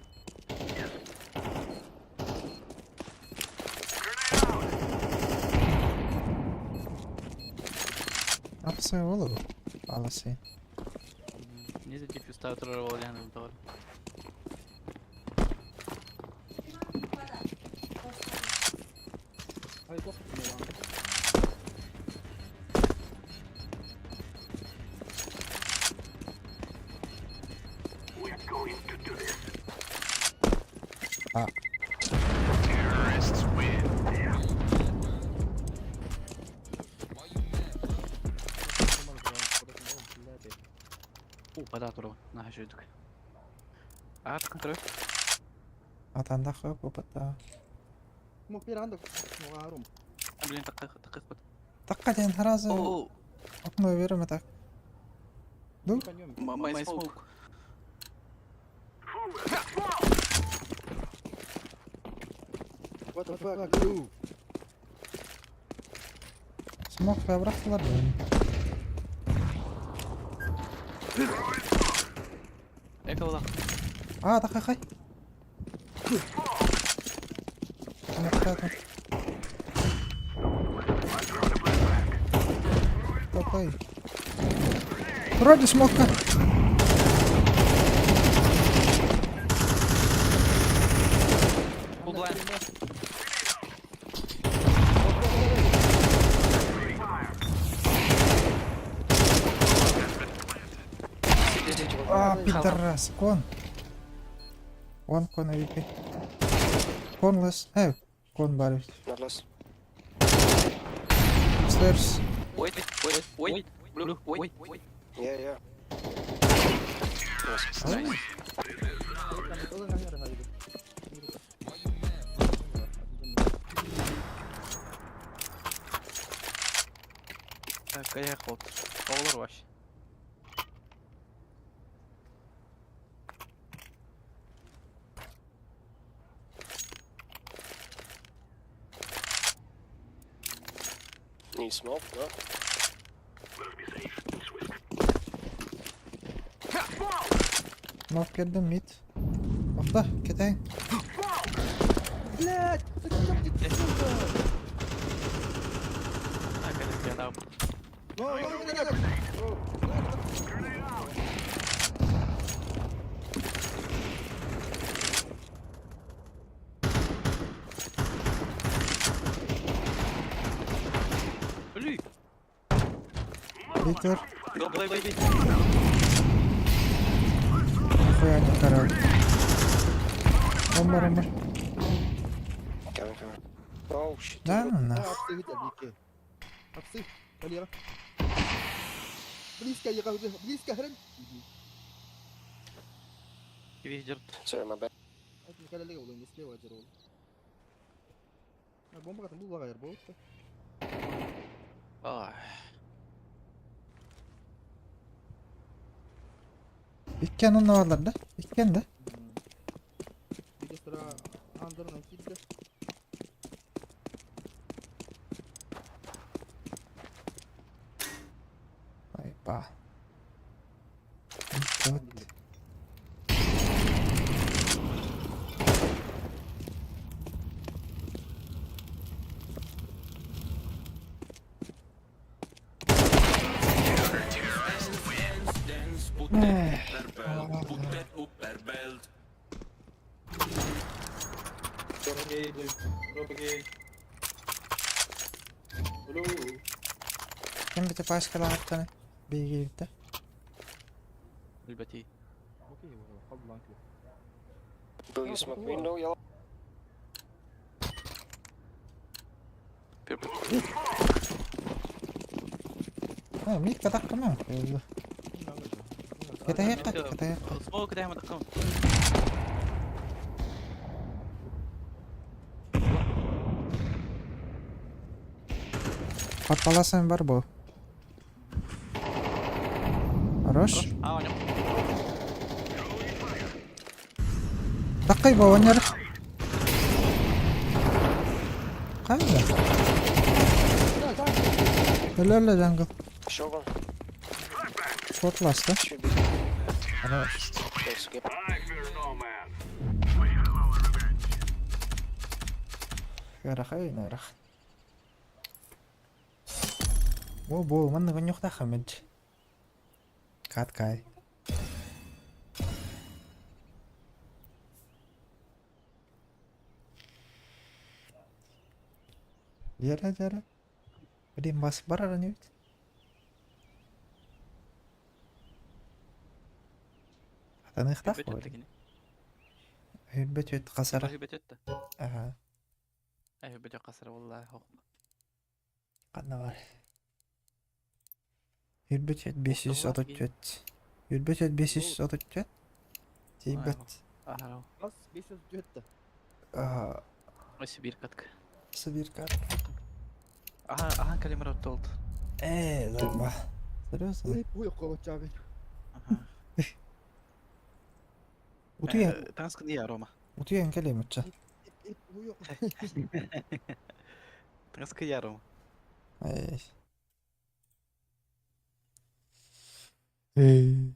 Апсы голову. Аласы. Не за диффьюз ставят ролл, я не doğru. А. Уу, бадаа туруу. Наа шүйдүк. Аат контроль. Атандах опыта. Смок бир عندك روم. Блин, дакыйк дакыйк бат. Такка ден харазы. Оо, Окно верим так. Ну? my smoke. What the fuck, blue? Смок бырахтылар блин. Эколах. А, такай. Смоктадым. Такай. Вроде смока. Full blind. А, пидорас. Кон. One con AWP. Con less. Э, кон бар. Not less. Upstairs. Wait, wait, wait. Blue, wait, wait. Yeah. Nice. Так, каяк болду. Оғлар вообще. Need smoke, no? Смок кирдим мид. Охта, кетейин. Блять! Зачем ты, сука? Так, это я дал. No, no, no, no, no. Блин. Виктор. Go play, baby. Нихуя не король. Омар, омар. Coming, coming. Oh shit. Да ну нахуй. Апсы гит Апсы. Валера. Близко, я близко, хрен. Видер. Sorry, my bad. Это никогда лево, не слева одервал. А бомба там был лагер, был. Ай. Иккен онно барлар да? Иккен да? Видишь, тора андерна кидде. Ай, ба. Вот. Эх, Ким бите паскалааттаны? Бигилте. Билбати. Окей, хабла. Blue, you smoke window, yellow. Purple. А, микка таккаман. Кетехекка, кетехекка. Smoke дайма таккам. Под паласами бар бу. Хорош. А, у него. Таккай бу онер. Кайда? Өлө өлө jungle. Short one. Short last да? Should be. Хорош. Nice, okay. Ярахай, нарах. О, бу, манна гоньохта хамед. Каткай. Дьэрэ, дьэрэ. Блин, бас барар ини бит. Атаныахтаах Үбэт буолар. өттө кини. Үрбэт үт хасара. Үбэт өттө. Аха. Ay үбэт хасара والله хох. Ханна бар. Үрбэт үт 534. Үрбэт үт 534. Тиийбэт. Ахара. Бас 504 Аха. Ось bir катка. Сибирь кат. Аха, аха калимар толд. Э, заба. Серьезно? Ой, ой, кого чабин. Аха. Утуйан, Таҥас кын Рома. утуйан кэлиэм оччо. Ой, Таҥас кын Рома. Эй. Эй.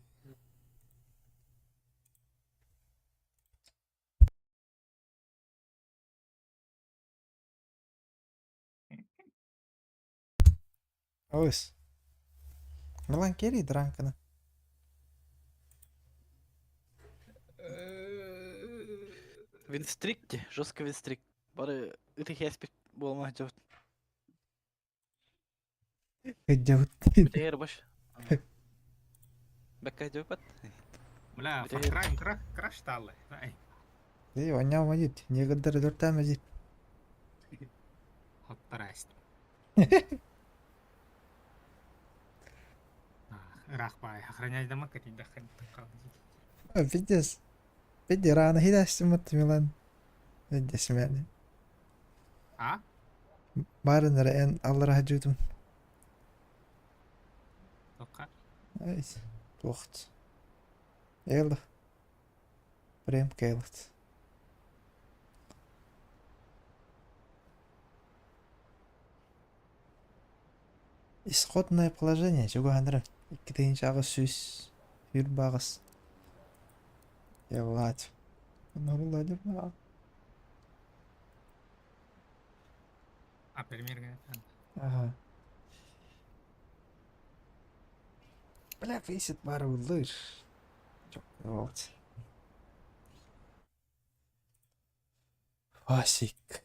Ось. Милан кери дранкана. Винстрик де, жестко винстрик. Бары ытых яспит болма жот. Кыдьабыт. Битер баш. Бәккә жопат. Бля, Битер. край, краш, краш стало. Ай, Эй, оня мадит. Негоддар дөртә мадит. хоттараст. Рахпай, охранять дома, какие-то Пиздец. Пиздец, рано хидастымыт Милан. Пиздец, мен. А? Барын эрэ эн аллара жутум. Тока. Ай, туохт. Эл. Прям кейлт. Исходное положение, чугу хандра. Иккитин чагы сүс. Үр багыс. Явлать. Норулладыр ма? А, пример, Ага. Бля, весит бары улыр. Вот. Васик.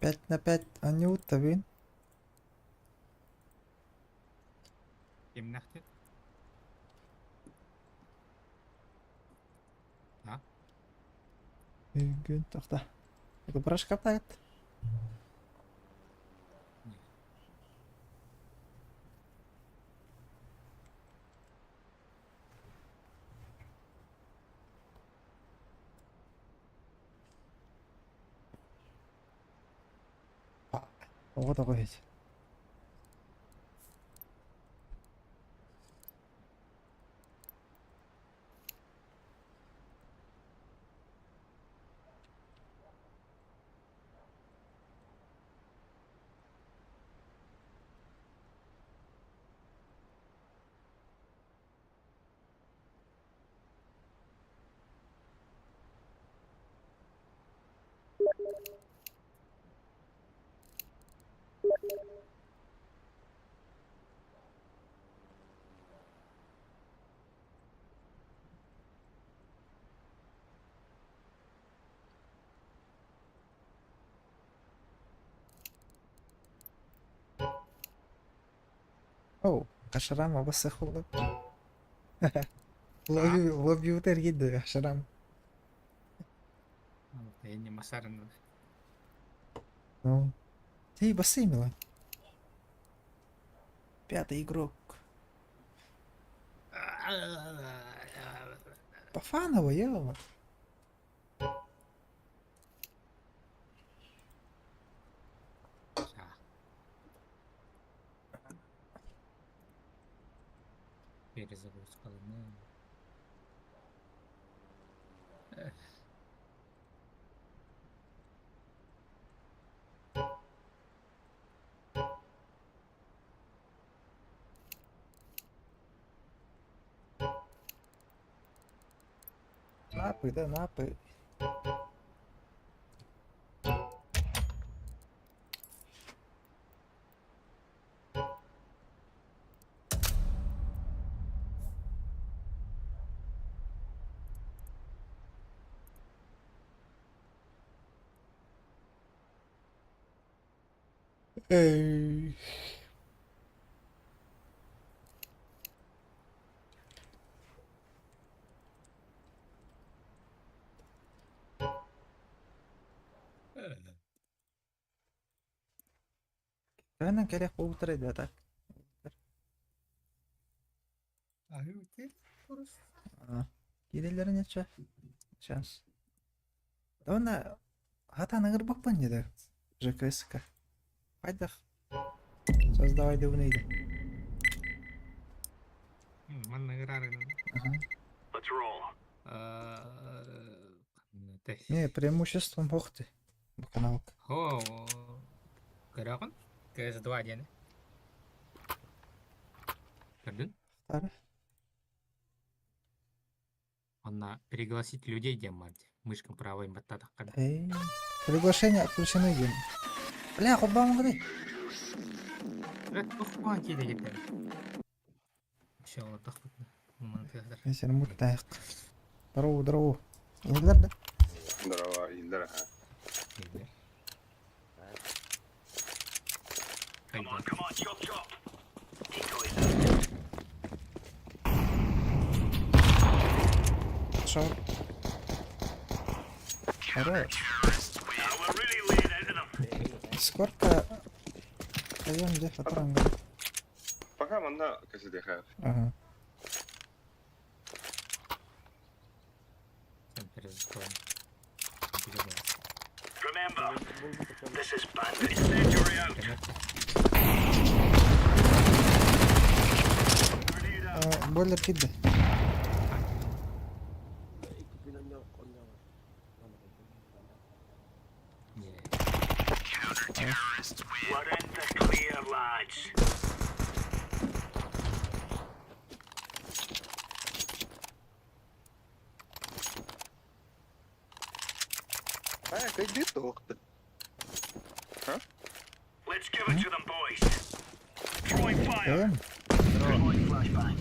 Пять на пять, Анюта, вин. Кимнахты? А? Күн тоқта. Браш каптагат. Оҕо тоҕо иһит. Оу, Хашарама басахулла. Лоби, лоби утер Хашарам. Я не масарын. Ну. Ты басы, Милан. Пятый игрок. Пафанова, ё. Перезагрузка. Ну. Напы, да, напы. Эй. Төһөнөн кэлиэх буолбуттар да так? Киирэллэрин еччэ. Сейчас. Уонна хатан ыҥырбаппын дии ЖКС-ка. Хайдах? Создавайдыбын ыйда. Манна ыҥыраар Ага. Let's roll. Не, преимуществом хохты. Бу каналка. Хо, көрөҕүн? КС2 диэни. Көрдүн? Второй. Онно пригласить людей диэн баар дии. Мышкам правой баттаатаххына. Эй. Приглашение отключено диэн. Бля, холбоомоҕуный. Бля, туох куһаҕан киирэ киирдэ. Все, олордохпутуна. Мантыгар. Мен сeni муттаах. Здорово, здорово. Иһиллэр да? Здорово, Индра. Киирдэ. Come on, Хайда. come on, chop chop. Decoys out. Шо? Хорош. Now we're really laying into them. Сколько даем где фатранга? Пока манна кэсидиха. Ага. Сен перезакроем. Перебор. Remember, this is bandit. Incendiary out. Коннектор. Grenade out. Э, Бойлер кидде. Не. We're in the clear, lads. А, кайды тоқты. Let's give it to them, boys. Throwing fire. Даем? Throwing flashbang.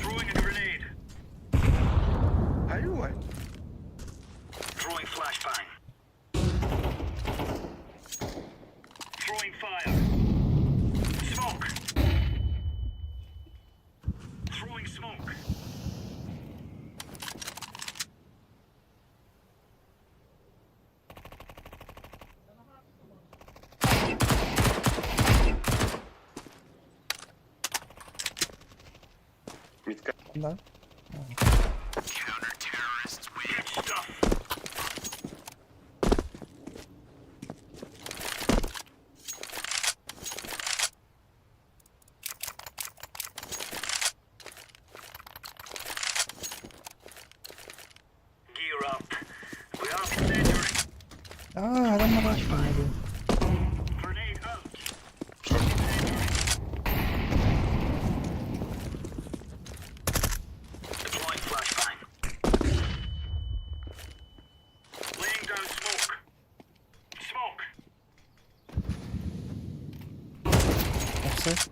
Throwing a grenade. Аюай. Throwing flashbang. Throwing fire. Smoke. Throwing smoke. Митка. Да. Good stuff. Gear up. We are incendiary. А, адам бар. Grenade out. Incendiary. Deploying flashbang. Laying down smoke. Smoke. Все.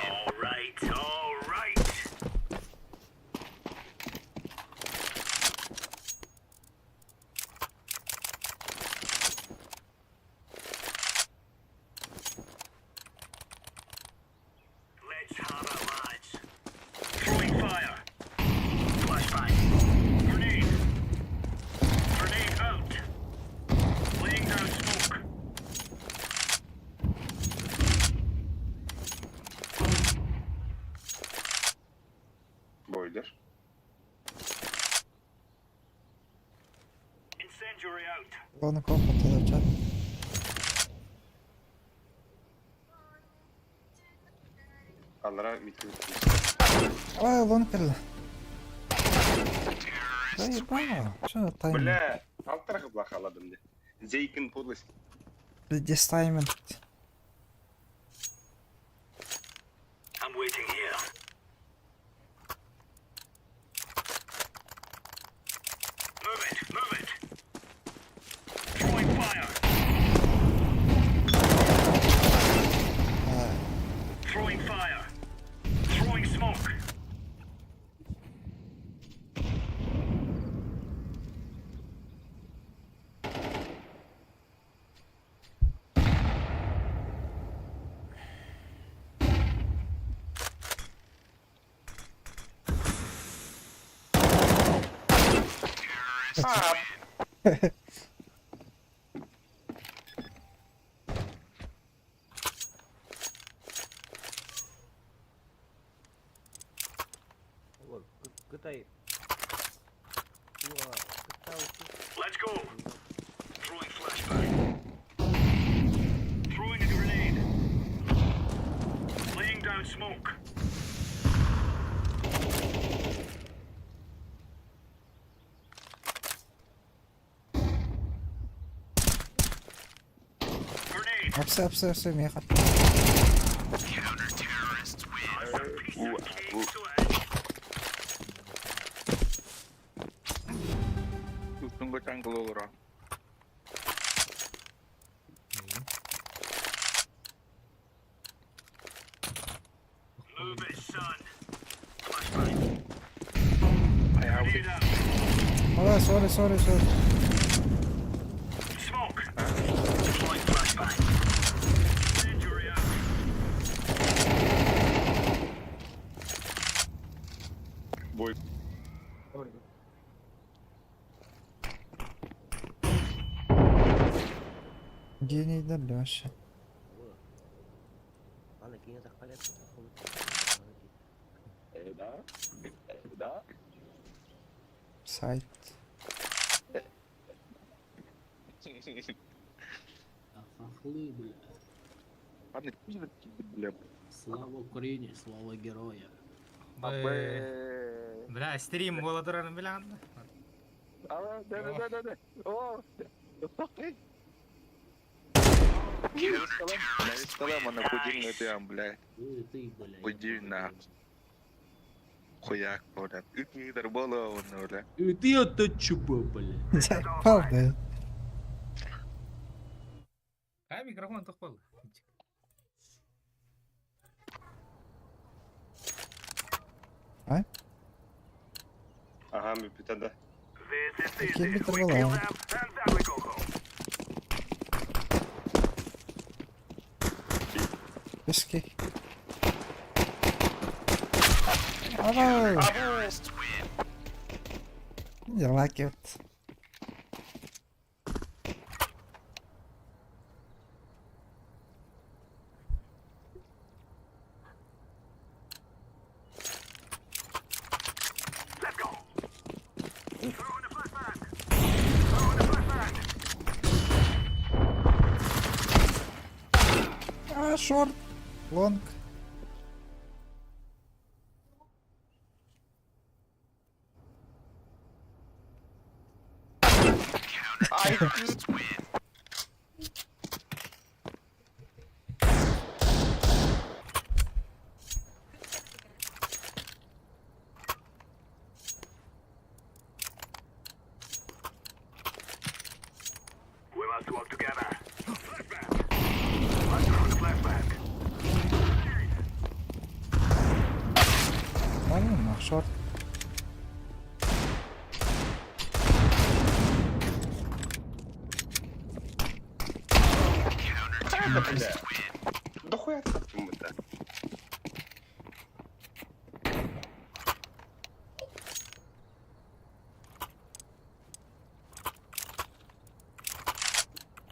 All right, all right. Let's have it, lads. Throwing fire. Flashbang. Grenade. Grenade out. Laying down smoke. Бойлер. Incendiary out. Ладно, копа, чат. Аллара митка. Ой, вон кэллэ. Заебал. Что тайминг? Бля, алтарах блахаладым де. Зейкин подлость. Пиздец тайминг. I'm waiting here. Move it, move it. Throwing fire. А, Throwing fire. Throwing smoke. Let's go. Throwing flashbang. Throwing a grenade. Laying down smoke. Grenade. Апсы, апсы, апсы, меха. Уу, уу. Тутунга чангыл олоро. Move it, son. Flashbang. Айабы. Grenade out. Ала, sorry, sorry, sorry. Smoke. Deploying flashbang. Injury out. Бой. Гений да Леша. Да? Да? Сайт. Хохлы, бля. Ладно, бля. Слава Украине, слава героям. Бля, стрим бола турарын билан. Да, да, да, да. О! Навесталам, на будильный прям, бля. Ну и ты, бля. Будильно. Хуяк, бля. Ытыдыр бола он, бля. И ты это чупа, бля. Заебал, да. А микрофон тохпал. Ага, мы питада. This is Кем easy. битер We была? kill them and then we go home. Пески. Ала! You like it. Let's go. Throw in the flashbang. Throw in the flashbang. А, short. Long. We must work together. Flashbang. Let's throw the flashbang. Нормально, short. Бля. Да хуя ты мы-то?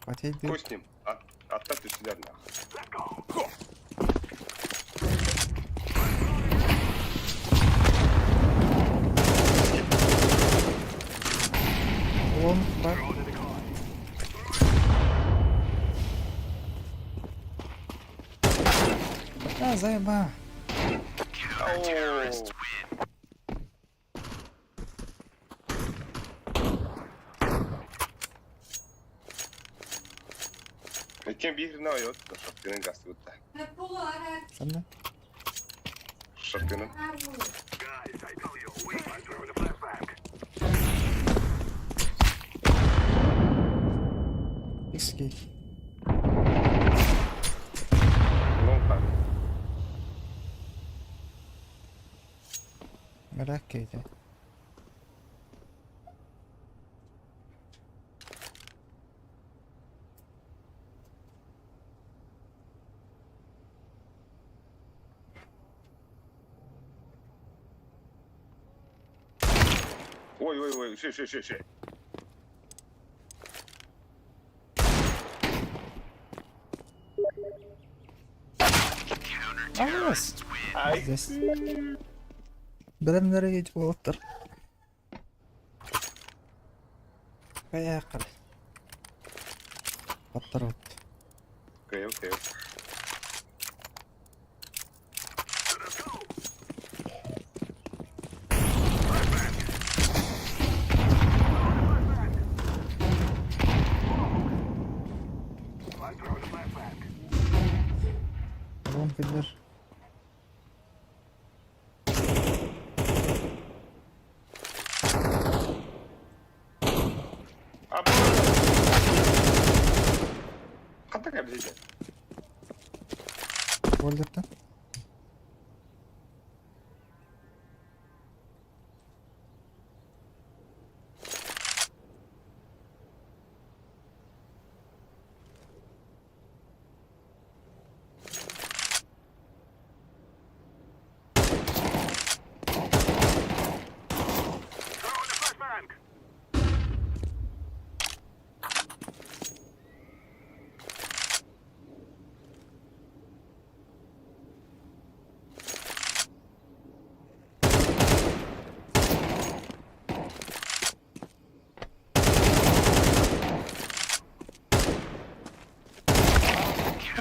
Хватит Хуй с ним. От, отдать сюда нахуй. Long, бар. А, заеба. Оу. Кем бихрина ойот, шапканы гастыбытта. Сәнне? Шапканы. Guys, I tell you, we must throw the flashbang. Пески. Ну, так. Merak etme. Ой, ой, ой, ши, ши, ши, ши. Аҕыс! Ай. Здесь. Бэлэмнэрэ уолаттар. Поехали. Патрот. Окей, окей. Вон киллэр. Ханна кэбиһиитэ? Буоллаттан.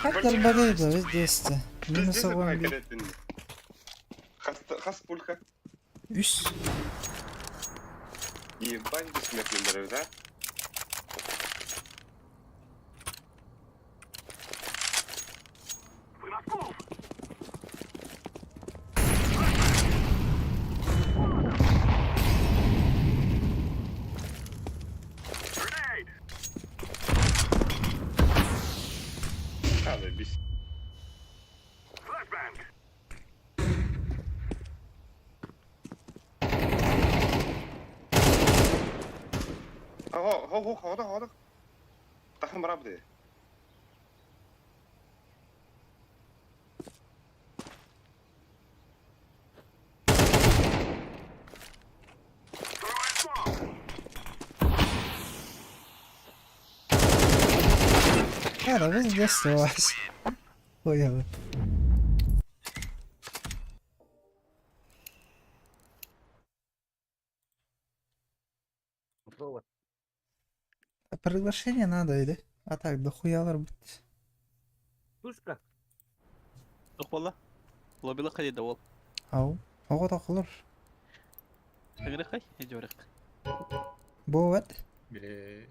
Как долбоебы, везде Минусовой. Хас пулька. Үс. Ебать бессмертный, да? А, заебись. Ого, го, го, хода, хода. Тахым рабды. Cara, везде сос. Ой, А приглашение надо или? А так, дохуялар быть. Пушка. Туох буолла? Лобила хайда ол. Ау. Оҕо тохолор. Ыҥырыхай, эдьорек. Боват. Били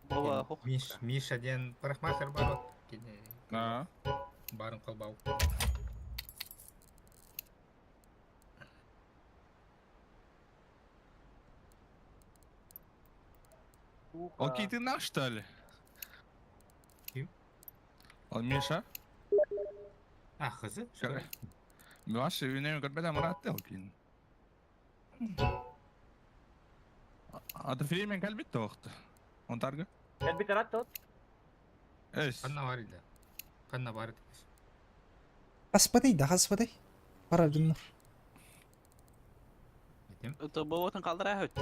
Бова хох. Миш, Миша диэн парикмахер бар от. Кини Аа. барын колбау. Окей, ты наш, что ли? Ким? Ол Миша? А, хызы? Ваш үнеме көрбөтө Мурат окей. Аты фримен кэлбит тоқты. Онтарга? Кэлбит ыраат Эс. Ханна бар иде. Ханна бар иде. Хаспатай да хаспатай. Пара дыннар. Этим. Это Боватын калдыра хөт.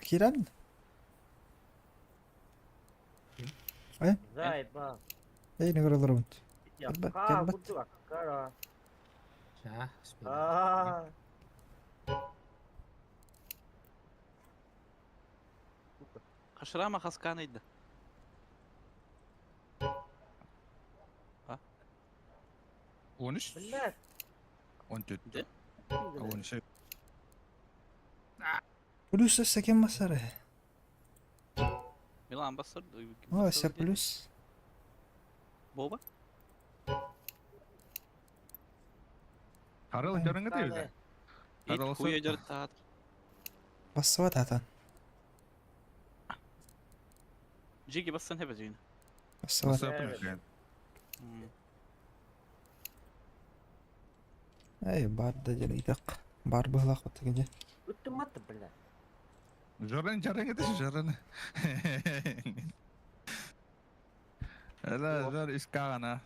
Киран? Заеба. Эй, не көрөлөр Я Кэлбэт, ха, кэлбэт. курдук аккара. Ша, спи. Аа. Хашрама хаскан иде. 13. Блядь. 14. Де? 13. Плюс өссө басары. Милан басыр. О, ся плюс. Боба? Харыл көрүнгө дейбит. Ит хуя жартат. Бассыбат атан. Жиги бассын хеп жигин. Бассыбат. Эй, бар да делейдак. Бар быһлах баттыгы. Үттүм атты, блядь. Жорен жарың эти жорен. Эла жор искагана.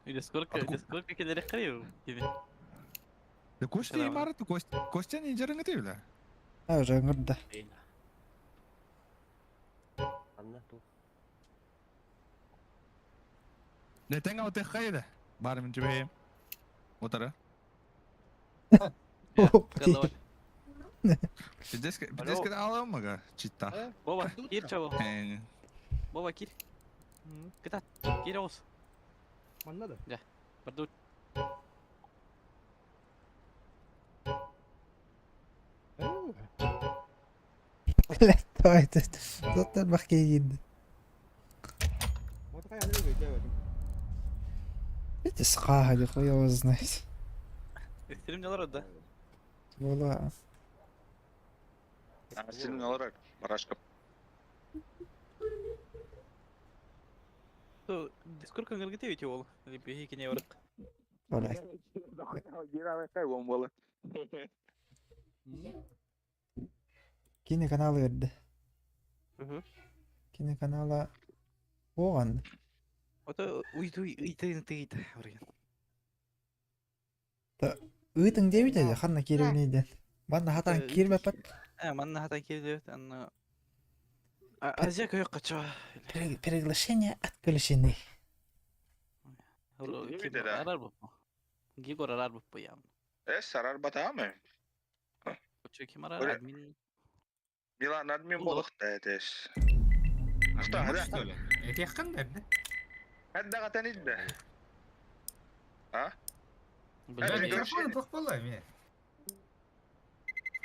Или сколько, или сколько келерек карыйбы? Кини. Да Костя имарат, Костя, Костя не жарың эти А, уже ыңырда. Анна ту. Нетең аутехайда. Бар мин түбэйем. Утары. Давай. Пиздецке, пиздецке аламага чита. Боба, кир чего? Боба, кир. Кытат, кир оус. Манна да. Да. Барду. Блядь, давай, тут бахкейгин. Эти схагали, хуй его знает. Стрим делар да. Була. Сильно алар, барашка. Дискорд кангыргыты ведь ол. Липихи не враг. Блядь. Кини каналы берді. Кини канала оған. Ото уйду ыйтын тыйт. Ыытың дебит эди, ханна киребинейден. Манна хатан кирбеппет. Э, манна хатан кирбеппет, анна Азия көйөк кача. Приглашение отключены. Арар бу. Гигор арар бу ям. Эс арар батамы. Чо ким арар админ. Милан админ болук да эс. Что, что ли? Это я да? Хәддә гатан идде. А? Бля, микрофон похвала мне.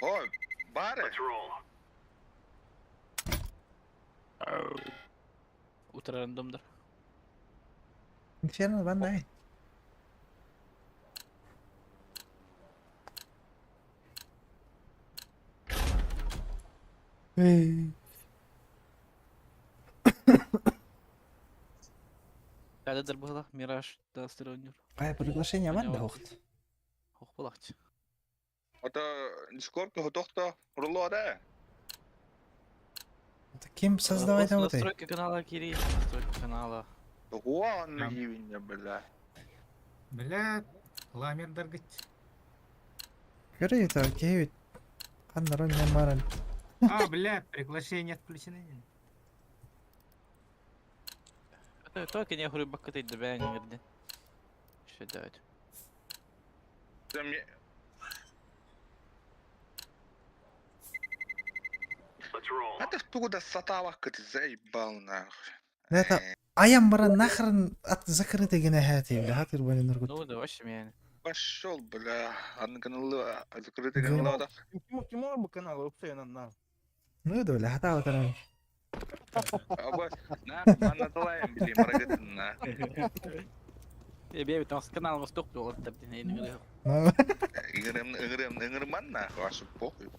Ой, бары. Утро рандомдыр. Инферно бандай. Эй. Кададыр була Мираж да стройнер. Кай приглашение бар да охт. Ох булакчы. Ото Discord хотохто руло да. Ким создавать там вот Настройка канала кири, настройка канала. Вон ебень, бля. Бля, ламер даргать. Көрө это кейбит. Канна роль маран. А, бля, приглашение отключены. Только не говорю, бакаты добавили не Что давать? Это тугуда сатавак ты заебал нахуй. Это аям бара нахрен от закрытой гене хати, бля, хатыр бали нургут. Ну да, вообще меня. Пошел, бля, каналы, закрытый канал, да. Ким канал вообще на на. Ну да, бля, хата вот Аба, на, манаталаем, били, марагатын, на. Я бе там с каналом сток был, это блин, Ну. Игрем, игрем, игрем, нахуй, аж похуй.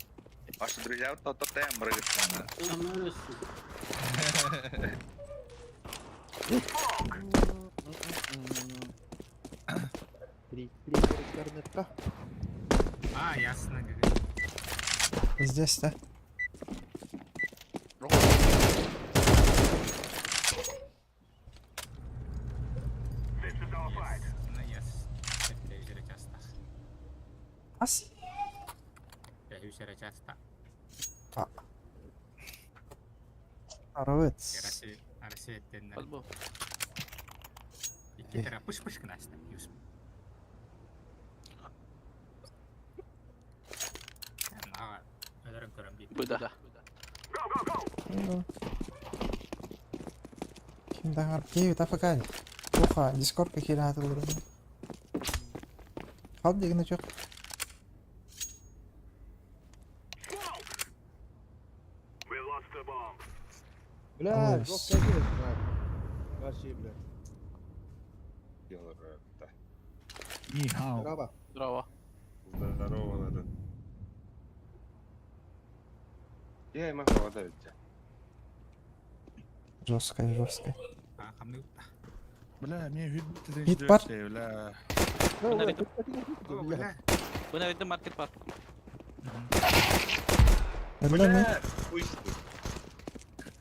Ваши друзья то то тем марагатын, Три, три корнетка. А, ясно. Здесь, да? Ас? А. Аровец. Пыш-пыш кнаста. Быда. Ким дагар кейбит афакали. Оха, Дискордка кире хатылыр. Хал дегене жок. Бля, жок кәйге. Вообще, бля. Нихао. Здорово. Здорово. Здорово, надо. Я могу вода Жесткая, жесткая. Бля, мне вид Хит бар? Бля. Бына видно маркет бар. Бля,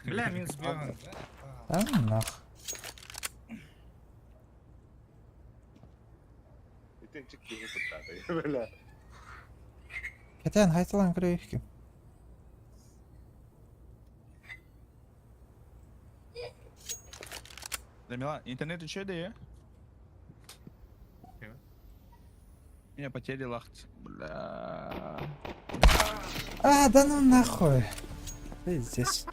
Бля, минус бьем. А, нах. Бля. Кетен хайталан көрөйүк. Да, Милан, интернет еще да? Меня потери лахт. Бля. А, да ну нахуй. Ты здесь.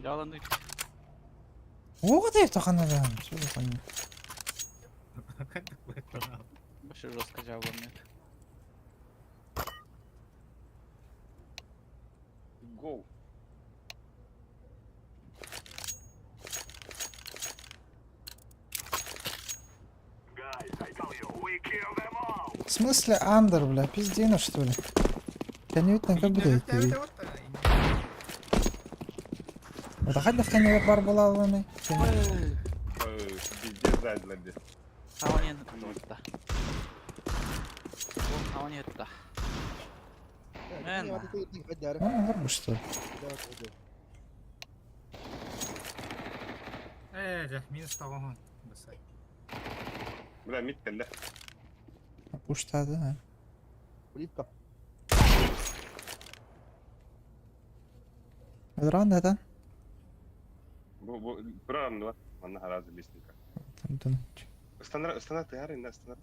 Yalandı. О, ты это хана Что за хуйня? Вообще жестко жабы нет. Go. В смысле андер, бля? Пиздина, что ли? Я не видно, как будет. Это хадда в конце бар была луны. Пиздец задли. Хаванин это. Хаванин это. Мен. Ну, норм, что ли? Ээ, минус того. Басай. Бля, мид кэллэ. Пуштады, да. Плитка. Ран, да? Бу бу прям два. Манна харазы лестника. Там, там. Станар станар ты на станар.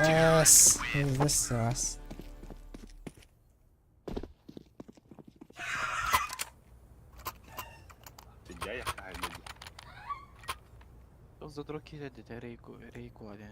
Ас, здесь ас. Я я хай. За други dedi рейку рейку hadi.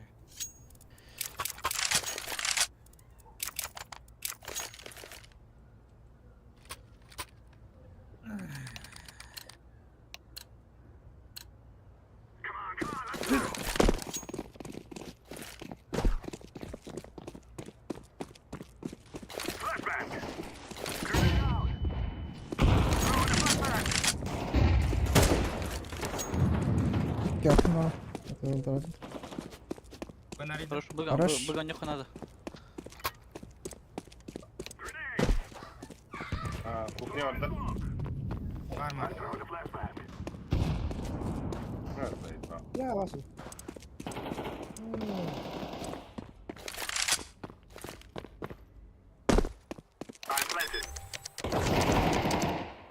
Окно. Это Хорошо, быга, Хорош. быга нюха надо. А, кухня бар да? Бар бар. А, заебал. Я вашу.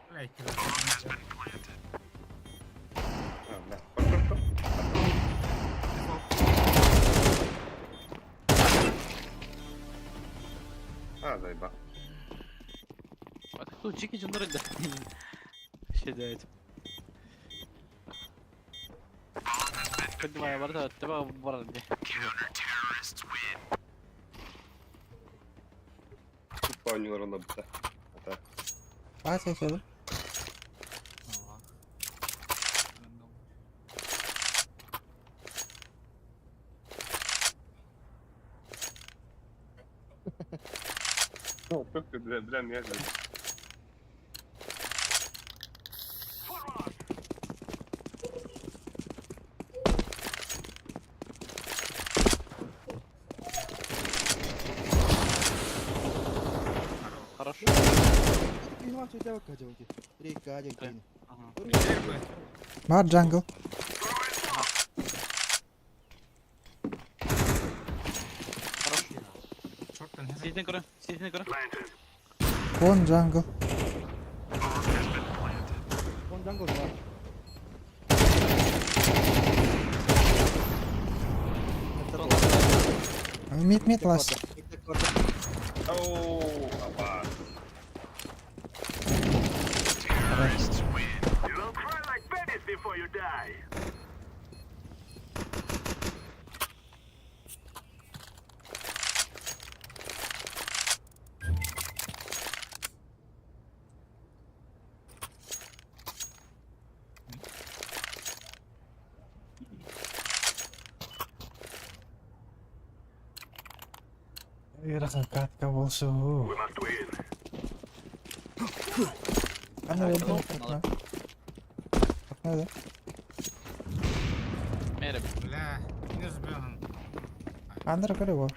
Бля, кило. А, бля. Пор, пор, пор. А, заебал. А ты тут чики жондар да. Şey evet. Кадмая барда, тебя барда. Тут паунилар лабыта. Это Батя, это. Ну, только для, для меня же. Хорошо. Ага. Бар джангл. Хорошо. Шорттан Сидин көрө, сидин көрө. Вон джангл. Мид, мид, ласт. Оу, опа. Ыарахан катка болсу. Ана өлдім, окно. Окно, да? Мере. Бля, минус беган. Андер көрө бол.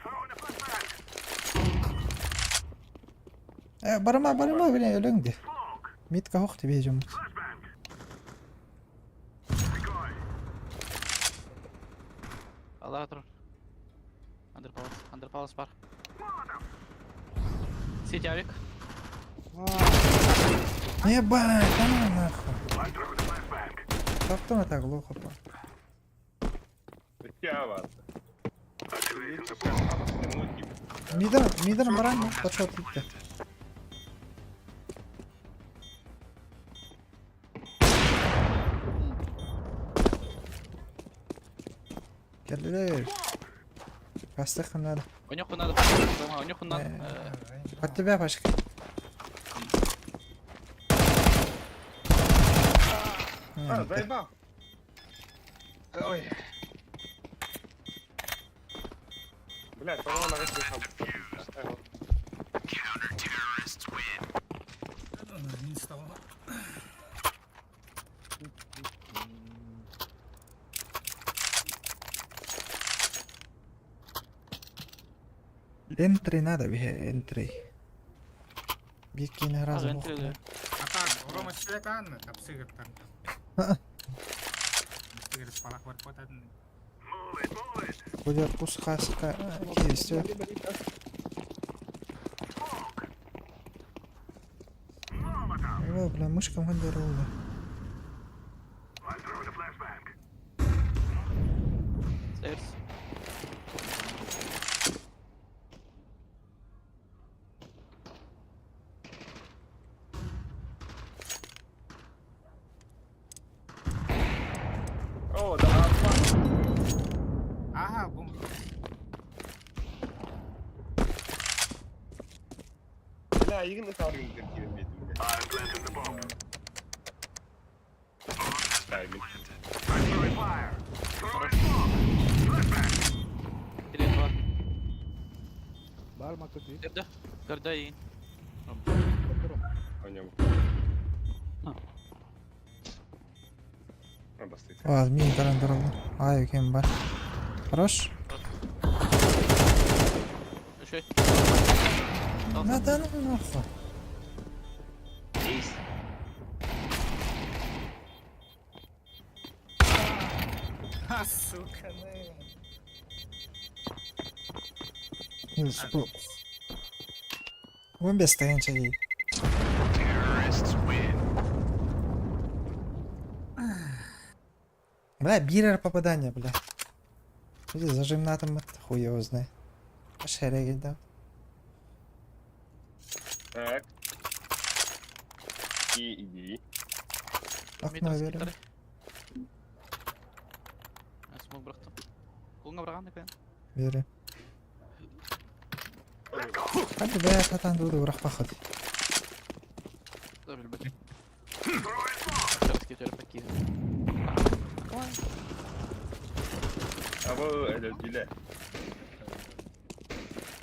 Э, барыма, барыма, бля, өлөңдү. Мидка хох тебе жум. Алла тур. Андер палас, андер палас бар. Сетявик. Ебать, да ну нахуй. Потом это глухо. Мидер, мидер баран, пошел ты. Кэллилэр. Хастык надо. Онюху надо. Онюху надо. Под тебя, Пашка. А, заебал. Ой. Блядь, по-моему, на весь Энтри надо, бе, энтри. Бикини разом. Энтри, А так, Рома Светан, тапсыгыттан. Сыгыр спалах бар потан. Куда кусхаска есть. О, бля, мышка мандерола. Stairs. О, да, Ага, бум. Бля, игры на самом деле бля. Три, два. Бар макоти. Эрдэ. Гарда и. О нем. А, мини таран Ай, кем бар. Хорош? Еще. Да, да, ну нахуй. Эйс. А, сука, ну. Вон без стоянча ей. Бля, бирер попадание, бля. Иди зажим на там, хуй его знает. Шереги, да. Так. И иди. Окно верим. Смог бырахтым. Колуңа быраган экен. Бери. Hadi be хатан дуду бырах пахат. Да, билбет. Сейчас кетер пакет. А вы это диле.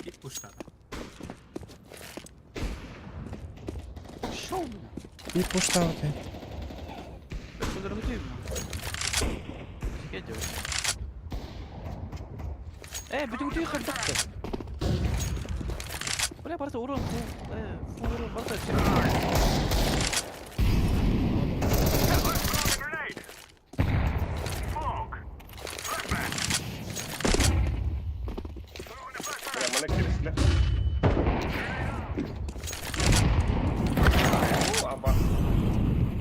И пуштада. Шоу. И пуштауты. Э, бүтүн түй хардакты. Бля, барта урон, фу, фу, урон, барта. Бля, мы на кресле. О, аба.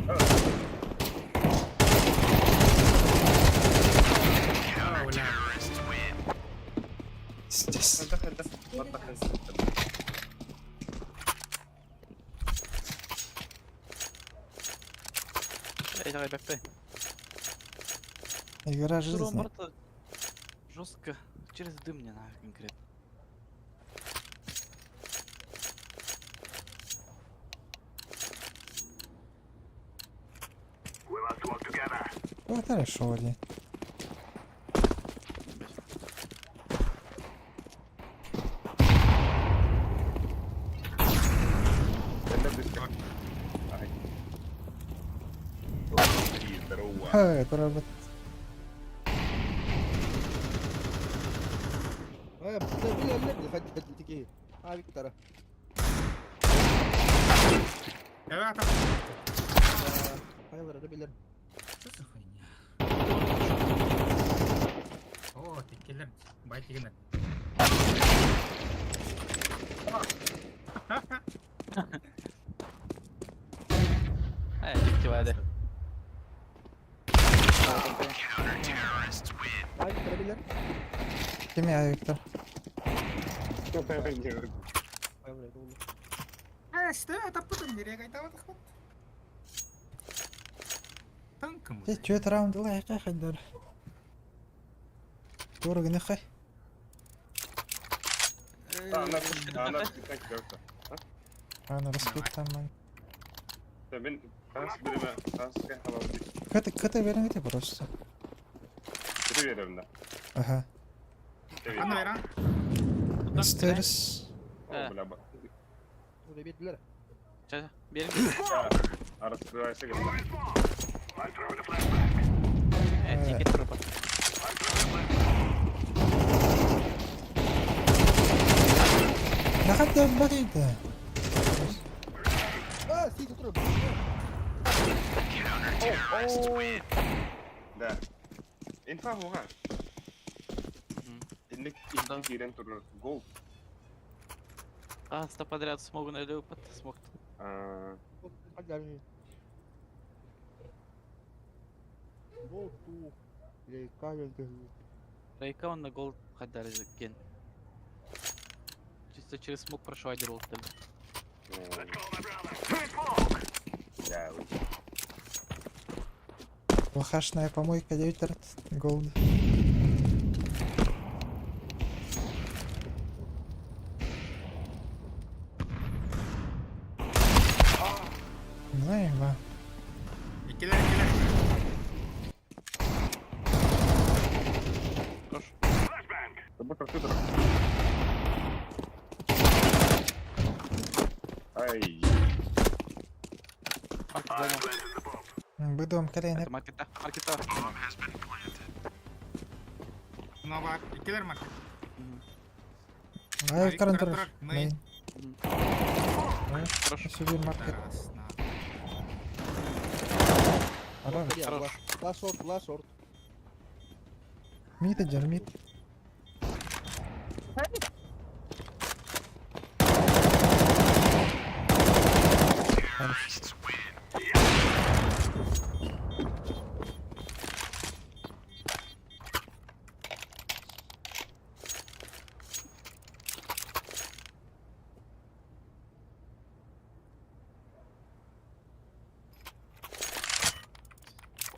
О, бля. Здесь. Эй, давай, БП. Игра Урон жизни. барта жестко через дым мне надо конкретно. Ну, хорошо, ли. Это быстро. Ай. Три, здорово. Ха, это робот. Э, бля, бля, бля, такие. А, Виктора. Давай там. Файлер, билер. Что за хуйня? О, ты киллер. Бай тигнет. Э, дьикти баады. Ay görebilir. Ким я, Виктор? Ay buraya doğru. Э, что это потом не регайтават? Танком. Ти чөт раунд ла хайдар. Тура гынахай. Она так көрді. Аны распит там. Мен қас біріме, қасқа халал Кыты кыты бериңите просто. Кіре беремін да. Ага. Аны веран. Мистерс. О, бля, Buraya bildiler. Ча, берин. раскрывайся, говорит. Э, тикет трупа. Нахат бакыйта. Aa siz oturun. Да. Инфа буға. Инник инник ирен турнир. Гол. Аста подряд смогу налево под смог. А, Hadi abi. Go to Leyka Рейка он на гол хаддали ген. Чисто через смог прошел один ролл. Да, Лохашная помойка 9 голд. Наеба. Икилер, икилер. Хорош. Тобой компьютер. Ай, Маркет занял. Быдом колено. Это маркета. Маркета. Нова, икилер маркет. Ай, Контроль, контроль. мейн. Мейн. Хорош. Сюда маркет. Раз, на. Хорош. Хорош. La short, la short. Мид идет, мид. Хорош.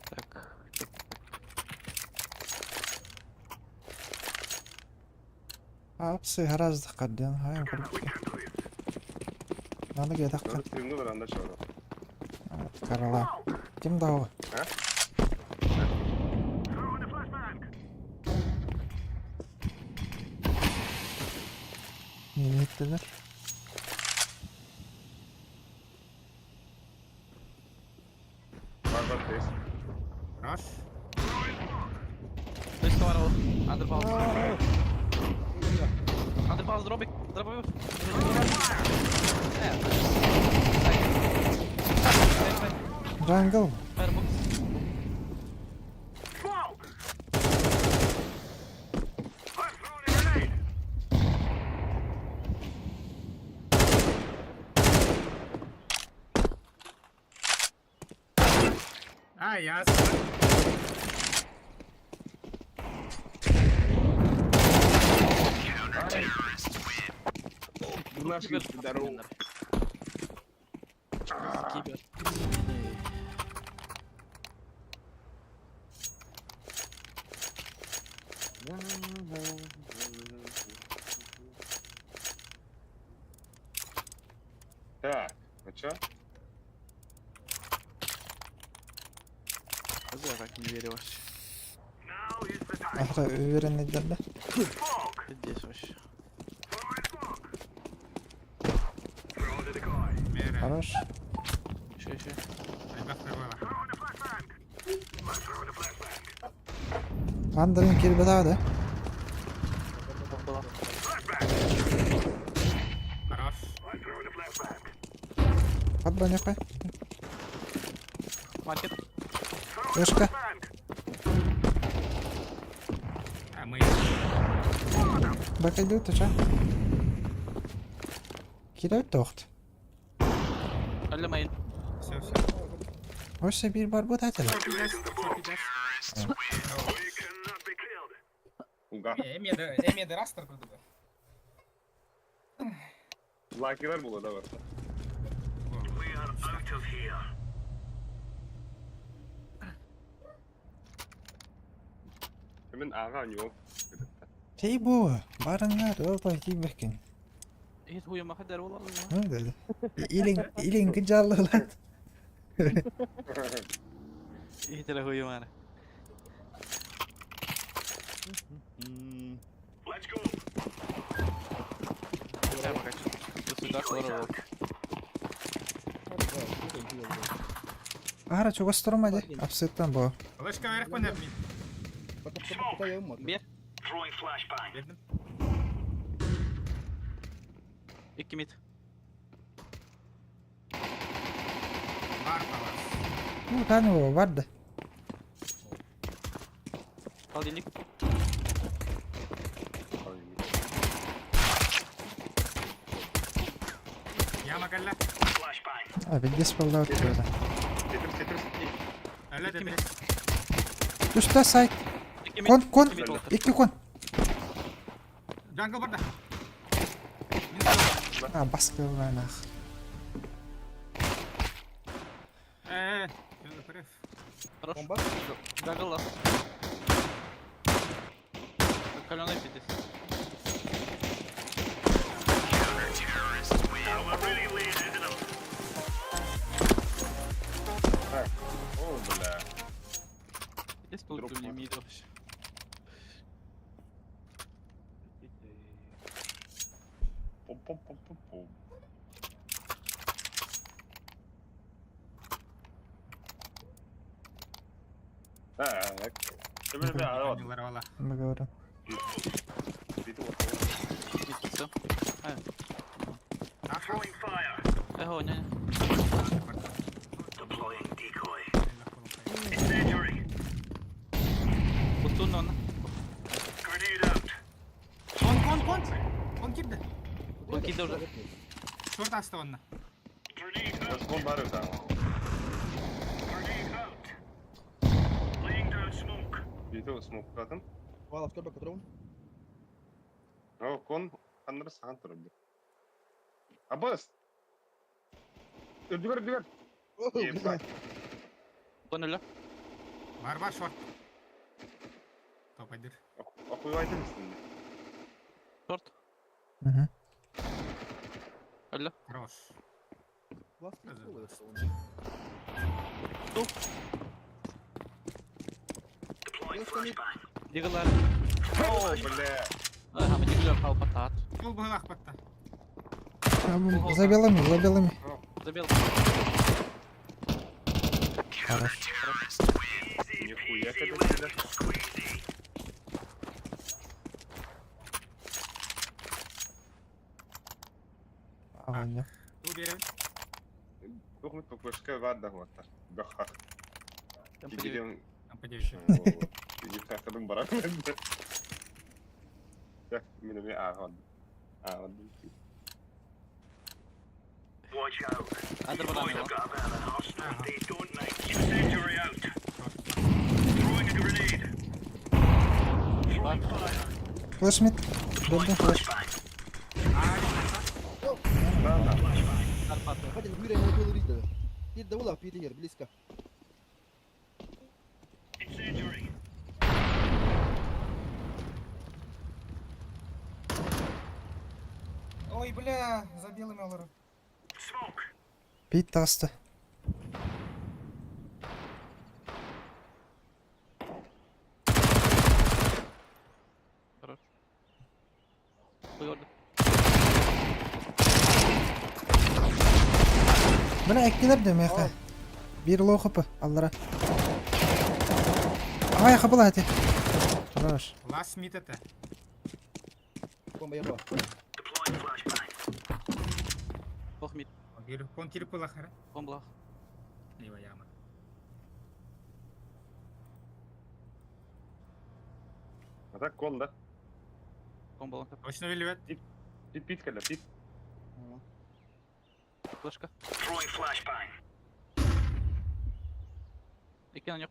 Так. Апсы гораздо каден, хай, Надо где-то надо стримну веранда чего. Карла. Кем дал? А? Не, не ты, да? Бар, бар, тез. Хорош. То есть товарил. Андерпаус. Андерпаус, дробик. Дробик. Э. Джангл. Фаербокс. А, ясно. Наши здорово. Кибер. Так, ну чё? Я так не верю вообще. Ага, уверенный дед, да? Здесь вообще. Мера. Хорош. Еще, еще. Айбах прибыла. Андерин кирбеда, да? Была. Хорош. Подбанюхай. Маркет. Вышка. А мы. Бэк идут, ты чё? Киирэ тоҕут. Өллө мейн. Все, все. Өссө биир барбыт этилэр. Уга. Эмиэ да растер курдуга. Лакилар була да бар. Мен аға не Чей бу, барыңар, ол той кийбеккин. Иһит хуйумаха дэр буолар. Ну dedi. Илин, илин кыжаллылар. Иһит эрэ хуйумаары. Ара чугас турма де. Апсыттан бу. Флешка вверх понятно. Пока пока я умор. Бер. Бердим. Икки мид. Бар палас. Ну, таны бар да. Холодильник. Яма кэллэ. А, бигдес болду турда. Тетрис, тетрис. Өлө тетрис. Түстэ сайт. Икки мид. Кон, кон. Икки мид болду. Икки кон. Джангл барда. А, баскы нах. Э, преф. Хорош. Бомба. Джангл ласт. Каленый пиздец. О, бля. Здесь получил не мид вообще. Пум-пум-пум-пум-пум. Так. Не ларвала. Мы говорим. Мид все. Эго, не, не. Кутун он. Кон, кон, кон. Кон кирди. Кон кирди уже. Шорт аста онна. Кон бар өзі. Бейті смоктадым. Вала, в тобі патрон. О, кон қандыр саған тұрып. Абыс! Үрдігер, үрдігер! Ебать. Кон өлө. Бар бар шорт. Топайдыр. Охуевайте мисың? Шорт. Мгм. Өлө. Хорош. Вас Дигалар. О, бля! Ага, мы дигалар хал патат. Кол быгылах батта. А, За белыми, за белыми. Забил. Хорош. Нихуя себе тебя. А, не. Бу беребин. Тухмут покушка варда вот. Бахах. Там подиви. Кигерем. Там подивишь. Кигерем барак. Так, минуме а вот. А вот. Андер банан. Флеш мид. Бердим флеш. Хватит, Юрий, не был видно. Пить да пить близко. Ой, бля, за белыми олору. Пит таста. Хорош. Хуй Бля, эккилер де меха. Бир лоу хп, аллара. Ай, хапала эти. Хорош. Лас мид это. Бомба яба. Ох, мид. Кон кирип кулахара. Кон блах. Лево яма. А так кон, да? Кон блах. Точно веливет. Пит, пит, когда пит. Флешка. Throwing flashbang. Икки на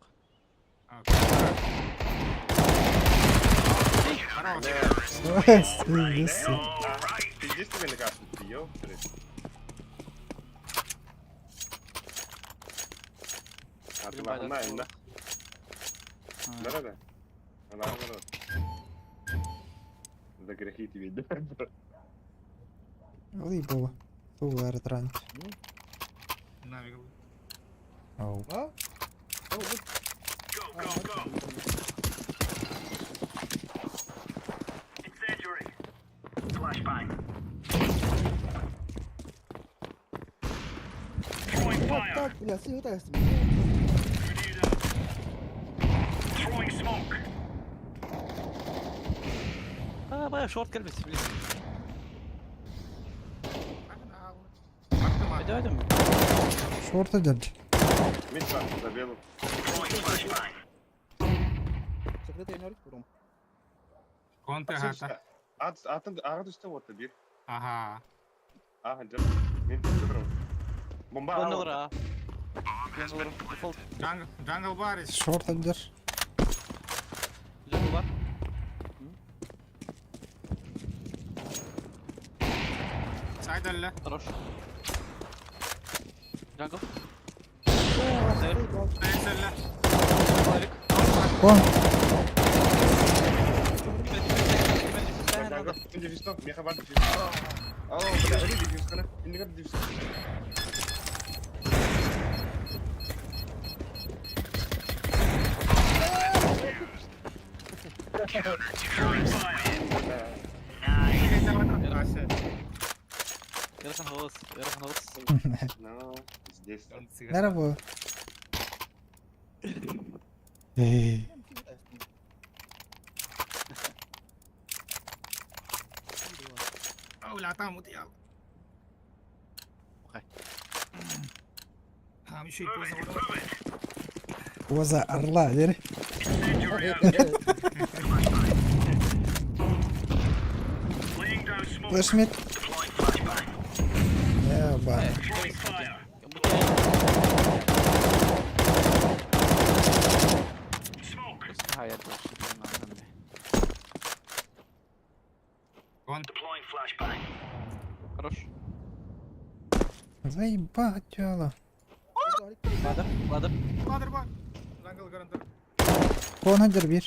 Пиздец тебе на кассу, ты ёптры. Атыларына инна. Да-да-да. Она наоборот. За грехи тебе, да? Либо. Тулар трант. Оу. А? О, вот. Go, А, go, go. вот. Incendiary. Flashbang. Throwing Вот fire. так, бля, син так. Grenade out. Throwing smoke. А, бая, шорт кэлбит, блин. Hadi hadi. Шорты дядь. Митва, забил. Throwing flashbang. Закрытый ноль, рум. Контр хата. Атын аға түсті отты бір. Ага. Аға, жап. Мен түсті тұрмын. Бомба Кон алып. олар, а. Кон олар. Дефолт. Джангл, джангл бар. Шорты дядь. Jungle бар. Сайд әллә. Хорош. Jungle. Сайд әллә. Лавик. Кон. Мен дефюз меха бар дефюз. Ау, бля, öyle дефюз қана. Енді қана дефюз. Yarıхан голос, yarıхан голос. Ну, здесь. Merhaba. Эй. Ау, там вот я. Окей. Там еще и поза. Move it. Поза орла, дери. Incendiary out. Laying down smoke. Флеш мид. Deploying flashbang. Еба. Throwing fire. Smoke. Кон. Deploying flashbang. Хорош. Заебать тело. Ладер, ладер. Ладер бар. Джангл гарантер. Кон адер bir.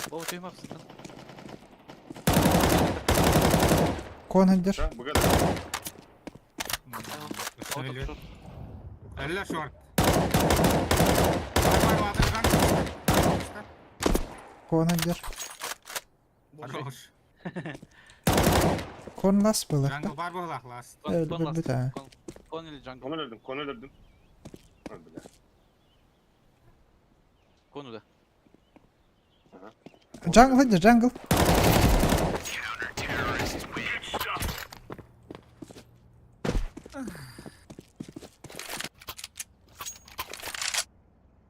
Бо, ты мапс. Кон адер. Да, бұға Әллә. Әллә шорт. Бар, бар, ладер, джангл. Кон адер. Хорош. Кон лас было. Джангл бар була, класс. Э, бля. Кон или джангл. Кон өлдім, кон өлдім. Ой, бля. Кону да. Джангл адер, джангл. Get stuffed.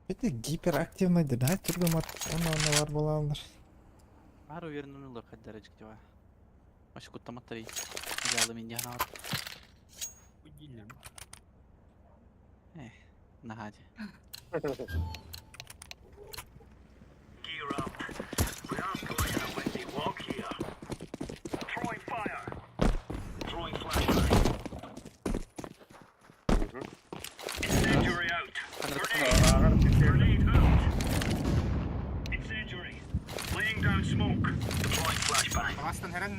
Это гиперактивный да, түргөм ат. Оны бар болалар. Ар уверен олар каддарачык дева. Маш куттаматтары. Жалды мен яна Нагади. Gear up. We aren't going on a windy walk here. Throwing fire. Throwing flashbang. Incendiary out. Grenade. Аға, Grenade out. Incendiary. Laying down smoke. Deploying flashbang. Класстан хәрән.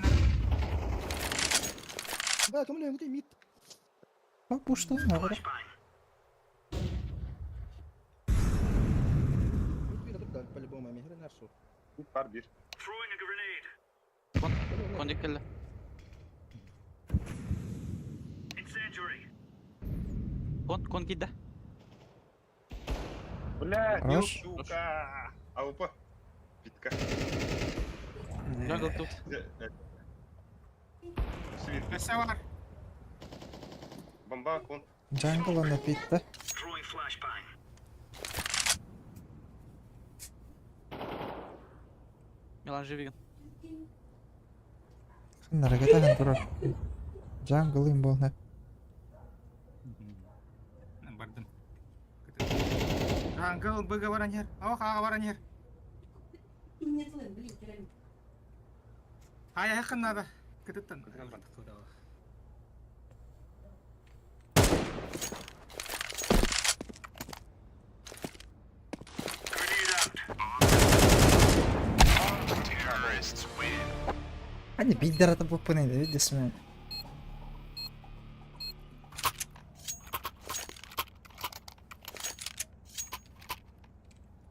Бля, кому не мид. Папушта, наоборот. Flashbang. По-любому, я не нашу. Бар bir. Throwing a grenade. Кон диккелле. Incendiary. Кон, кон кидде. Бля, Хорош. сука. АВП. Питка. Джангл тут. Свит. Әсә бар. Бомба, кон. Джангл аны питті. Throwing flashbang. Милан живиген. Нарагатахан турар. Джангл им болна. Джангл быга баран иһэр. Ох, аҕа баран иһэр. Айаххын наада. Кытыттан. Hadi bir arada bu paneli desme.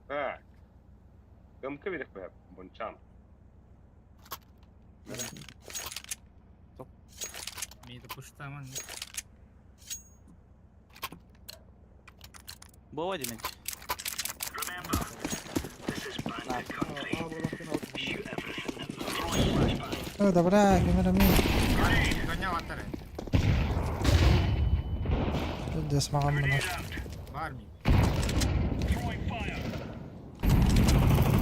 Так. Гымка берек бе, бунчан. Мида пуштаман. Бова демек. О, добра, камера ми. Гонял аттары. Дес маған мына. Бар ми.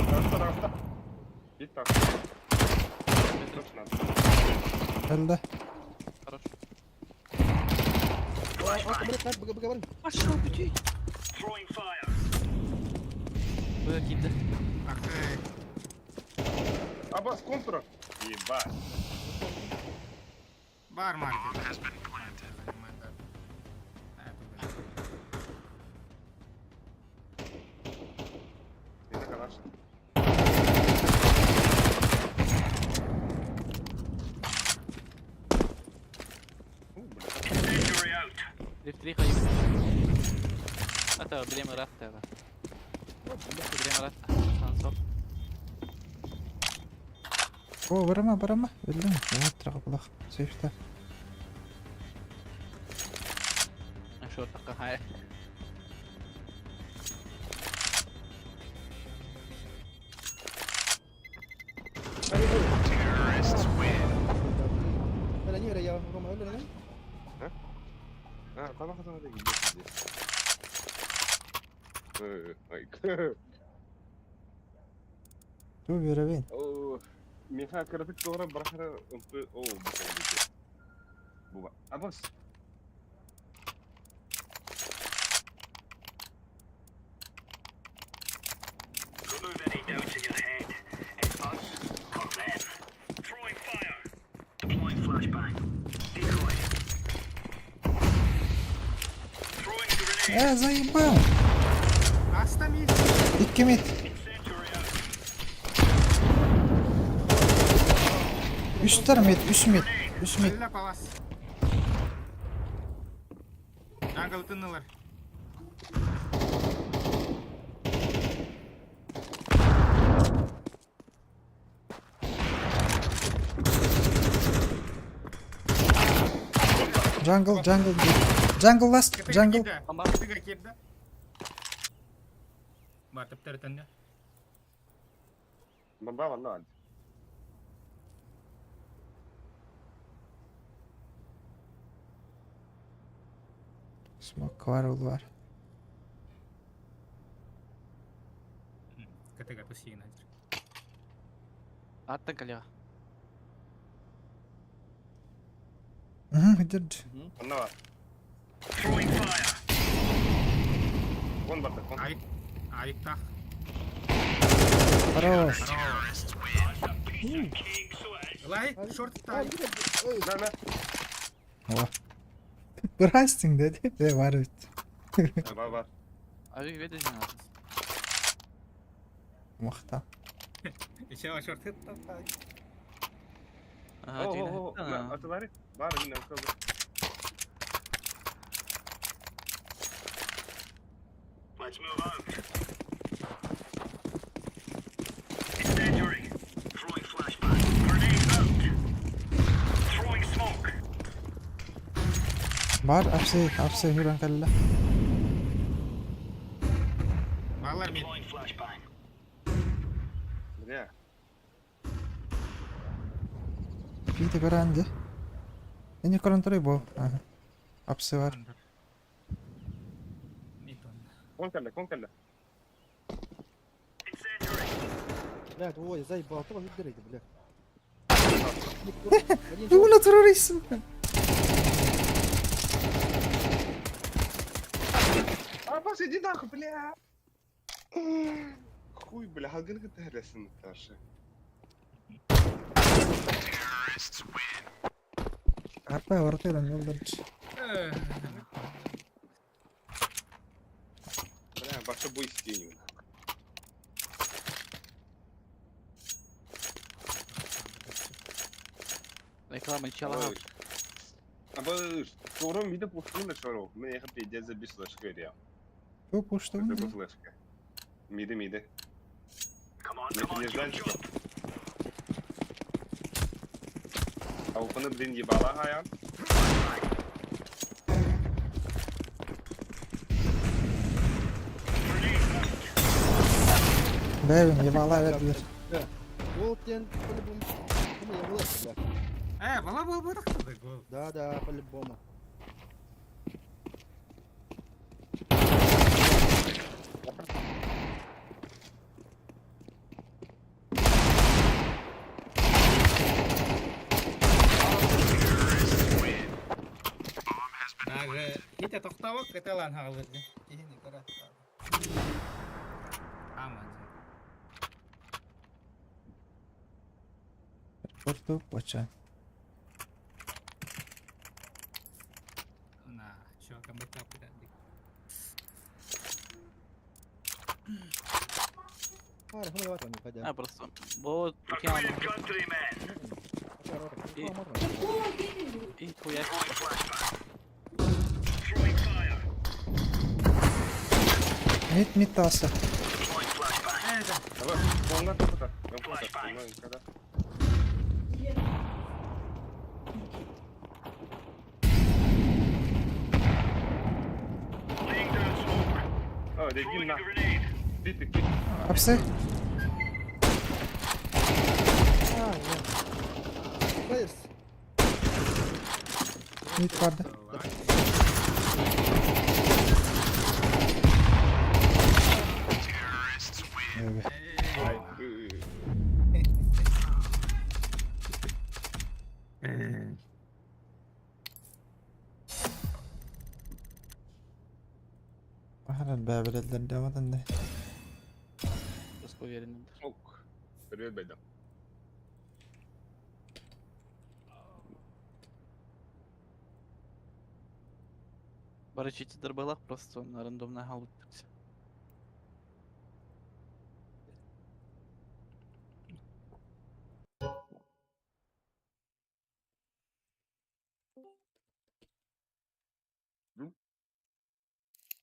Таста, таста. Бит так. Точно. Өлді. Хорош. Быга быга баран. Пошел пути. Быга киирдэ. Ах ты. Абас, контура. Ебать. Бар маркет. Это калаш. У, бля. Лифтри хайы. Ата билем ратта. Билем ратта. Сансор. О, барама, барама. Өлдің. О, тыраға бұлақ. Сейфта. Шортаққа хай. Öyle niye ya Roma öyle ne? А, там охота здесь. Ай, Ту беребейін. О, Миха кырдык doğru bırakır. О, Буба. Абас. Remove any doubts in your head. It's us or them. Throwing fire. Deploying flashbang. Decoy. Throwing a grenade. Э, заебал. Астами. Икки мид. Incendiary out. Үстер мид, үс мид. Үс мид. Өллө палас. Джангл тыннылар. Джангл, джангл. Джангл ласт, джангл. Кытыга киирдэ. Бар тептер төннө. Бомба ванна. Смок var, ул var. Кытыга тусигин азыр. Аттан калеға. Угу, идет. Ванна. Throwing fire. Вон барда, вон. Айк. Айктах. Хорош. Cake, so it is. Лай, шорт тай. На, на. О. Бырастың деді. Е, бар бит. Бар, бар. Abi веде жана. Мақта. Еще шорт тай. Ага, О, дигән. о, о, на, атылары. Бар, мин алкалды. Let's move out. Incendiary. Throwing flashbang. Grenade out. Throwing smoke. Бар, апсы, апсы хүрен калла. Баллар мид. Deploying flashbang. Бля. Питі көранды. Эни көрөн турай бу. Ага. Апсы бар. Мид он. Вон калла, вон калла. Incendiary. Блядь, ой, заебал, то дырыйды, бля. Уна турарый, сука. Абас, иди нахуй, бля. Хуй, бля, халгын кытта хэлэсин Таша. Арпа ортайдан yollarız. Бля, баша бой с тенью. Реклама чала. Абы, чором вида пушку на чоров. Мен яха пиздец забис флешка я. Что пушта? Это флешка. Миды, миды. Мне не знаю, что. А у блин, ебала хая. Бэвин, ебала verdiler. Голден по-любому. Ну, я был, бля. Бала был бы так гол. Да, да, по-любому. Даже хите тохтавак кыталан хаалырды. Кихини карат. Аман. Порту поча. На, чё, кам бата куда. А, просто. Вот, океан. И хуя. Мид мид таса. Давай, полна куда? Когда? О, дедим на. Ты ты. Апсы. Players. Mid vardı. Evet. Ahlan бәбелелер demeden de. Просто уверен. Ок. Привет, байда. Бары читер была просто на рандомная галут.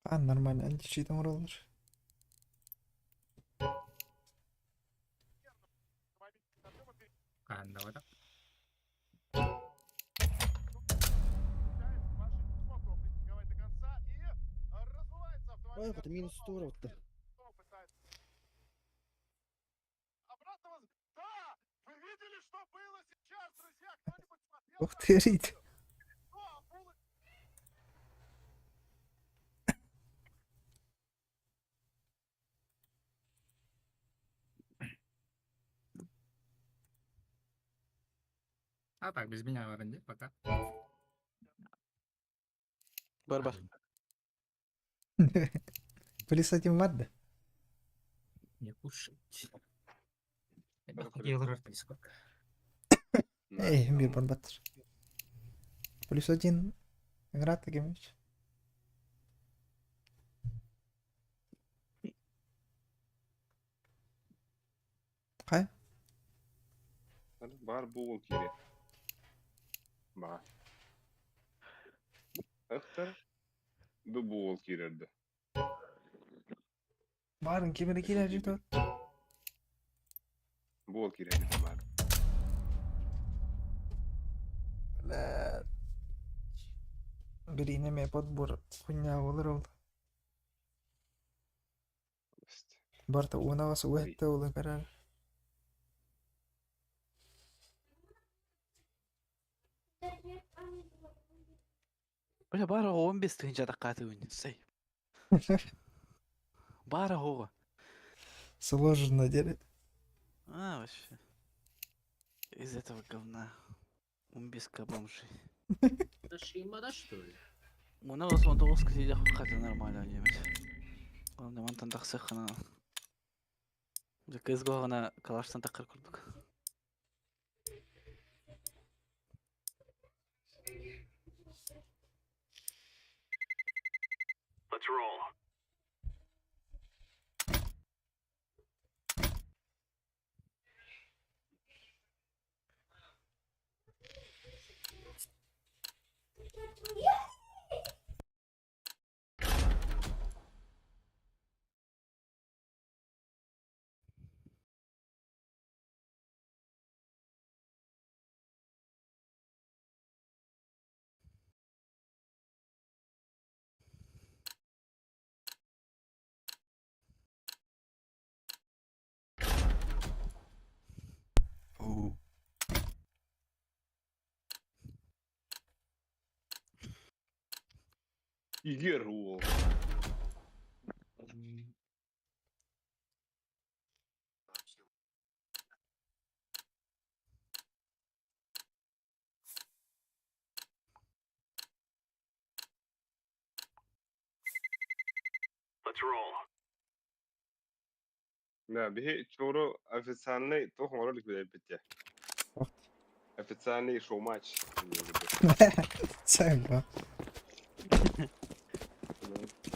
А, нормально, античит olur. Канда вот. Ой, это минус 100 вот-то. Ух ты, рит. А так, без меня в аренде пока. Барбар. Плюс один vardı. Не кушать. Сколько? Ey, bir barbattır. Плюс один. Игра Гемич. Кай? Бар буол кире. Ба. Ыхтар. Бу буол кирерди. Барын кемере килер жито. Буол кирерди бар. Бля. Bir ineme подбор хуйня olur oldu. Барта унавас уэтте улы карар. Бля, бара 15 тыгынча даккаты ойын. Сей. Бара хого. Сложно делать. А, вообще. Из этого говна. Умбиска бомжи. что ли? Муна вас он тоғыз кісі хаты нормально немес. Главное, мантан тақсы хана. Кыз гоҕына калаштан таххар курдук. Let's roll. Оу. Игер уол. Let's roll. Да, биһи чору официальный туох оҥоро илик билэрбит Вот. Официальный шоу-матч. Цемба.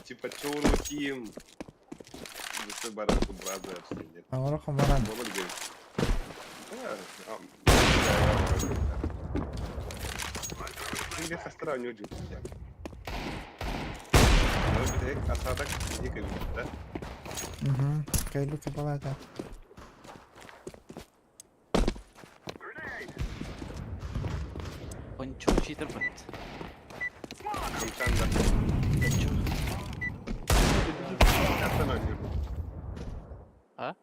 Типа чору тим. Вы бараку бразерс нет. Амара хамаран. Болор говорит. Да, а, да, я не Осадок дико да? Угу. Кайлука балата. Пончо читер бит. Кончанда. Пончо. Каттан oynuyorum. А?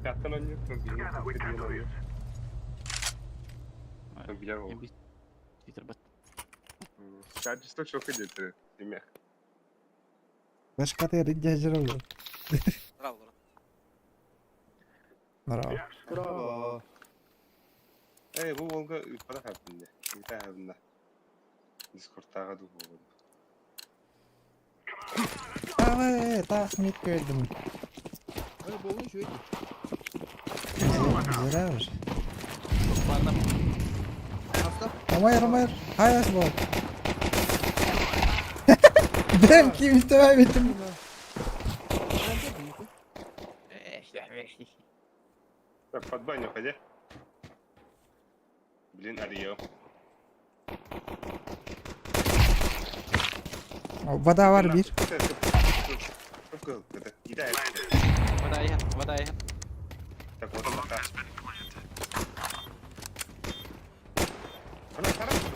Каттан oynuyorum. Biler oldu. Читер бит. Качество çok iyi Демек. Башка ты рыдя жырылы. Браво. Браво. Браво. Эй, бу Волга ыппара хаппинде. Ыта хабында. Дискордтага ду болду. Давай, так, мид көрдüm. Ой, болны еще эти. Зря уже. Барна. Остап. Омайр, омайр. Хай, бол. Бэм, ким битим. Так, под баню ходи. Блин, Арио. Вода var bir. Вода иһэр, вода иһэр. Так, вот он пока. Она хорошая.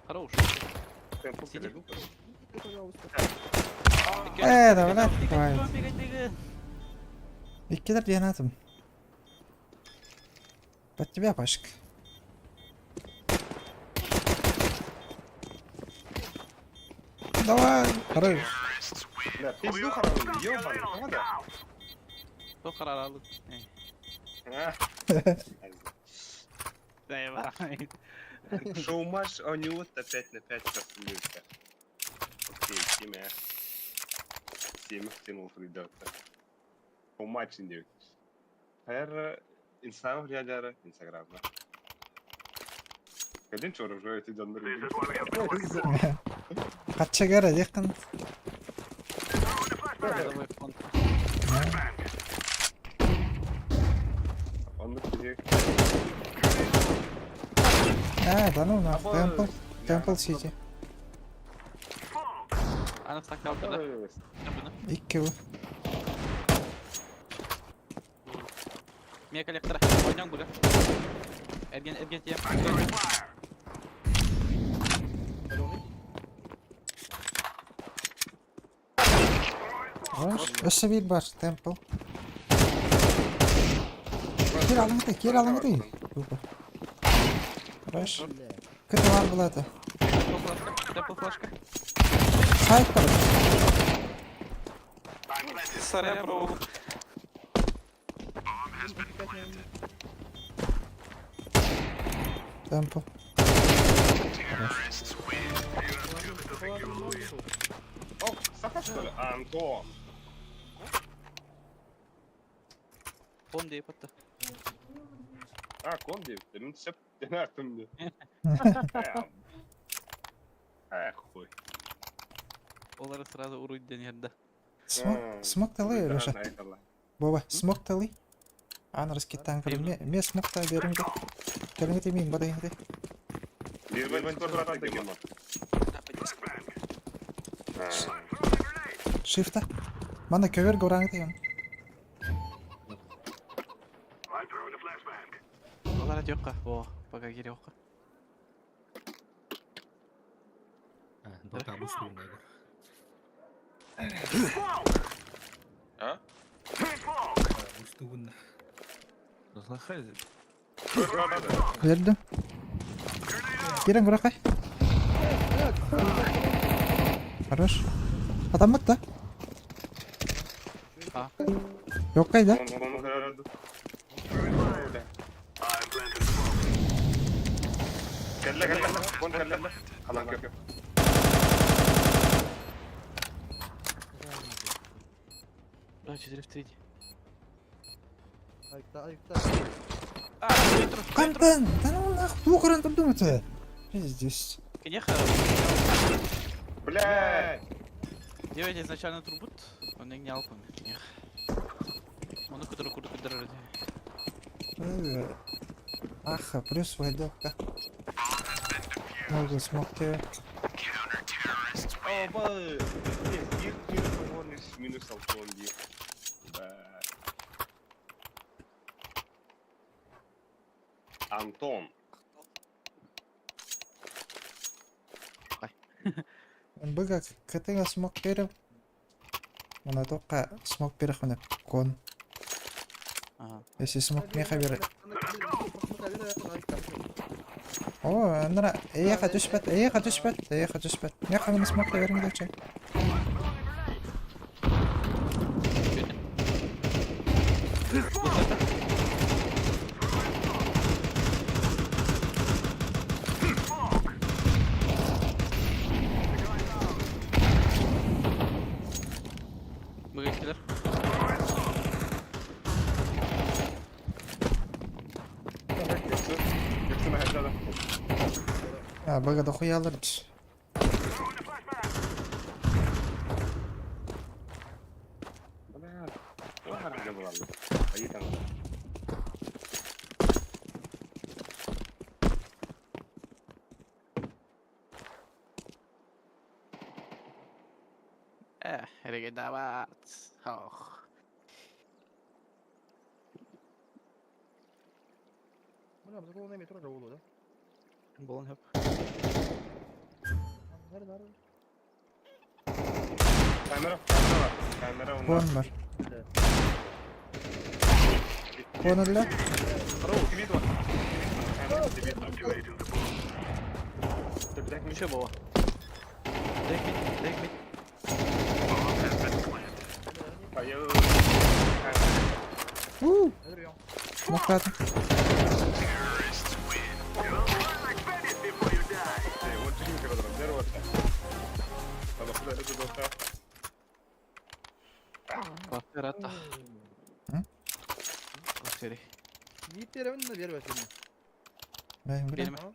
Хорош. Сиди. Пожалуйста. Э, давай, давай. Иккилер диэн атым. Под тебя, Пашка. Давай, хорош. Да, пизду хороший, ёбаный, правда? Тоқ қараралы. А. Давай. Шоу-матч, а у него 5 на 5 проснулся. Окей, семя. Семь втянул ребята. Шоу-матч не. Her Instagram рядара, Instagram. Один чор уже эти доноры. This is what we have been looking for. Катчагара дехтан. Давай, фон. Он на тебе. А, да ну нах. Темпл. Темпл Сити. Аны сақтап да. Бұны. Икки бу. Мен коллектора. Ойнаң бұлы. Эрген, эрген тием. Хорош. Өссө бир бар. Темпл. Кир алыңды, кир алыңды. Тупо. Хорош. Кыты бар булады. Темпл флашка, темпл флашка. Сайт бар. Сорян, бро. Темпл. О, сахар. что ли? Антон. Кон деп атты. А, кон деп. Мен сеп денартым деп. Эх, хуй. Олар сразу уруй денерді. Смок, смок талы, Леша. Боба, смок талы. Ан раскитан көр. Ме смок та беримге. Кәлеңге мин бадайыңды. Шифта. Мана көвер гораңды yon. Олар жоққа. О, пока керек оққа. Дота бустуун Егор. А? Бустуун. Бердим. Кирен горакай. Хорош. Адам да. А. Yok kayda. Кәллә, кәллә, кон кәллә. Халан көр. Да, 4 в 3. Айыкта, айыкта. Кантан, да ну нах, бу көрөн турдум өтө. Пиздец. Конечно, Блядь! Девять изначально трубут, он не алпын. Оны который курду кудырыр. Аха, плюс вайдовка. Могу смог тебе. О, бай! Минус, минус алтон ди. Да. Антон. Быга кытыга смог берип. Мына тоққа смог берип мына кон. Ага. Если смог меха бер. О, анара, эйха түшпәт, эйха түшпәт, эйха түшпәт. Меха мына смог бериң дече. Быга келер. А, быга да хуялыр. Э, регедават. Ох. Мына біз қолына метро жабылу, да? Болон хөп. Нары, нары. Камера, камера бар. Камера у Кон нас. бар. Кон эле. Мид бар. Камера мид. Ничего было. Дай мид, дай мид. Аю. У, смог аты. Вот чигин кадр, дерево. Квартирата. М? Квартире. Мид беремин да бербе сені. Бәйм билем. Береме.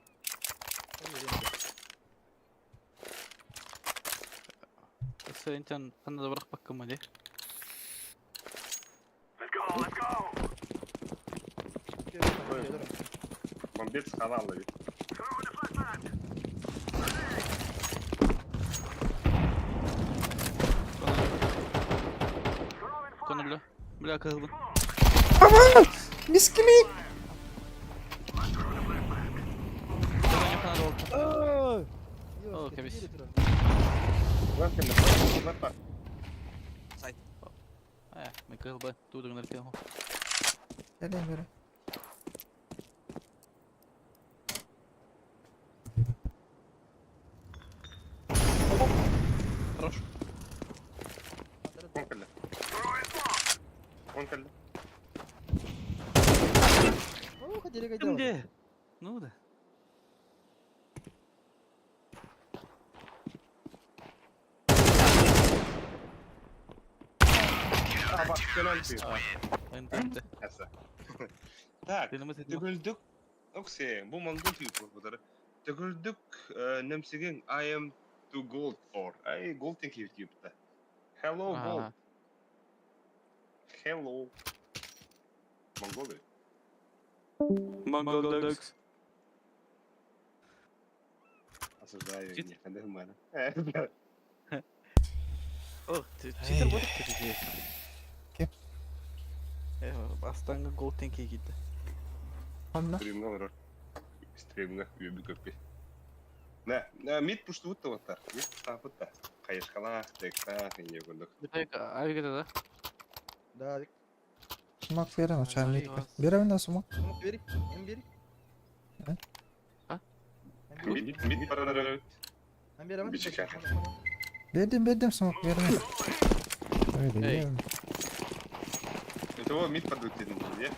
Сен қанда да бірақ баққым әле. Бомбец халал ведь. Конурлю. Бля, кызылбын. Мискили. О, кәбес. Э, мен кызылбын. Тудырыңдар кем. Кәлем бері. Хорош. Он кәлле. Кімде? Ну да. Ынтымды. Так, Тынымы сытымы. төгүлдүк Оксе, бу монгол тип бұдыр. Төгүлдүк нэмсигин I am too gold for. Ай, gold тен кейіп. Hello, gold. Hello. Монголы. Mongol dogs. Осуждаю, Чит. не ханды мана. О, читер болдuk dedi. Kim? Бастаңғы гол теңке кийди. Онно. Стримга барар. Стримга үйбі көппе. На, на, мид пуштубут та оттар. Мид пуштабыт та. Кайышкалах, тектах, не көндік. Авигада да. Да, Смок берем очар Ай, мидке. вас. Берем на смок. смок бери, эм бери. А? А? Эм бери. Мид, мид барар. Эм бери, Бичик. Бердим бердим смок берем. Öyle Ey. değil. Этого мид падут дедим, не?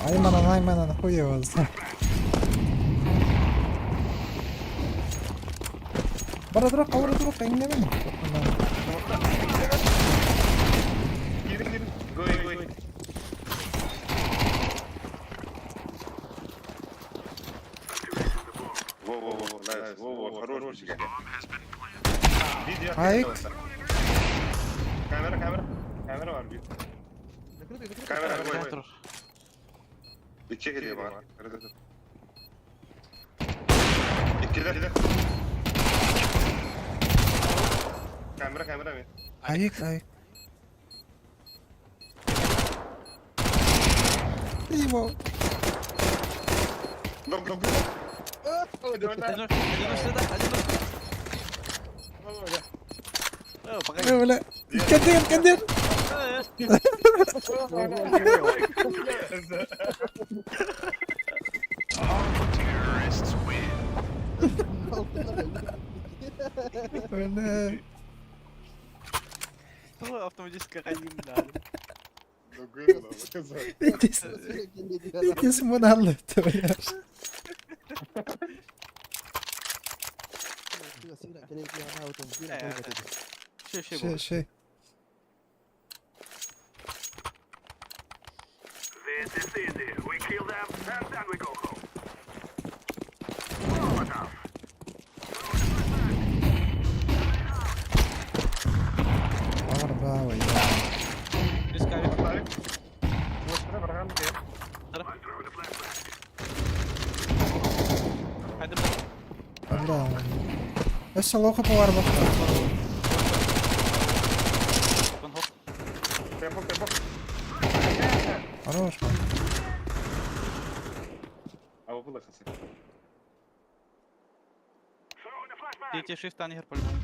Айманан айманан хуй его знает. Бара дура бара дура иңнемен. Кирин, кирин. Гой, гой. Во, во, во, найс. Во, во, хорош. Видео. Айк. Камера, камера. Камера var bir. Закрытый, закрытый. Камера, гой. Тур. İki geliyor bana. Evet, evet. İkiler. İkiler. Kamera kamera mı? Айык айык. Его. Dok dok. Один один О, пока. Бля. Кадыр, кадыр. Бля. Автоматически один, да. Икис муналлы, бля. Шей, шей Шей, шей. This is easy. We kill them and then we go home. Molotov. Браво, браво, я. Рискавик. I'm throwing a flashbang. Хайды Бля. Өссө лоха повар бақта. Вон хоп. Tempo tempo. Хорош, бля. Ama bu da kısa. Throwing a flashbang. Третий shift ани хер по-любому.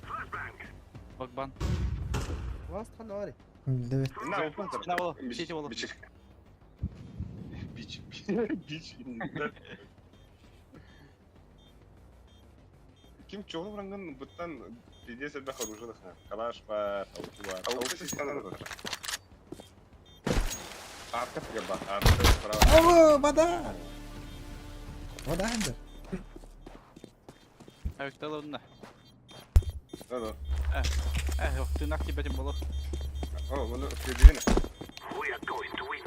Flashbang. Бакбан. Вас тханори. Девет. Ne yapalım? На воло, сети воло. Biç. Biç. Biç. Ким чоğlu бұранган бұттан пиздец элбэх оружие Калаш бар, ауты бар. Ауты системалар бар. Арка бар, арка справа. Ого, вода! Вода хендер. Авиктала на. Да, да. Э, ты нах тебя тем было. О, bunu söyleyeyim. We are going to win.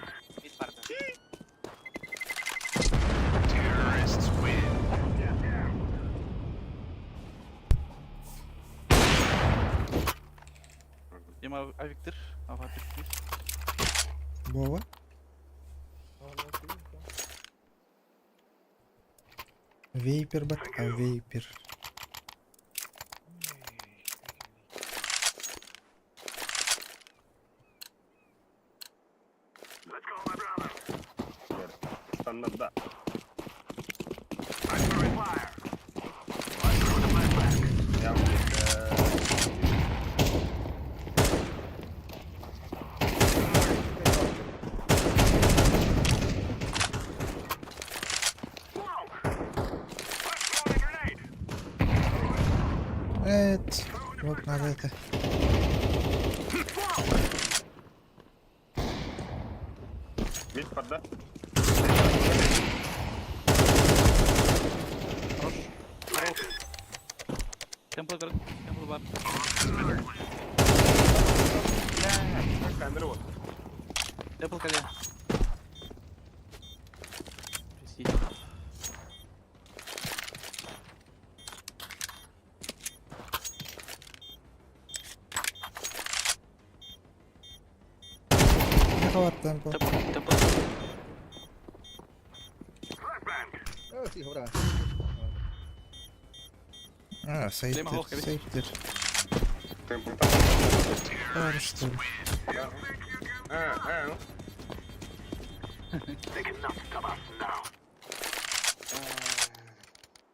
Дима авиктыр. Ага, ты. Бова. Вейпер бат, а вейпер. Let's go, my brother. Standart. I'm throwing fire. I'm throwing a flashbang. Ya. Smoke. I'm throwing a grenade. Evet. Вот надо это. Mid parda. Темпл бар, темпл бар. Камера вот. Temple кале. Сити. Михалар темпл. Temple, temple. Э, А, сейфтер, Лема, хохка, сейфтер. Темпл там. Бар, что ли? А, а,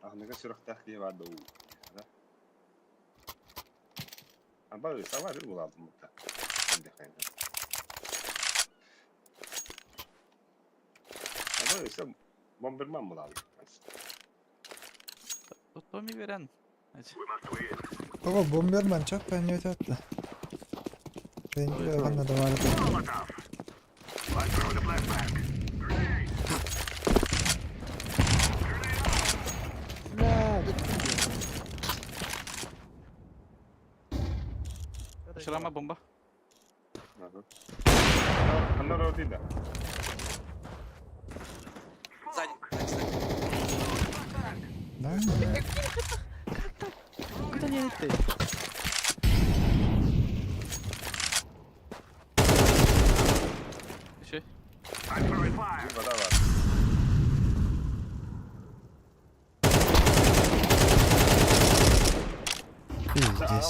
Аныга сүрэхтээх киһи баар да уу. Аба ысалар булалым mutta. Аба ыса бомберман булалым. Томми берен. Ого, бомберман чак поймет это. Ладно, давай. Бля, да ты Шрама бомба. Анна родида. Сзади, сзади, сзади. Да? Куда не ты? Еще. Вода бар. Пиздец.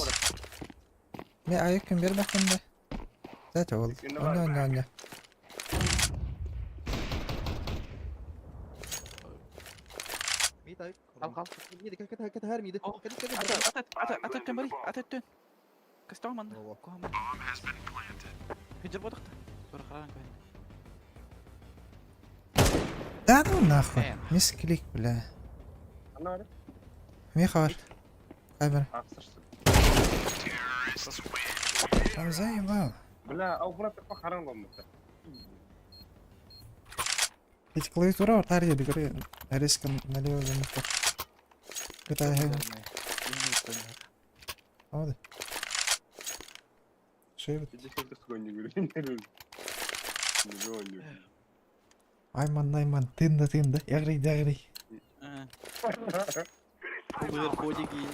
Ме айыкын бер бакында. Зат ол. Оня, оня, оня. Ал, ал. Миди, Ата, ата, ата, бери, ата, түн. Кастаман. Куаман. Хиджер бодохта. Тура харан кой. Да ну нахуй. Э. Мисклик, бля. Анна бар. Михалар. Камера. Ахсырсы. Там заебал. Бля, ау брат харан ломмут. Ведь клавиатура вот тарья говорю, резко налево замыкал. Это вот. Шевит. Айман, айман, тында, тында, ягри, ягри. Булыр кодики.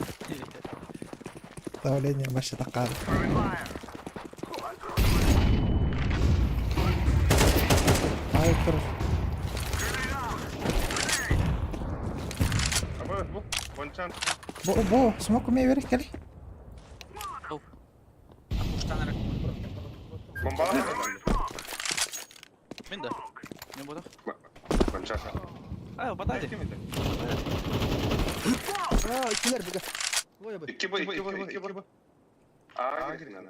Давление вообще такая. Ай, кр. Аба бу кончан. Бо, бо, смог умей верить, кали? Бомбалар. Мен да. Мен бодох. Кончан. А, бадади. А, иккилер буга. Ой, бу. Икки бу, икки бу, икки бу. А, гирин.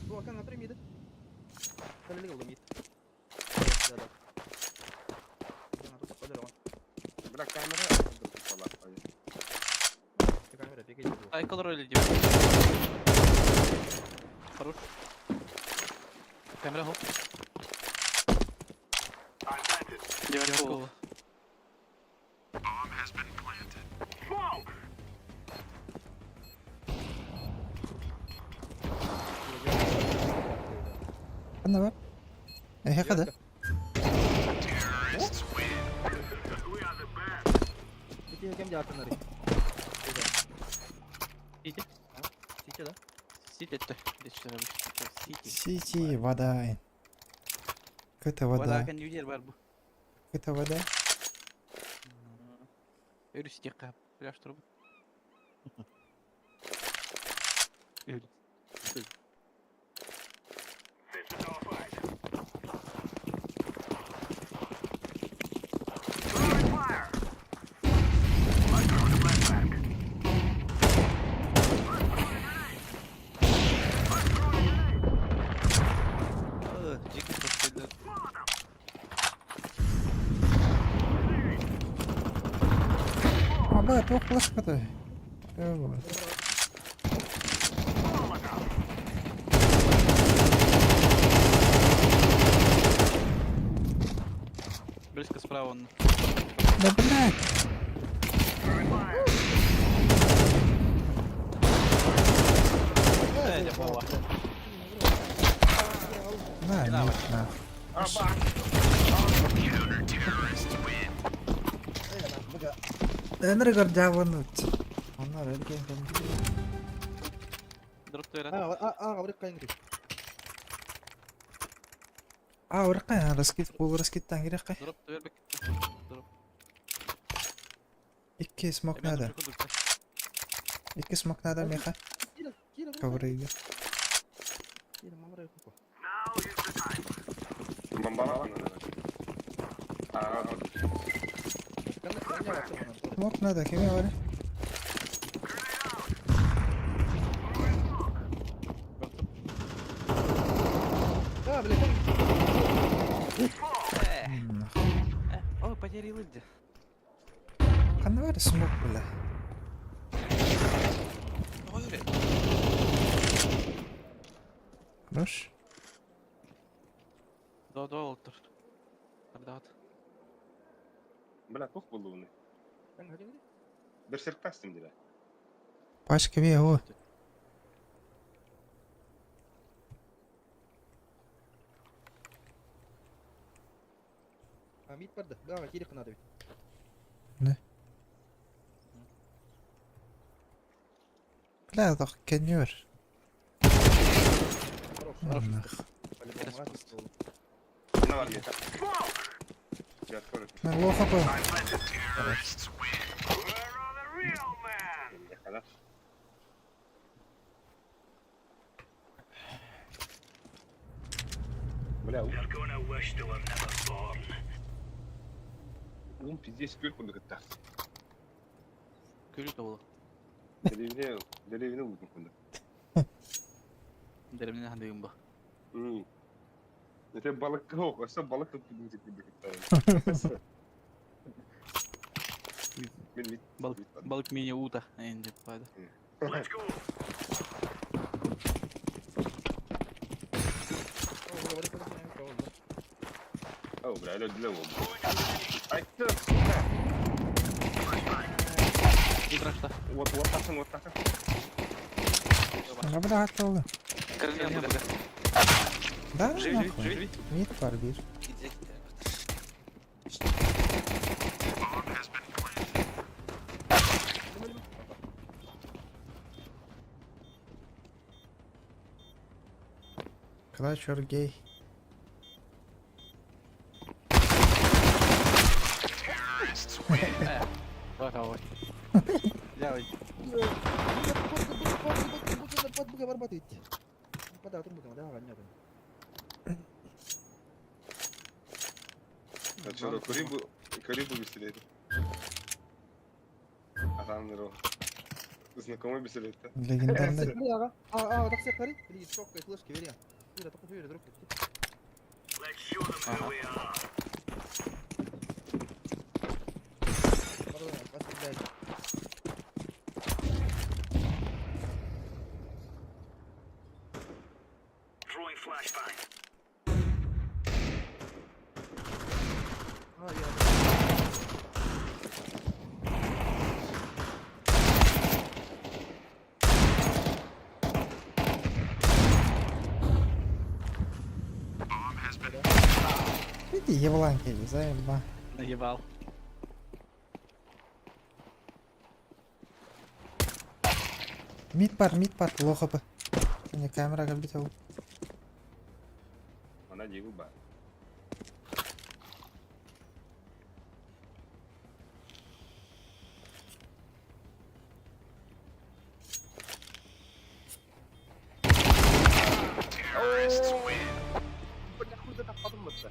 Бу акан атыр миди. Калелик oldu mid. Да, да. Бля, камера. Камера беге жди. Ай, колор или дип. Хорош. Камера хоп. Девятку. Ана бар. Эхе када. Сити кем жаатынары? Сити. Сити да? Сити это. Сити. Сити, вода. Какая-то вода. Вода кан юдер бар бу. Какая-то вода. Өрү сити кап. Пляж турбу. Жеке просто А, бля, плохо флешка-то. Э, Близко справа он. Да, блядь. дьэ буолла. На, Давай. мид, на. Энергор дьаабаны. Оннор эрген Дроп түөрэ. А, а, говорит, кайын. А, уракка, раскид, бул раскидтан киреккай. Дроп түөр бек. Дроп. Икки смок надо. Икки смок надо, меха. Коврыга. Бомбалап надо. А, Смок надо, кеме бар? А, блядь, Ой, потерял где. Ханна бар смок, бля. Ой, Хорош. До до олтур. Ардат. бля, тух булуны. Берсерктастым диле. Пачка бе, о. А, мид барды. Да, кирик надо ведь. Бля, так кенюр. Хорош. Нах. По-любому, а, пистол. На бар ета. Я открою. Мен лоха по. Хана. Бля, ум пиздец күл курдук этта. Күлү тобулу. Деревне, деревне утун курдук. Деревне хандыгым ба. Это балык, о, все балык тут курдук этта. Мен Балык, балык мини ута. Энди пайды. О, бля, это для лоба. Ай, ты, Играшта. вот, вот так, вот так. А, бля, атылды. Кыргын бля. Да, Живи, нахуй. живи. Мид бар бир. Клатч or гей. Давай. Давай. А что, курибу, курибу веселее. А там, наверное, знакомый веселее. Легендарный. А, так все кори? Или шокка, флешки, вери. Вера, только вери, друг. А, я... Иди, ебланки, заеба. Наебал. Мид бар, мид бар, лоха бы. Не камера кабит ол. Она не губа. Бля, хуй да подуматься.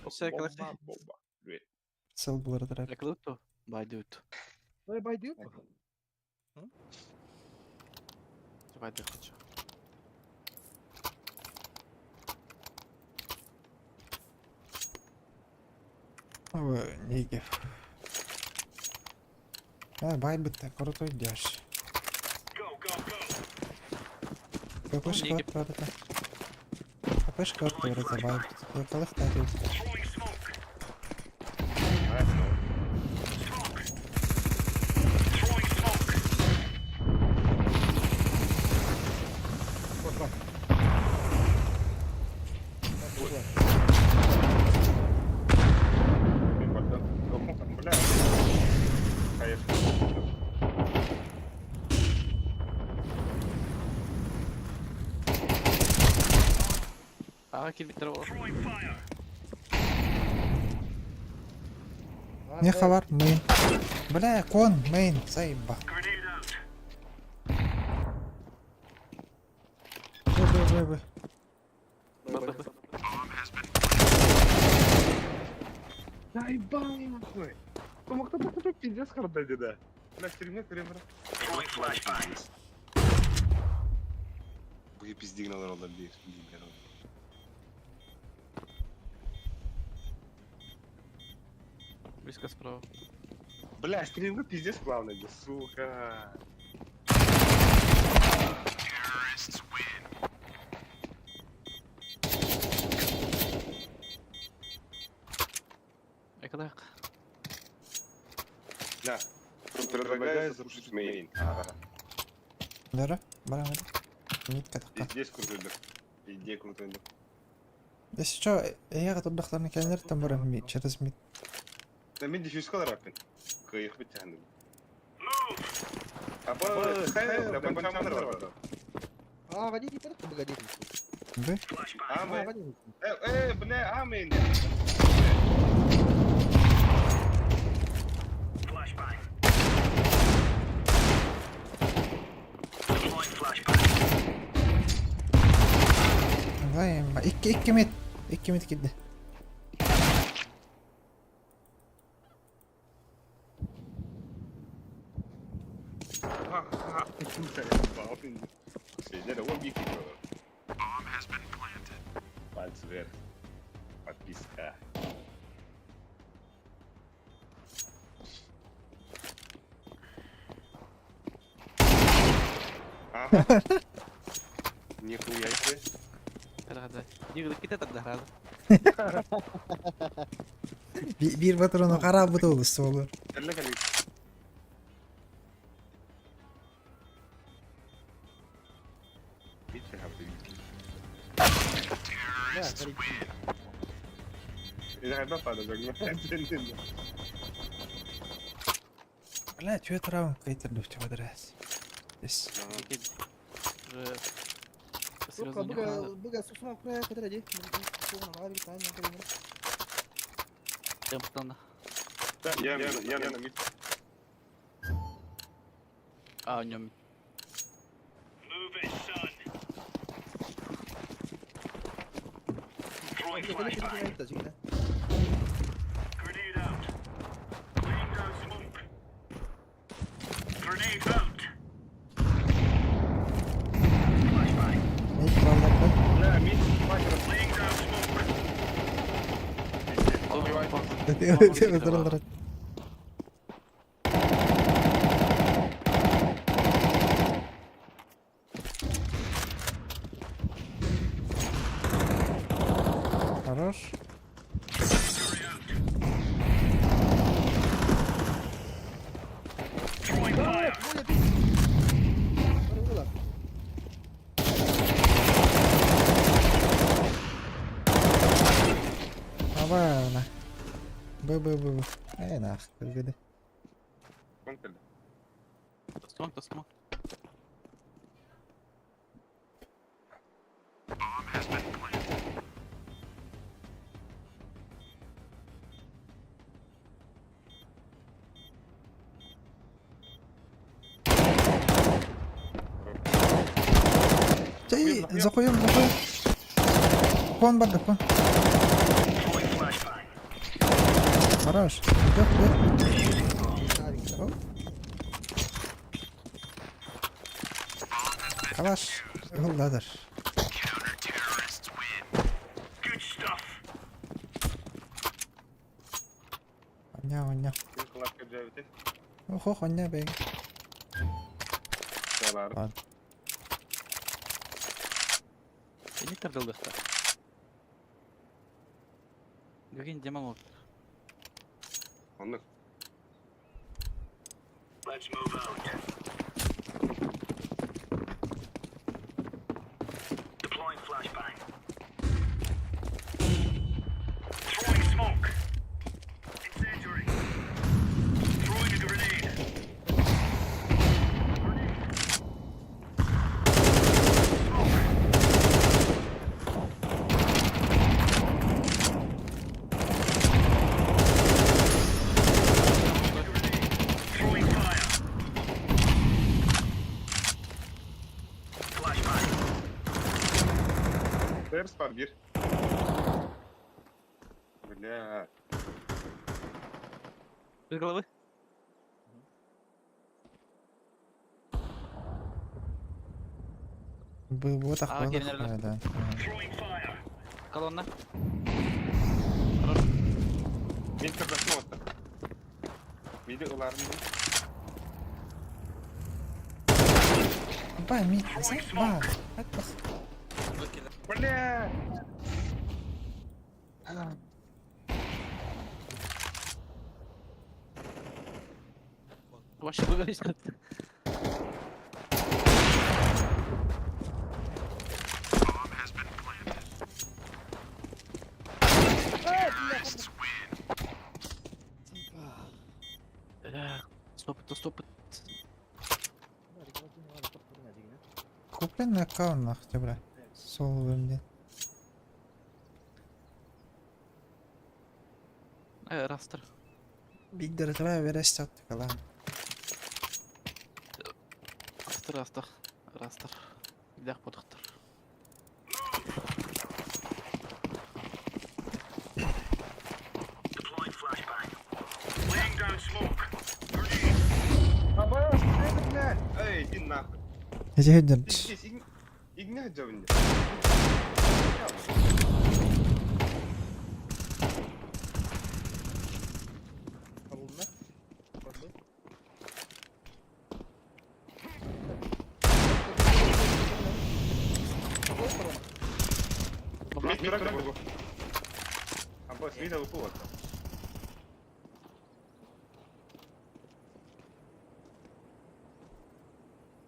Все, короче. Бомба. Сыл булар дырап. Леклуту. Байдут. Ой, байдю. Давай хочу. Ой, неге. А, бай бітті, крутой дяш. КПшка Неге. отворита. КПшка отворита, бай бітті. Я калых тарит. Ага кирбиттер ол. Не хабар, мейн. Бля, кон, мейн, заеба. Б, Б, Б, Б. Б, Б, Заебал нахуй. Кумакта такой пиздец харда да. Бля, стримне көрем бра. Буги пиздигналар олар дейр. Близко справа. Бля, стримге пиздец главное, да, сука. Экадак. Да. Предлагаю запушить мейн. Ага. Дара, бара, бара. Митка такка. Пиздец крутой док. Пиздец крутой док. Если что, я турдахтарны кәнер там барам ми, через мид. Да мен дефьюз калар аппен. Кыйык бит ханды. Аба, хай, да банчамдар бар. А, годи, не порядка, погоди. Б. А, Аме. годи. Э, э, бля, амин. Заеба. Икки, икки мид. Икки мид кидди. Сидели, вон бики Пальцы вверх. Подписка. Ага. Нихуя себе. Рада. Дигл ките тогда рада. Bir patronu karabı da olursa olur. Кәллә кәллә. Бит хәбәр бит. Да, годи. Иногда падает, Бля, чё это раунд кейтер люфте водрас. Здесь. Сука, быга, быга, сусума, курая, катара, ди. Я, я, я, я, А, нем. Мид баллар б. Бля, мид, факер. Öldürüldür. Хорош. Абана. Б, Б, Б, Б. Эй, нах, көлгөдө. Конкрет. Смок, то смок. Чей, захуем, захуем. Кон барды, кон. Хорош. Идёт, идёт. Оп. Калаш. Ылладыр. Оня, оня. Ким клавка джавите? Ох, ох, оня бей. Салар. Не тардылдыхта. Гүгін демал ол. Онны. Стейрс бар бир. Бля. Без головы. Был вот А, охват, генерально. да. Колонна. Мен көрбөтүм отта. Миди ыларым. Ба, мид, заебал. Бля! Вообще выгорит. Стоп, это стоп. Купленный аккаунт нахуй, бля. Соло блин. Растер. Биддер твоя верестет, ладно. Растер, растер. Растер. Идах потохтор. Deploying flashbang. Laying down smoke. Аба, бля! Эй, иди нахуй. Эти хедер. Здесь, игня джавни. Колонна. Пробы. Мид турак бугу. Аба, смида укула.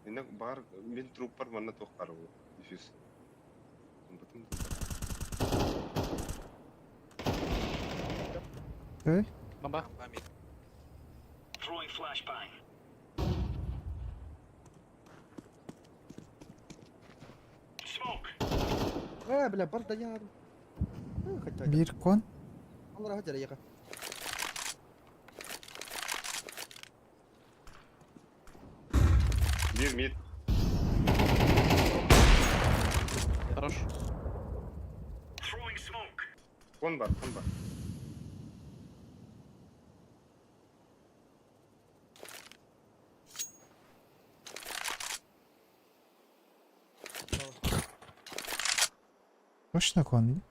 Инна бар мен труп бар манна тох бар бу. Диффьюз. Бутын. Эй, Бомба. Throwing flashbang. Smoke. Э, бля, бардаяр. Э, хотя. бир кон. Allah rahat yere yaka. Бир мид. Хорош. Throwing smoke. Кон бар, кон бар. Точно кон?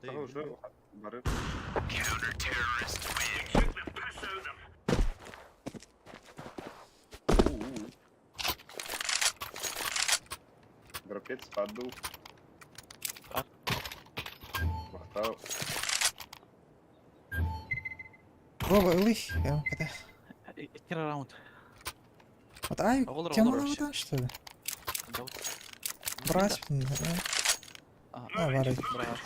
Та уже бары. Took the piss out of them. Дропец падал. А? Махтал. Вова, лых, я когда. Кира раунд. Вот ай, Оғылыр, тема оғылыр вообще. да, что ли? Да вот. Брать, да. А, А, бары. Брат.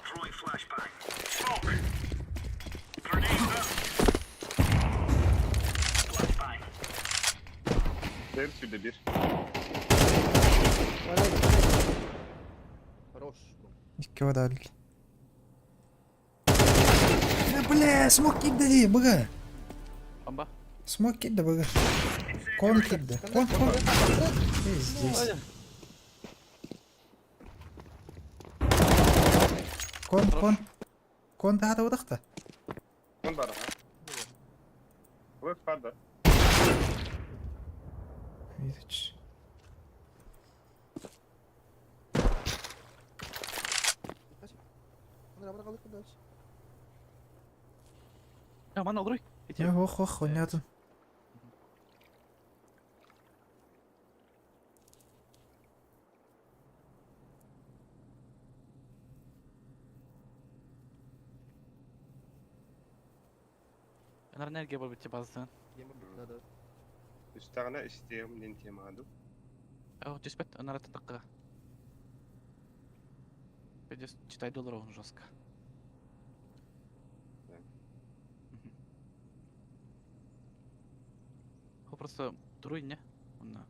Throwing flashbang. Smoke. Grenade out. Flashbang. Стейрс сюда бир. Хорош. Икки дали. Да, бля, смог кидда ди, бага. Бомба. Смог кидда, бага. Кон кидда. Кон, кон. Пиздец. Кон, кон. Кон да да удахта. Кон бар, ага. Ой, пада. Видишь. Я мана олруй. Иди. Ох, ох, онятын. Энергия бар битте баздан. Да, да. Үстәгенә истеем нен темаду. О, түспәт, анара тыкка. Пиздец, читай доллар он жестко. Да. Мгм. Ол просто туруй не? Онна.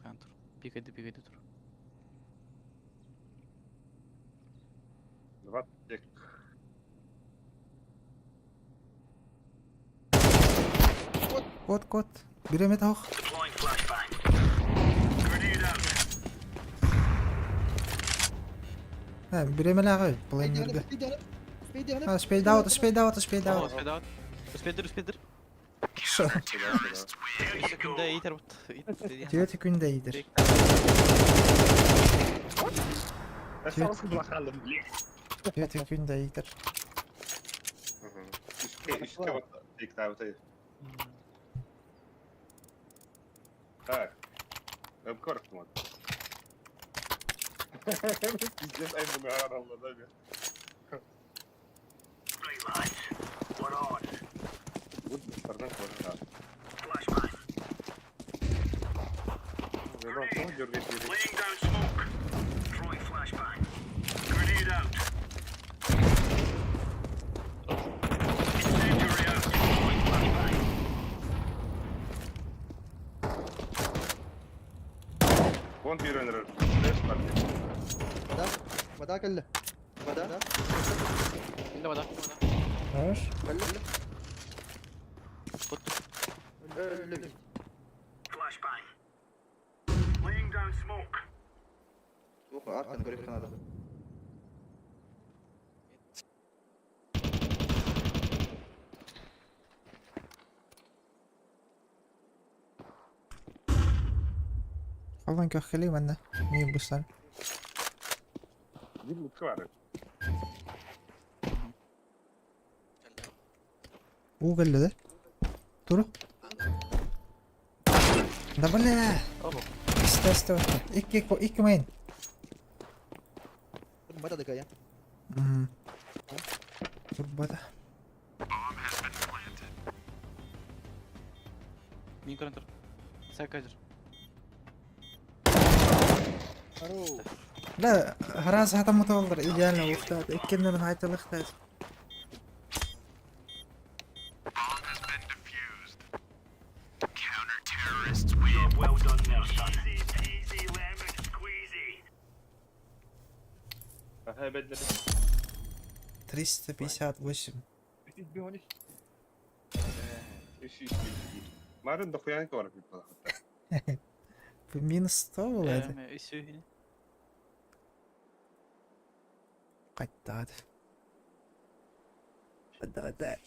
Каян тур. Пикайды, пикайды тур. Два тек. Кот, кот. Биремет ох. Deploying flashbang. Бириэмэлээх плейнергэ. А, спейдаут, спейдаут, спейдаут. Спейдаут. Успейдыр, успейдыр. Шо? Секунда иитэр бут. Түөрт күндэ иитэр. Түөрт күндэ иитэр. Үскэ иктаабытай. Так. Көрдүм. Пиздец, ай буну аралла да бе. Right, lads. We're on. Вот сторона квадрат. Flashbang. Laying down smoke. Throwing flashbang. Grenade out. Incendiary out. Throwing flashbang. Вон пиренер. Флеш партия. Вода. Вода кэллэ. Вода. Инде вода. Хорош. Кэллэ. Өллө. Flashbang. Laying down smoke. Суох, арканы көрүөххэ наада. Холлан көхкели манна. Мин быстар. Дим лутка Уу кэллэ да? Туру. Да бля! Истэ истэ Икки икки main. Бата такая. Мм. Турбата. Мин көрөн тур. Сәкәдер. Хорош. Да, раз хатамыта олар идеально ухтат. Иккеннерин хайтылыктат. Job well done there, son. Easy peasy lemon squeezy. Ага, бедер. 358. Марын дохуян бар бит Минус 100 было это? Үсү. Каттаад. Да,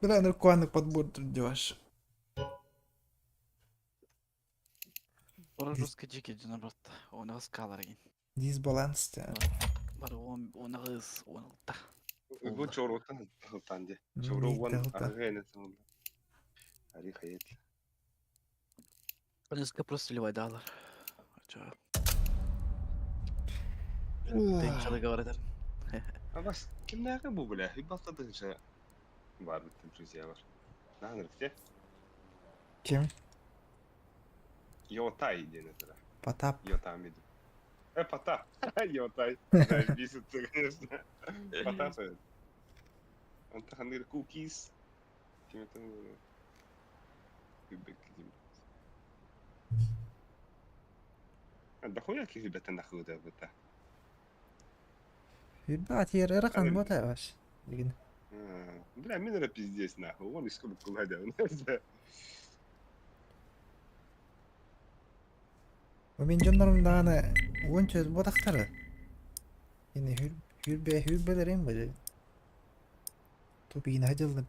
Бля, наркоаны подбор тут деваш. Ора жестко жеке жана брат. Оны скалар ген. Дисбаланс та. Бар он оны кыз, оны та. Бу чоротан танде. Чоро вон аргене там. Ари хаят. Несколько просто ливай далар. Чо. Тенчалы говорят. А вас кимнәге бу бля? Хибалтадынча бар бит друзья бар. Нагнырте. Ким? Йотай ден это. Потап. Йота мид. Потап. Йотай. Да, бесит, конечно. Потап. Антаханыр кукис. Ким это? Хибек ким. А дохуя ребята нахуй да это. Ребят, я ракан бота ваш. Деген. Бля, мен это пиздец нахуй. Вон из кубка кладя. Мен жоннорум дааны онча ботактары. Эне хүр хүрбе хүрбелерим бу. Тупигин хажылдыр.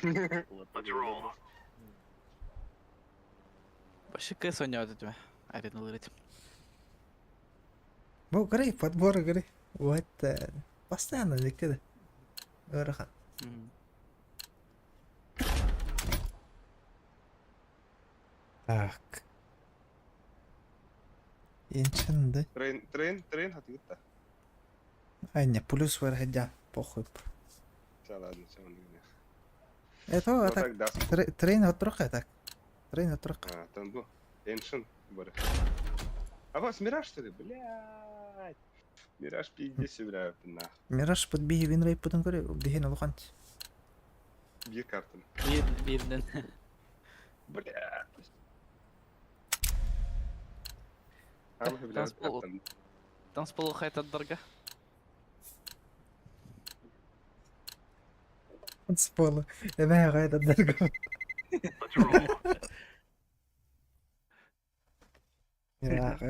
Let's roll. Башы кыз ойнап өтүмө. Ареналар этим. Бу грей подбор грей. Вот постоянно дикти. Ырахан. Так. Инчинды. Трейн, трейн, трейн хатыгытта. Ай, не, плюс бар хадя. Похуй. Все, ладно, все, он не. Это Вот так. так даст. Трейн отрука так. Трейн отрука. А, там был. Эншин, бар. А вас Мираж, что ли? Блядь. Мираж пиздец, бля, нах. Мираж под биги вин рейп потом көрө биги на лухант. Бир картын. Бир бирден. Бля. А, бля, Танцпол. картын. Танцпол хайтаддарга. Спола. Эбэ гайда дэрго. Let's roll. Ыраах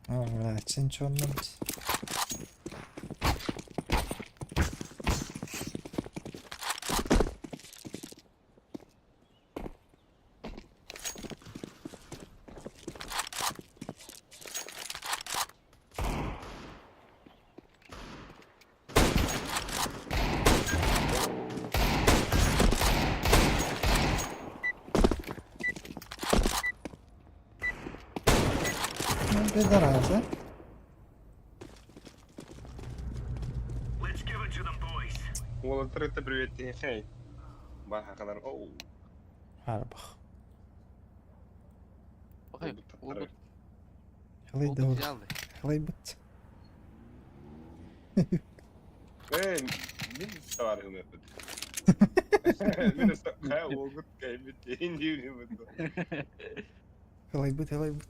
О, блядь, синчонным. Ну, пидорас, а? Let's give it to them, boys. Уолаттар привет, хей. Баха кадар. Оу. Харбах. Окей, Улбут улбут Халай улбут да взял. Халай бут. Эй, мин товарым эпит. Мин хай улбут кайбит индивни бут. Халай бут, халай бут.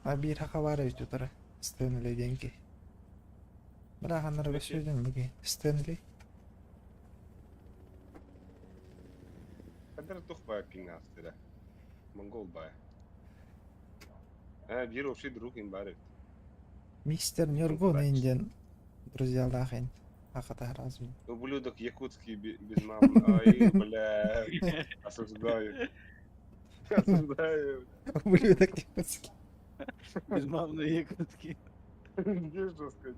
А бир хакавара ведь утара. Стэнли деньги. Бля, ханнар бөсүдүн бүги. Стэнли. Кадар тух бай кингастыра. Монгол бай. А, бир общий друг им барып. Мистер Нюргун инден. Друзья лахин. Ахата разве. Ублюдок якутский без мамы. Ай, бля. Осуждаю. Осуждаю. Ублюдок якутский. Безмамный якутский. Где что сказать?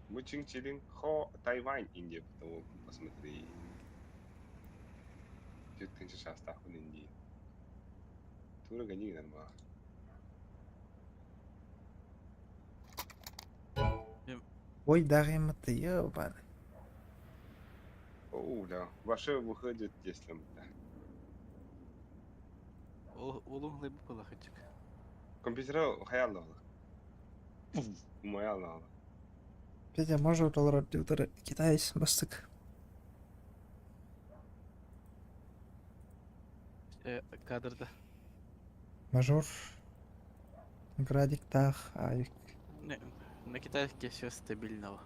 Мы чин хо Тайвань, Индия, потому посмотри. Тютынча шастахун Индии. Тура гони норма. Ой, дарим ты, ёбаный. Оу, да. Ваше выходит, если да. Улун глыб было хотик. Компьютер хаялла. Умаялла. Петя, можно уталар утара китайс бастык. Кадрда. Мажор. Градик тах, авик. Не, на китайске все стабильного.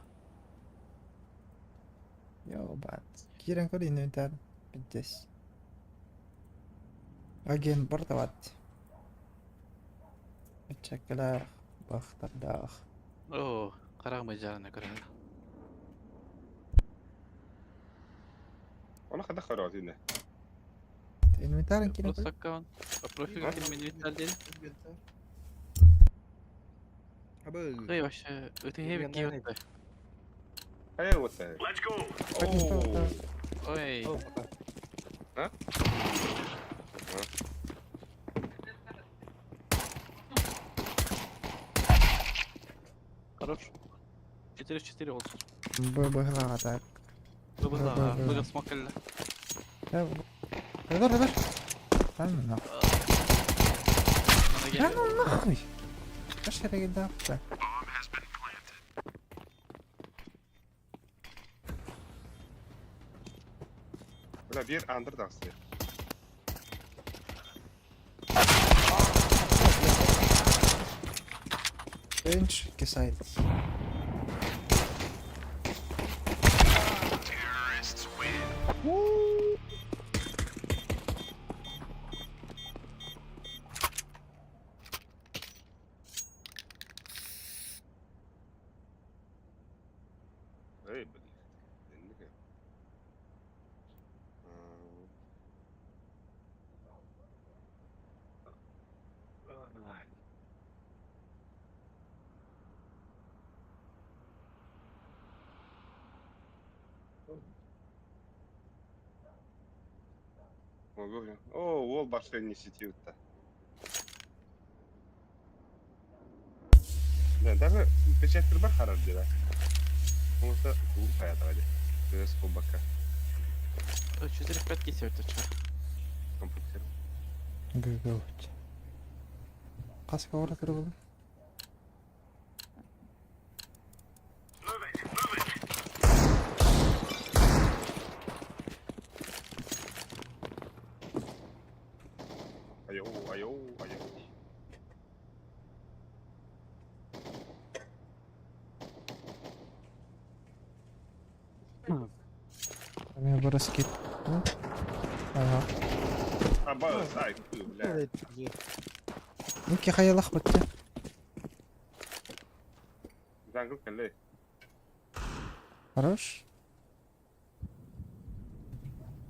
Ёбан. Кирен көр инвентарь. Пиздец. Агент бортоват. Чекалар. Бахтардах. О, карагмай жарына көрөр. Она хада хороший, Инвентарь кирен Просто көр. аккаунт. А профиль А? ким инвентарь ден. Абы. Эй, вообще, это хебик киотты. Хай вот это. Let's go. Оу. Ой, О, пока. А? хорош. 4-4 olsun. Б б так. Бы Да, да, да. бы смокалла. Дар, дар. Да ну нахуй. Ана Да гел. ну нахуй. Кашерге дапта. Бля, бир андыр дасты. Бенч кисайт. Эй, блин. Энники. О, ол башка не сетил-то. Да, даже печать бар харар дела. Потому что клуб хаятывали. Без кубака 4-5 кисеп ча. компьютер. Гыгылыч. Каска ора кырылды. Move it. Move it. Айоу, айоу, айоу. Эмиэ бары скид. Ага. А, бас, ай, бля. Икки хайалах бытты. Jungle кэллэ. Хорош.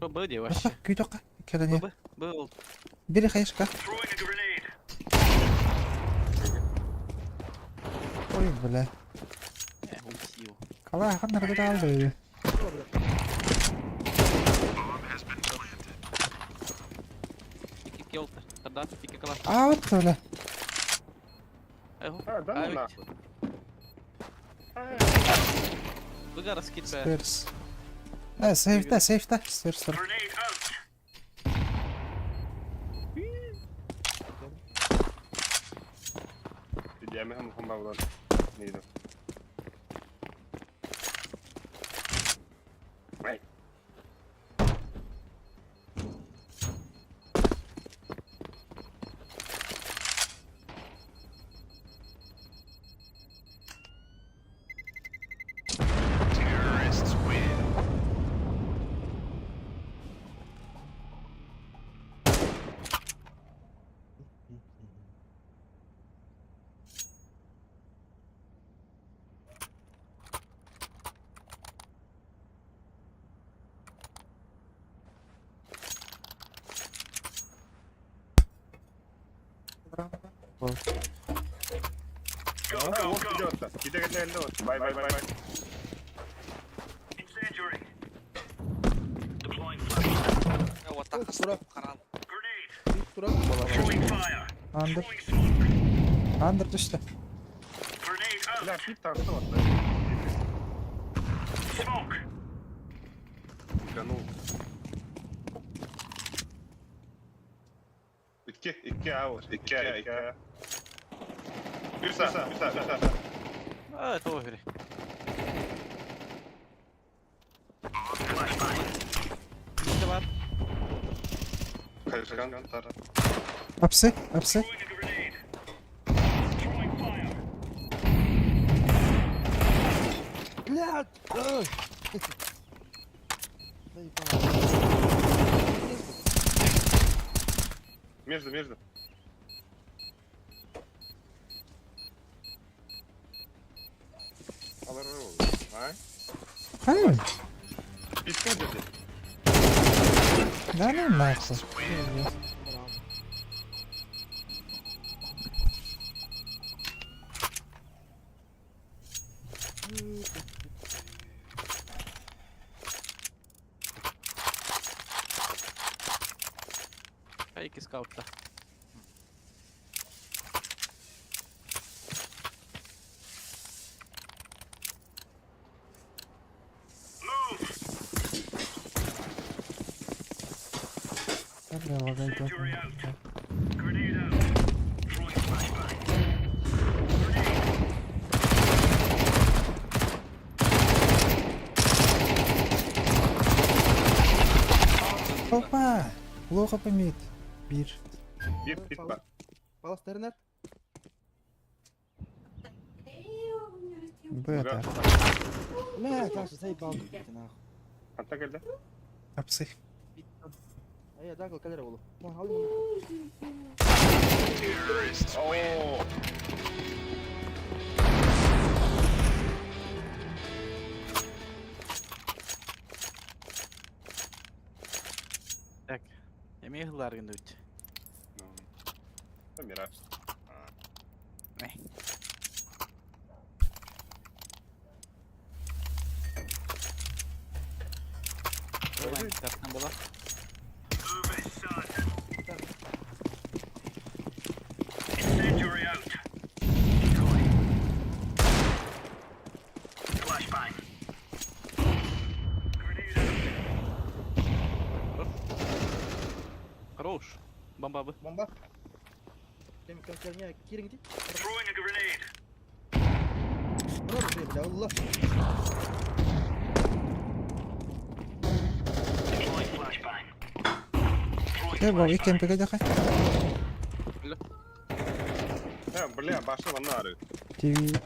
Б де вообще. Күйдоққа. Кәдіне. Б, Б ол. Бери хайышка. Throwing a grenade. Ой, бля. Убил. Кала, ханнарды алды. Икки олты. Тогда икки кала. А, вот, бля. А, да ну нахуй. Быга раскидка. Стерс. Э, сейфта, сейфта. Стерс. Grenade out. Идеями хам бавлан. Нейду. Ай. Go, go, go. Bye bye bye bye. Incendiary. Deploying flash. Grenade. Throwing fire. Андер. Throwing smoke. Андер түсті. Grenade out. Бля, пит тахты вот. Smoke. Канул. Икки, икки А var. Икки А, икки А. Bir sağ, bir sağ, bir sağ. А, это овере. Бар. Karışkan tara. Апсы, апсы. Throwing a grenade. Throwing fire. Блядь! Ай! Заебал. Между, между. Alır Ay. Хайвен. Bitsin dedi. Да ну нахуй. Хайки скаутта. Да, бля, лагает. Incendiary out. Grenade out. Throwing flashbang. Grenade. Опа! Плохо помит. Бир. Bir bit var. Палас тернер. Бета. Бля, Саша, заебал ты нахуй. Hatta geldi. Апсы. А я дагл калера болу. Ал муну. Oo. Так. Эми хылар гынды бит. Mira. Не. Картан бола. Move it, son. Incendiary out. Decoy. Flashbang. Grenade out. Хорош. Бомба бы. Бомба. Кем кем кем не кириң ди. Throwing a grenade. Бро, бля, Аллах. Deploying flashbang. Throwing Э, бабы, flashbang. кемпеге дахай. Ha, бля, башы bana arıyor. ТВ.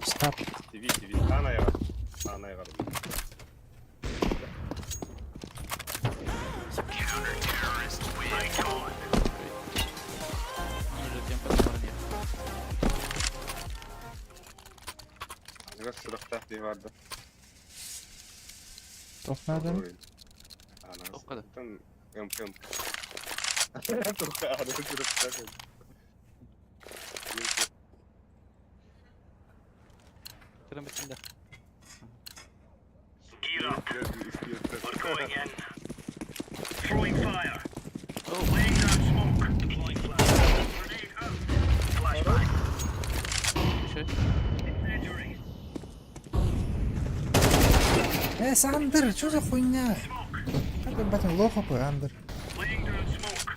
Стоп. TV, TV. Ana yarar. Ana yarar. Аныгас сурахтаах дии барды. Тоқ надо. Тоққада. МКМ. Аныгас сурахтаах. Кырым битинде. Gear up. We're going in. Throwing fire. Laying down smoke. Deploying flash. Grenade out. Flashbang. Şey. Incendiary. Э, Андер, что за хуйня? Как ты, батин, лохо бы, Андер. Laying down smoke.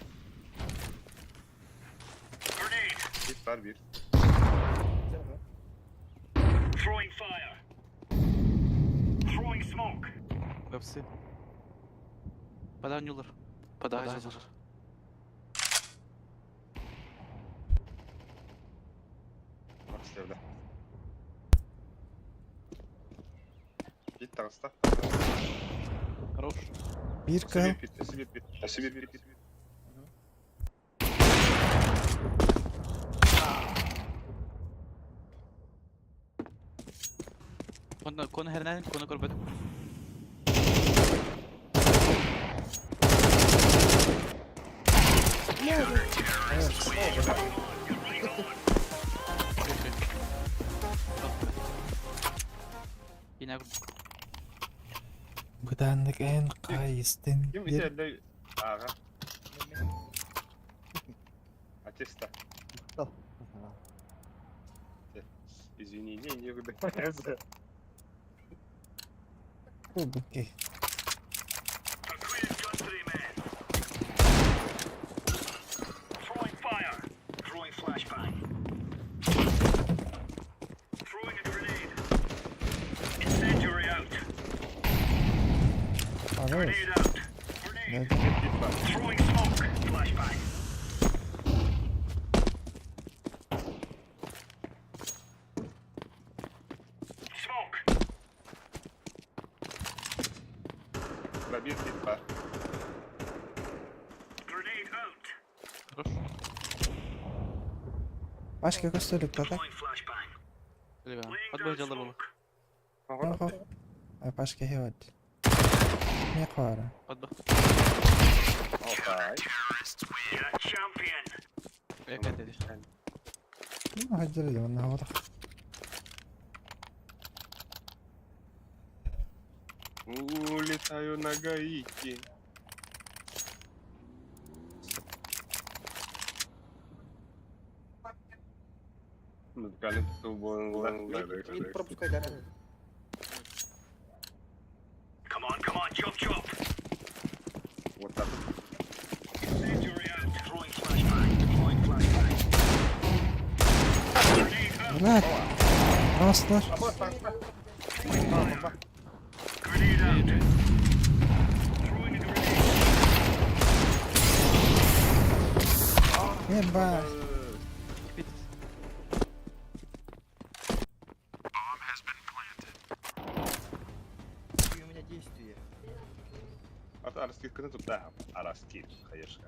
Grenade. Hit var bir. Throwing fire. Throwing smoke. Вепси. Подай нюлар. Подай нюлар. Максерда. Hit таҕыста. Хорош. Бір кыл. Өсө bir pit, өсө bir pit, өсө bir pit. Konu konu hernen konu korbedim. Yine Бытаннык эн қайыстын. Ким итэллэй ааҕа. Атеста. Извини, не, не выдается. Окей. We're country, men. Throwing fire. Throwing flashbang. Throwing a grenade. Incendiary out. Хорош. Grenade out. Grenade. Да, Hit var. Throwing smoke. Flashbang. Smoke. Bir hit var. Grenade out. хорош. Башка көстөлүк та так. Deploying flashbang. Laying Подбой down жалар болу. smoke. Охо. А Пашка хеват. Не қара. Подбой. Алтай. Yeah, champion. Эка dedi. Ну, хаджары онна хавата. Улетаю на Гаити. Музыкальный Мид пропускай, да? Come on, come on, chop chop. Вот так. Incendiary out. Throwing flashbang. Deploying flashbang. Grenade out. Блядь. Растар. Grenade out. Throwing a grenade. Еба. Bit. Какие у меня действия? Араскит тут да. Араскит, конечно.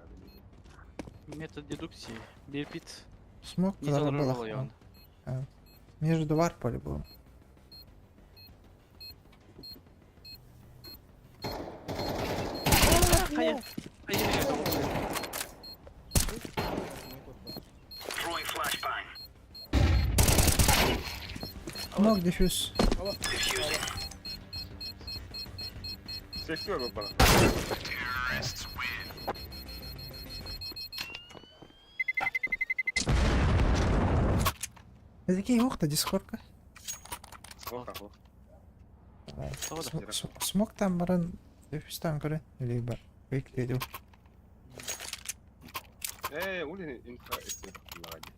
Метод дедукции. Bir pit. Смок Не куда жалар болу было. яван. Между вар по-любому. Hayır. Hayır. Throwing flashbang. Смок дефьюз. Defusing. Seksiyor bu bana. Такие ухта дискордка. Ох, ох. Тоғда. Смок там баран дефьюз там көрен. Либо выклеил. Э, улин инфа эти лаги.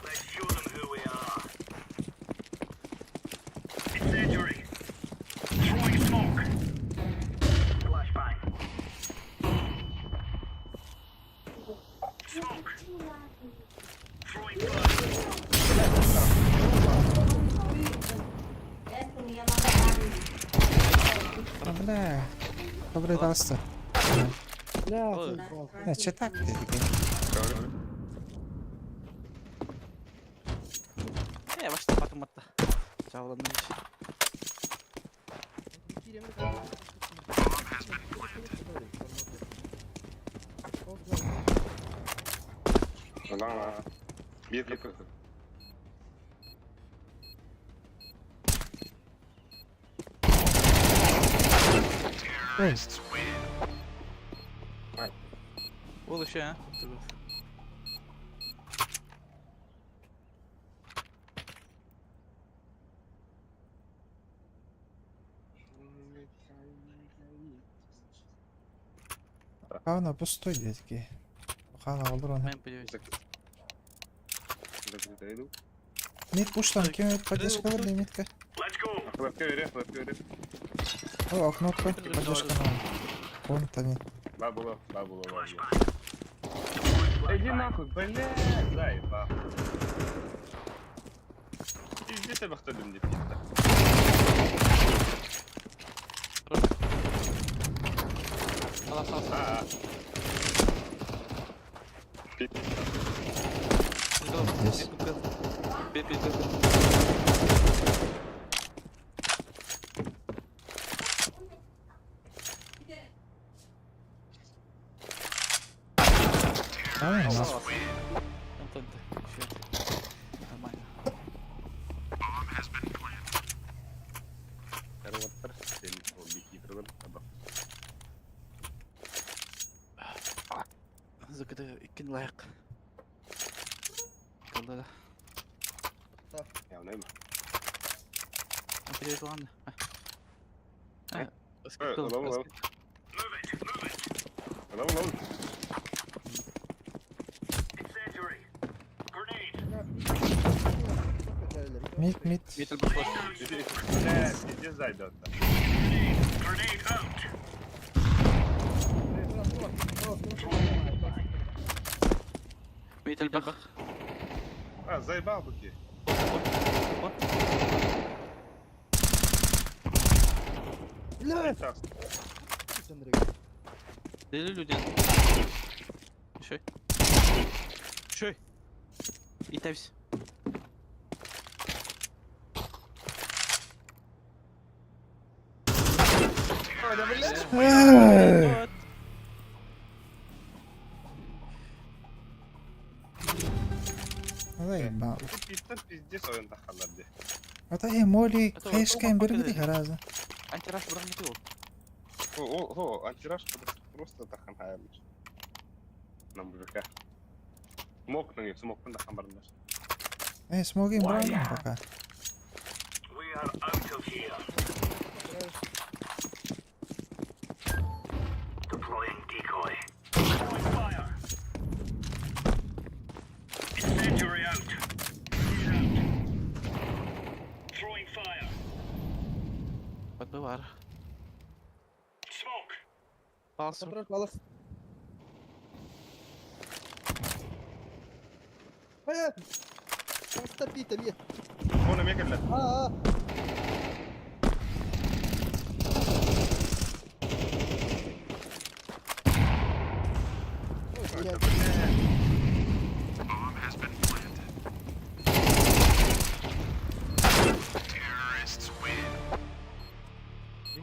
Let's show them who we are. Incendiary. Throwing smoke. Flashbang. Smoke. Throwing fire. А, бля. Добрый дался. Бля, Ой. заебал. Э, че так ты такой? Э, башта батыматта. Жабыланды. Ла. Bir bir. Ой, Ол еще, а? Хана пустой детки. Хана olur onu. Мен поделюсь. Закрыто иду. Мид пуштан, кем поддержка var değil мидка? Let's go. Хлопки вере, хлопки вере. О, окно открой, поддержка на. Вон там. Бабула, бабула, бабула. Иди нахуй, блядь, заебал. Иди тебе кто мне пизда. Алас, алас. А. Пи- Здесь. Бит, бит, бит. Ай, нахуй. Антон, ты. Щет. Нормально. Карваттар, сен ол бики тұрған, аба. Закыды иккен лайық. Қалды да. Я ұнаймын. Перевет алғанды. Э, лау, лау. Move it. Move it. Лау, лау. Incendiary. Grenade. Мид, мид. Метр бір флеш. Иди, блядь, иди зайдет. Grenade out. Метр бір. А, заебал быки. Бля, Так, Андрей. Дели люди. Еще. Еще. И тавсь. Эй! Заебал. Пизда, пиздец, ойын таққандар де. Это и моли Это хэшкаем вот бергиди хараза. Антираш бұрын не ол. О, о, о, антираш просто таққан хайырлы. Нам БВК. Смокның, смоктың таққан барындар. Эй, смогим брать пока. We are out of here. Deploying decoy. Throwing fire. Incendiary out. Grenade out. Throwing fire. Подбы бар. Smoke. Палсу. Контроль палас. Э! Стопи там е. Оны мекерлер. А, а. Ой, блядь.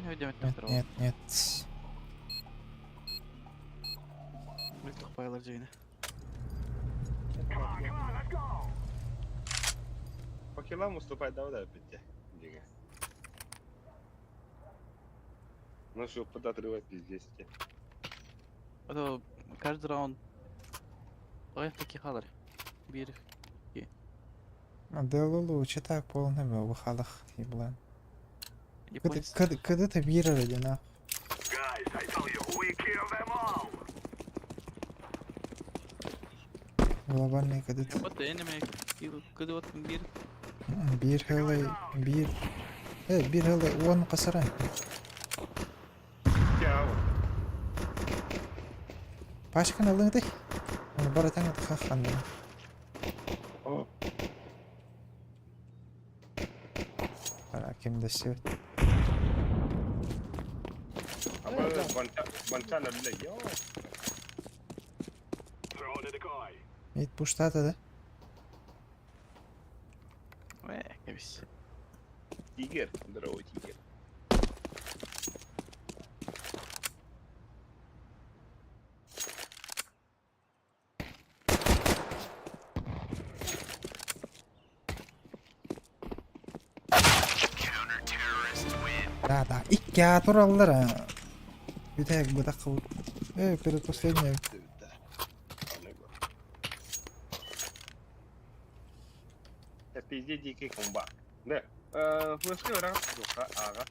Нет, нет, нет. Мөлтөх байлар жайына. По килам уступать давай, да, Петя. Дига. Ну что, подотрывать пиздец. те. Это каждый раунд. Ой, такие халар. Бир. Делалу, читак полными в халах, еблан. Японец. Когда ты бира родина? Guys, I tell you, we kill them all. Глобальный когда ты Вот enemy. Кыды вот бир. бир хелей бир. Э, бир хелей он касарай. Я вот. Пашкан алыңды. Оны баратаң хахан. О, Ара кем десе. Ванчан өллө, йоо. Мид пуштата, да? Э, кэбис. Тигр, здорово, тигр. Да, да. Икки тураллар. а. Бүтэк бытак кылып. Э, предпоследняя. Это пизде дикий комба. Да. Флешка варақ жоққа аға.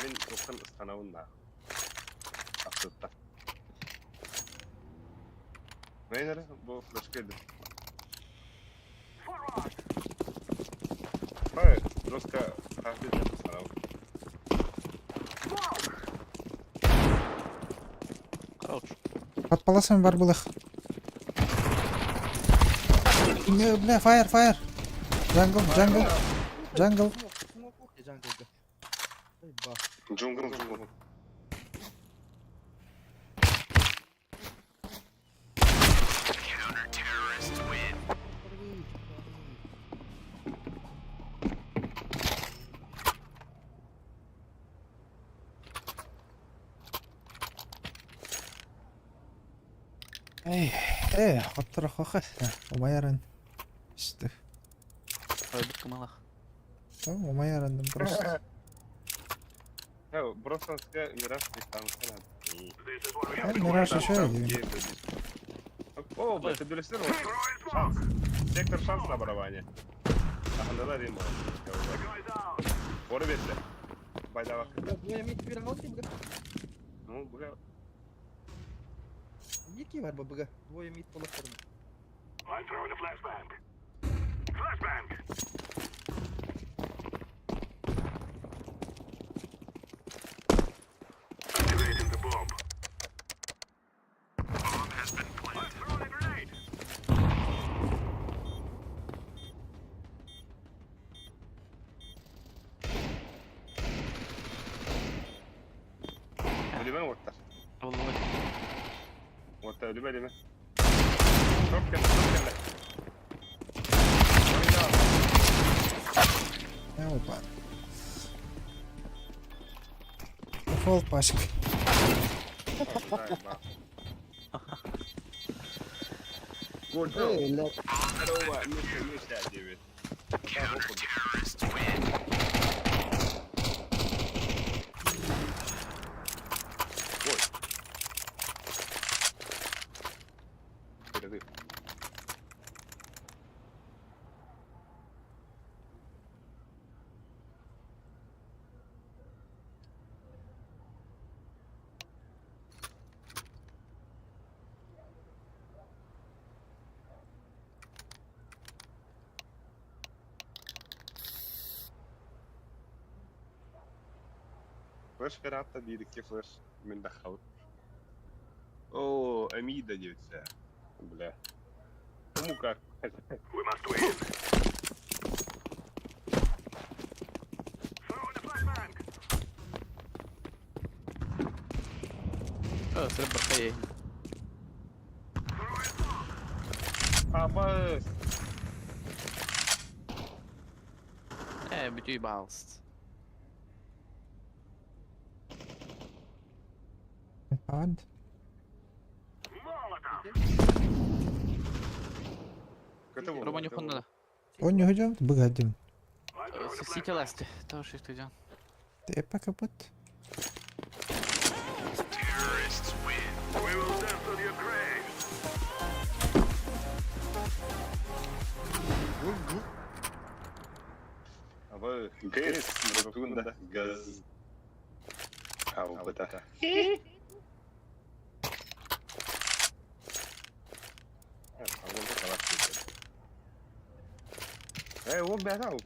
Мен жоқтан ыстанауын да. Абсолютно. Мейнер, бұл флешка еді. Ой, жестко каждый день ыстанау. Хорош. Под полосами бар былых. Не, бля, фаер, фаер. Джангл, джангл, джангл. Smoke, smoke джанглга. Эй, ба. Джунгл, джунгл. Порви, порви. Эй, э, хоттор хоха. Умаяран. Что? Ой, малах. Там умаярандым просто. Бросанска мираж дистанция. А, Мираж еще один. О, это билесер. Шанс. Сектор шанс на барабане. Ахандала Рима. Бора бетте. Байдава. Бля, двое мид переносим, бля. Ну, бля. Ники var бабага. Двое мид полосарны. Ölüme mi otlar? والله Otta ölüme ölüme. Çok kendi, çok kendi. Я опа. Фол пашка. Эй, ля. Перерыв. Флеш пирата директи флеш من دخل О, Амида девся. Бля. Кому как? اه سرب خيي Абас. ايه بتجي بالست Анд. Роман хонна Он не идем, быгадим. Сити ласти. Тоже их идем. Ты пока бут. Абы газ, ротунда, газ. Аубата. Э, ол бәрі ауыл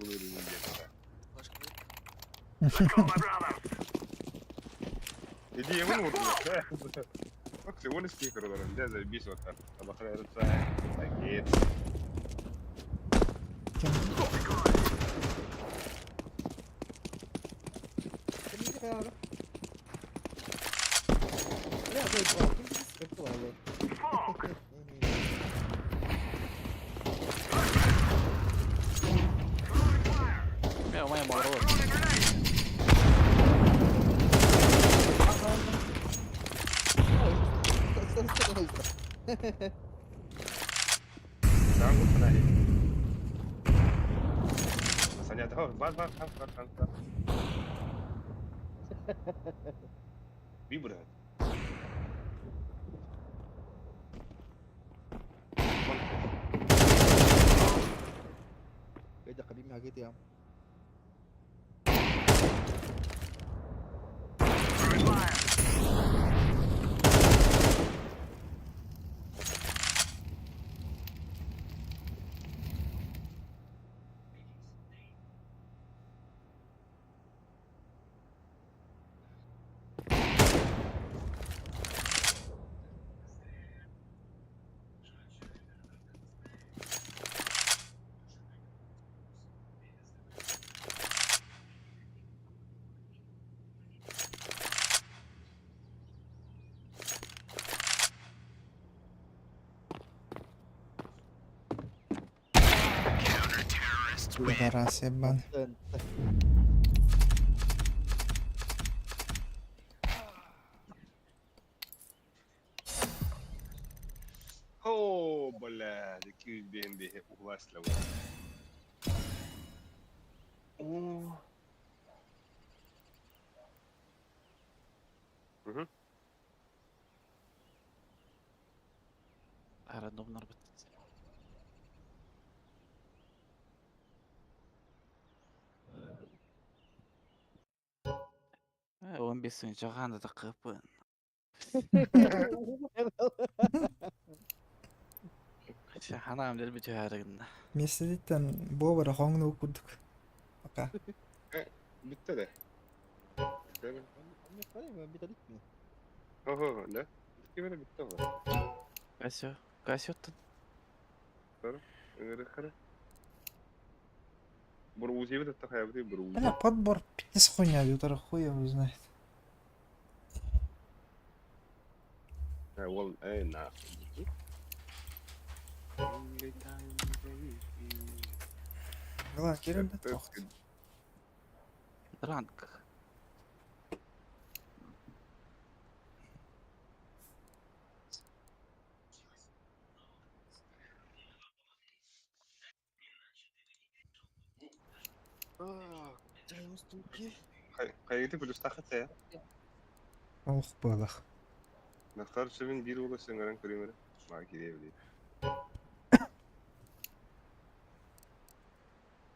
Иди, я вон вот. Окси, вон из кикер, да, забись вот так. Пакет. Кемге каягы? Олорор. Саня, бар, бар, бар, бар, бар. Вибра. ايه ده قديم حاجات يا عم. Пидорас ебаный. О, бля, какие БМБ угласля. О. Угу. Рандомнар бит. 15 жаҕаан да таххыппын. Ханаам дэлби түһээригинна. Месседиттен бобара хоңну курдук. Пока. Bitti de. Oho, ne? Bitti mi bitti mi? Касё, Касёттан. Бурузиеві да тахаябы бурузи. Бля, подбор пиздец хуйня, Ютара хуй его знает. Ол, эй, на. Глава, кирин да тохт. Дранк. Қайгыты плюс тахат я. Ох, балах. Нахтар шевин бир ола сыңаран көрөмөр. Ма кире билет.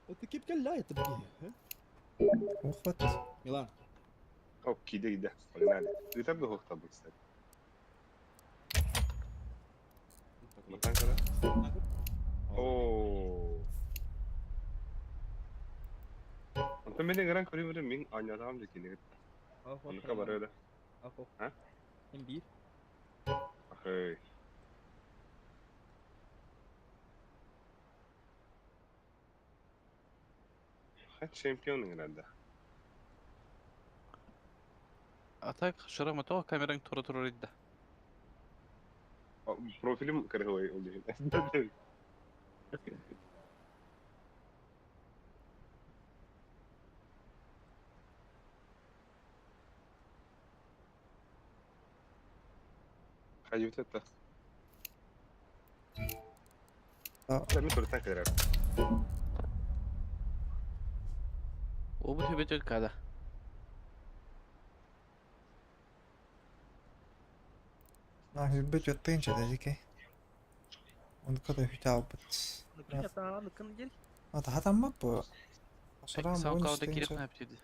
انت كيف كان لا تبكي Ох, вот. ميلان. Оп, киде киде. Погнали. Ты там до хохта кстати. Матан кара? О. Онтон мен гран көрөмөр мен анядам декене. Онка бар да. А? М1. Ахай. Хат чемпион гранда. А так, шырама тоға камераң тура тура идді. Профилим карахой ол деген. Хайют это. Да. Мен туртан кирер. Обут хүбет када. На, бит өттен чадажики. Он когда хитал бит. Ата хатамма бу. Асарам Сау кауда он киреп нәптеді.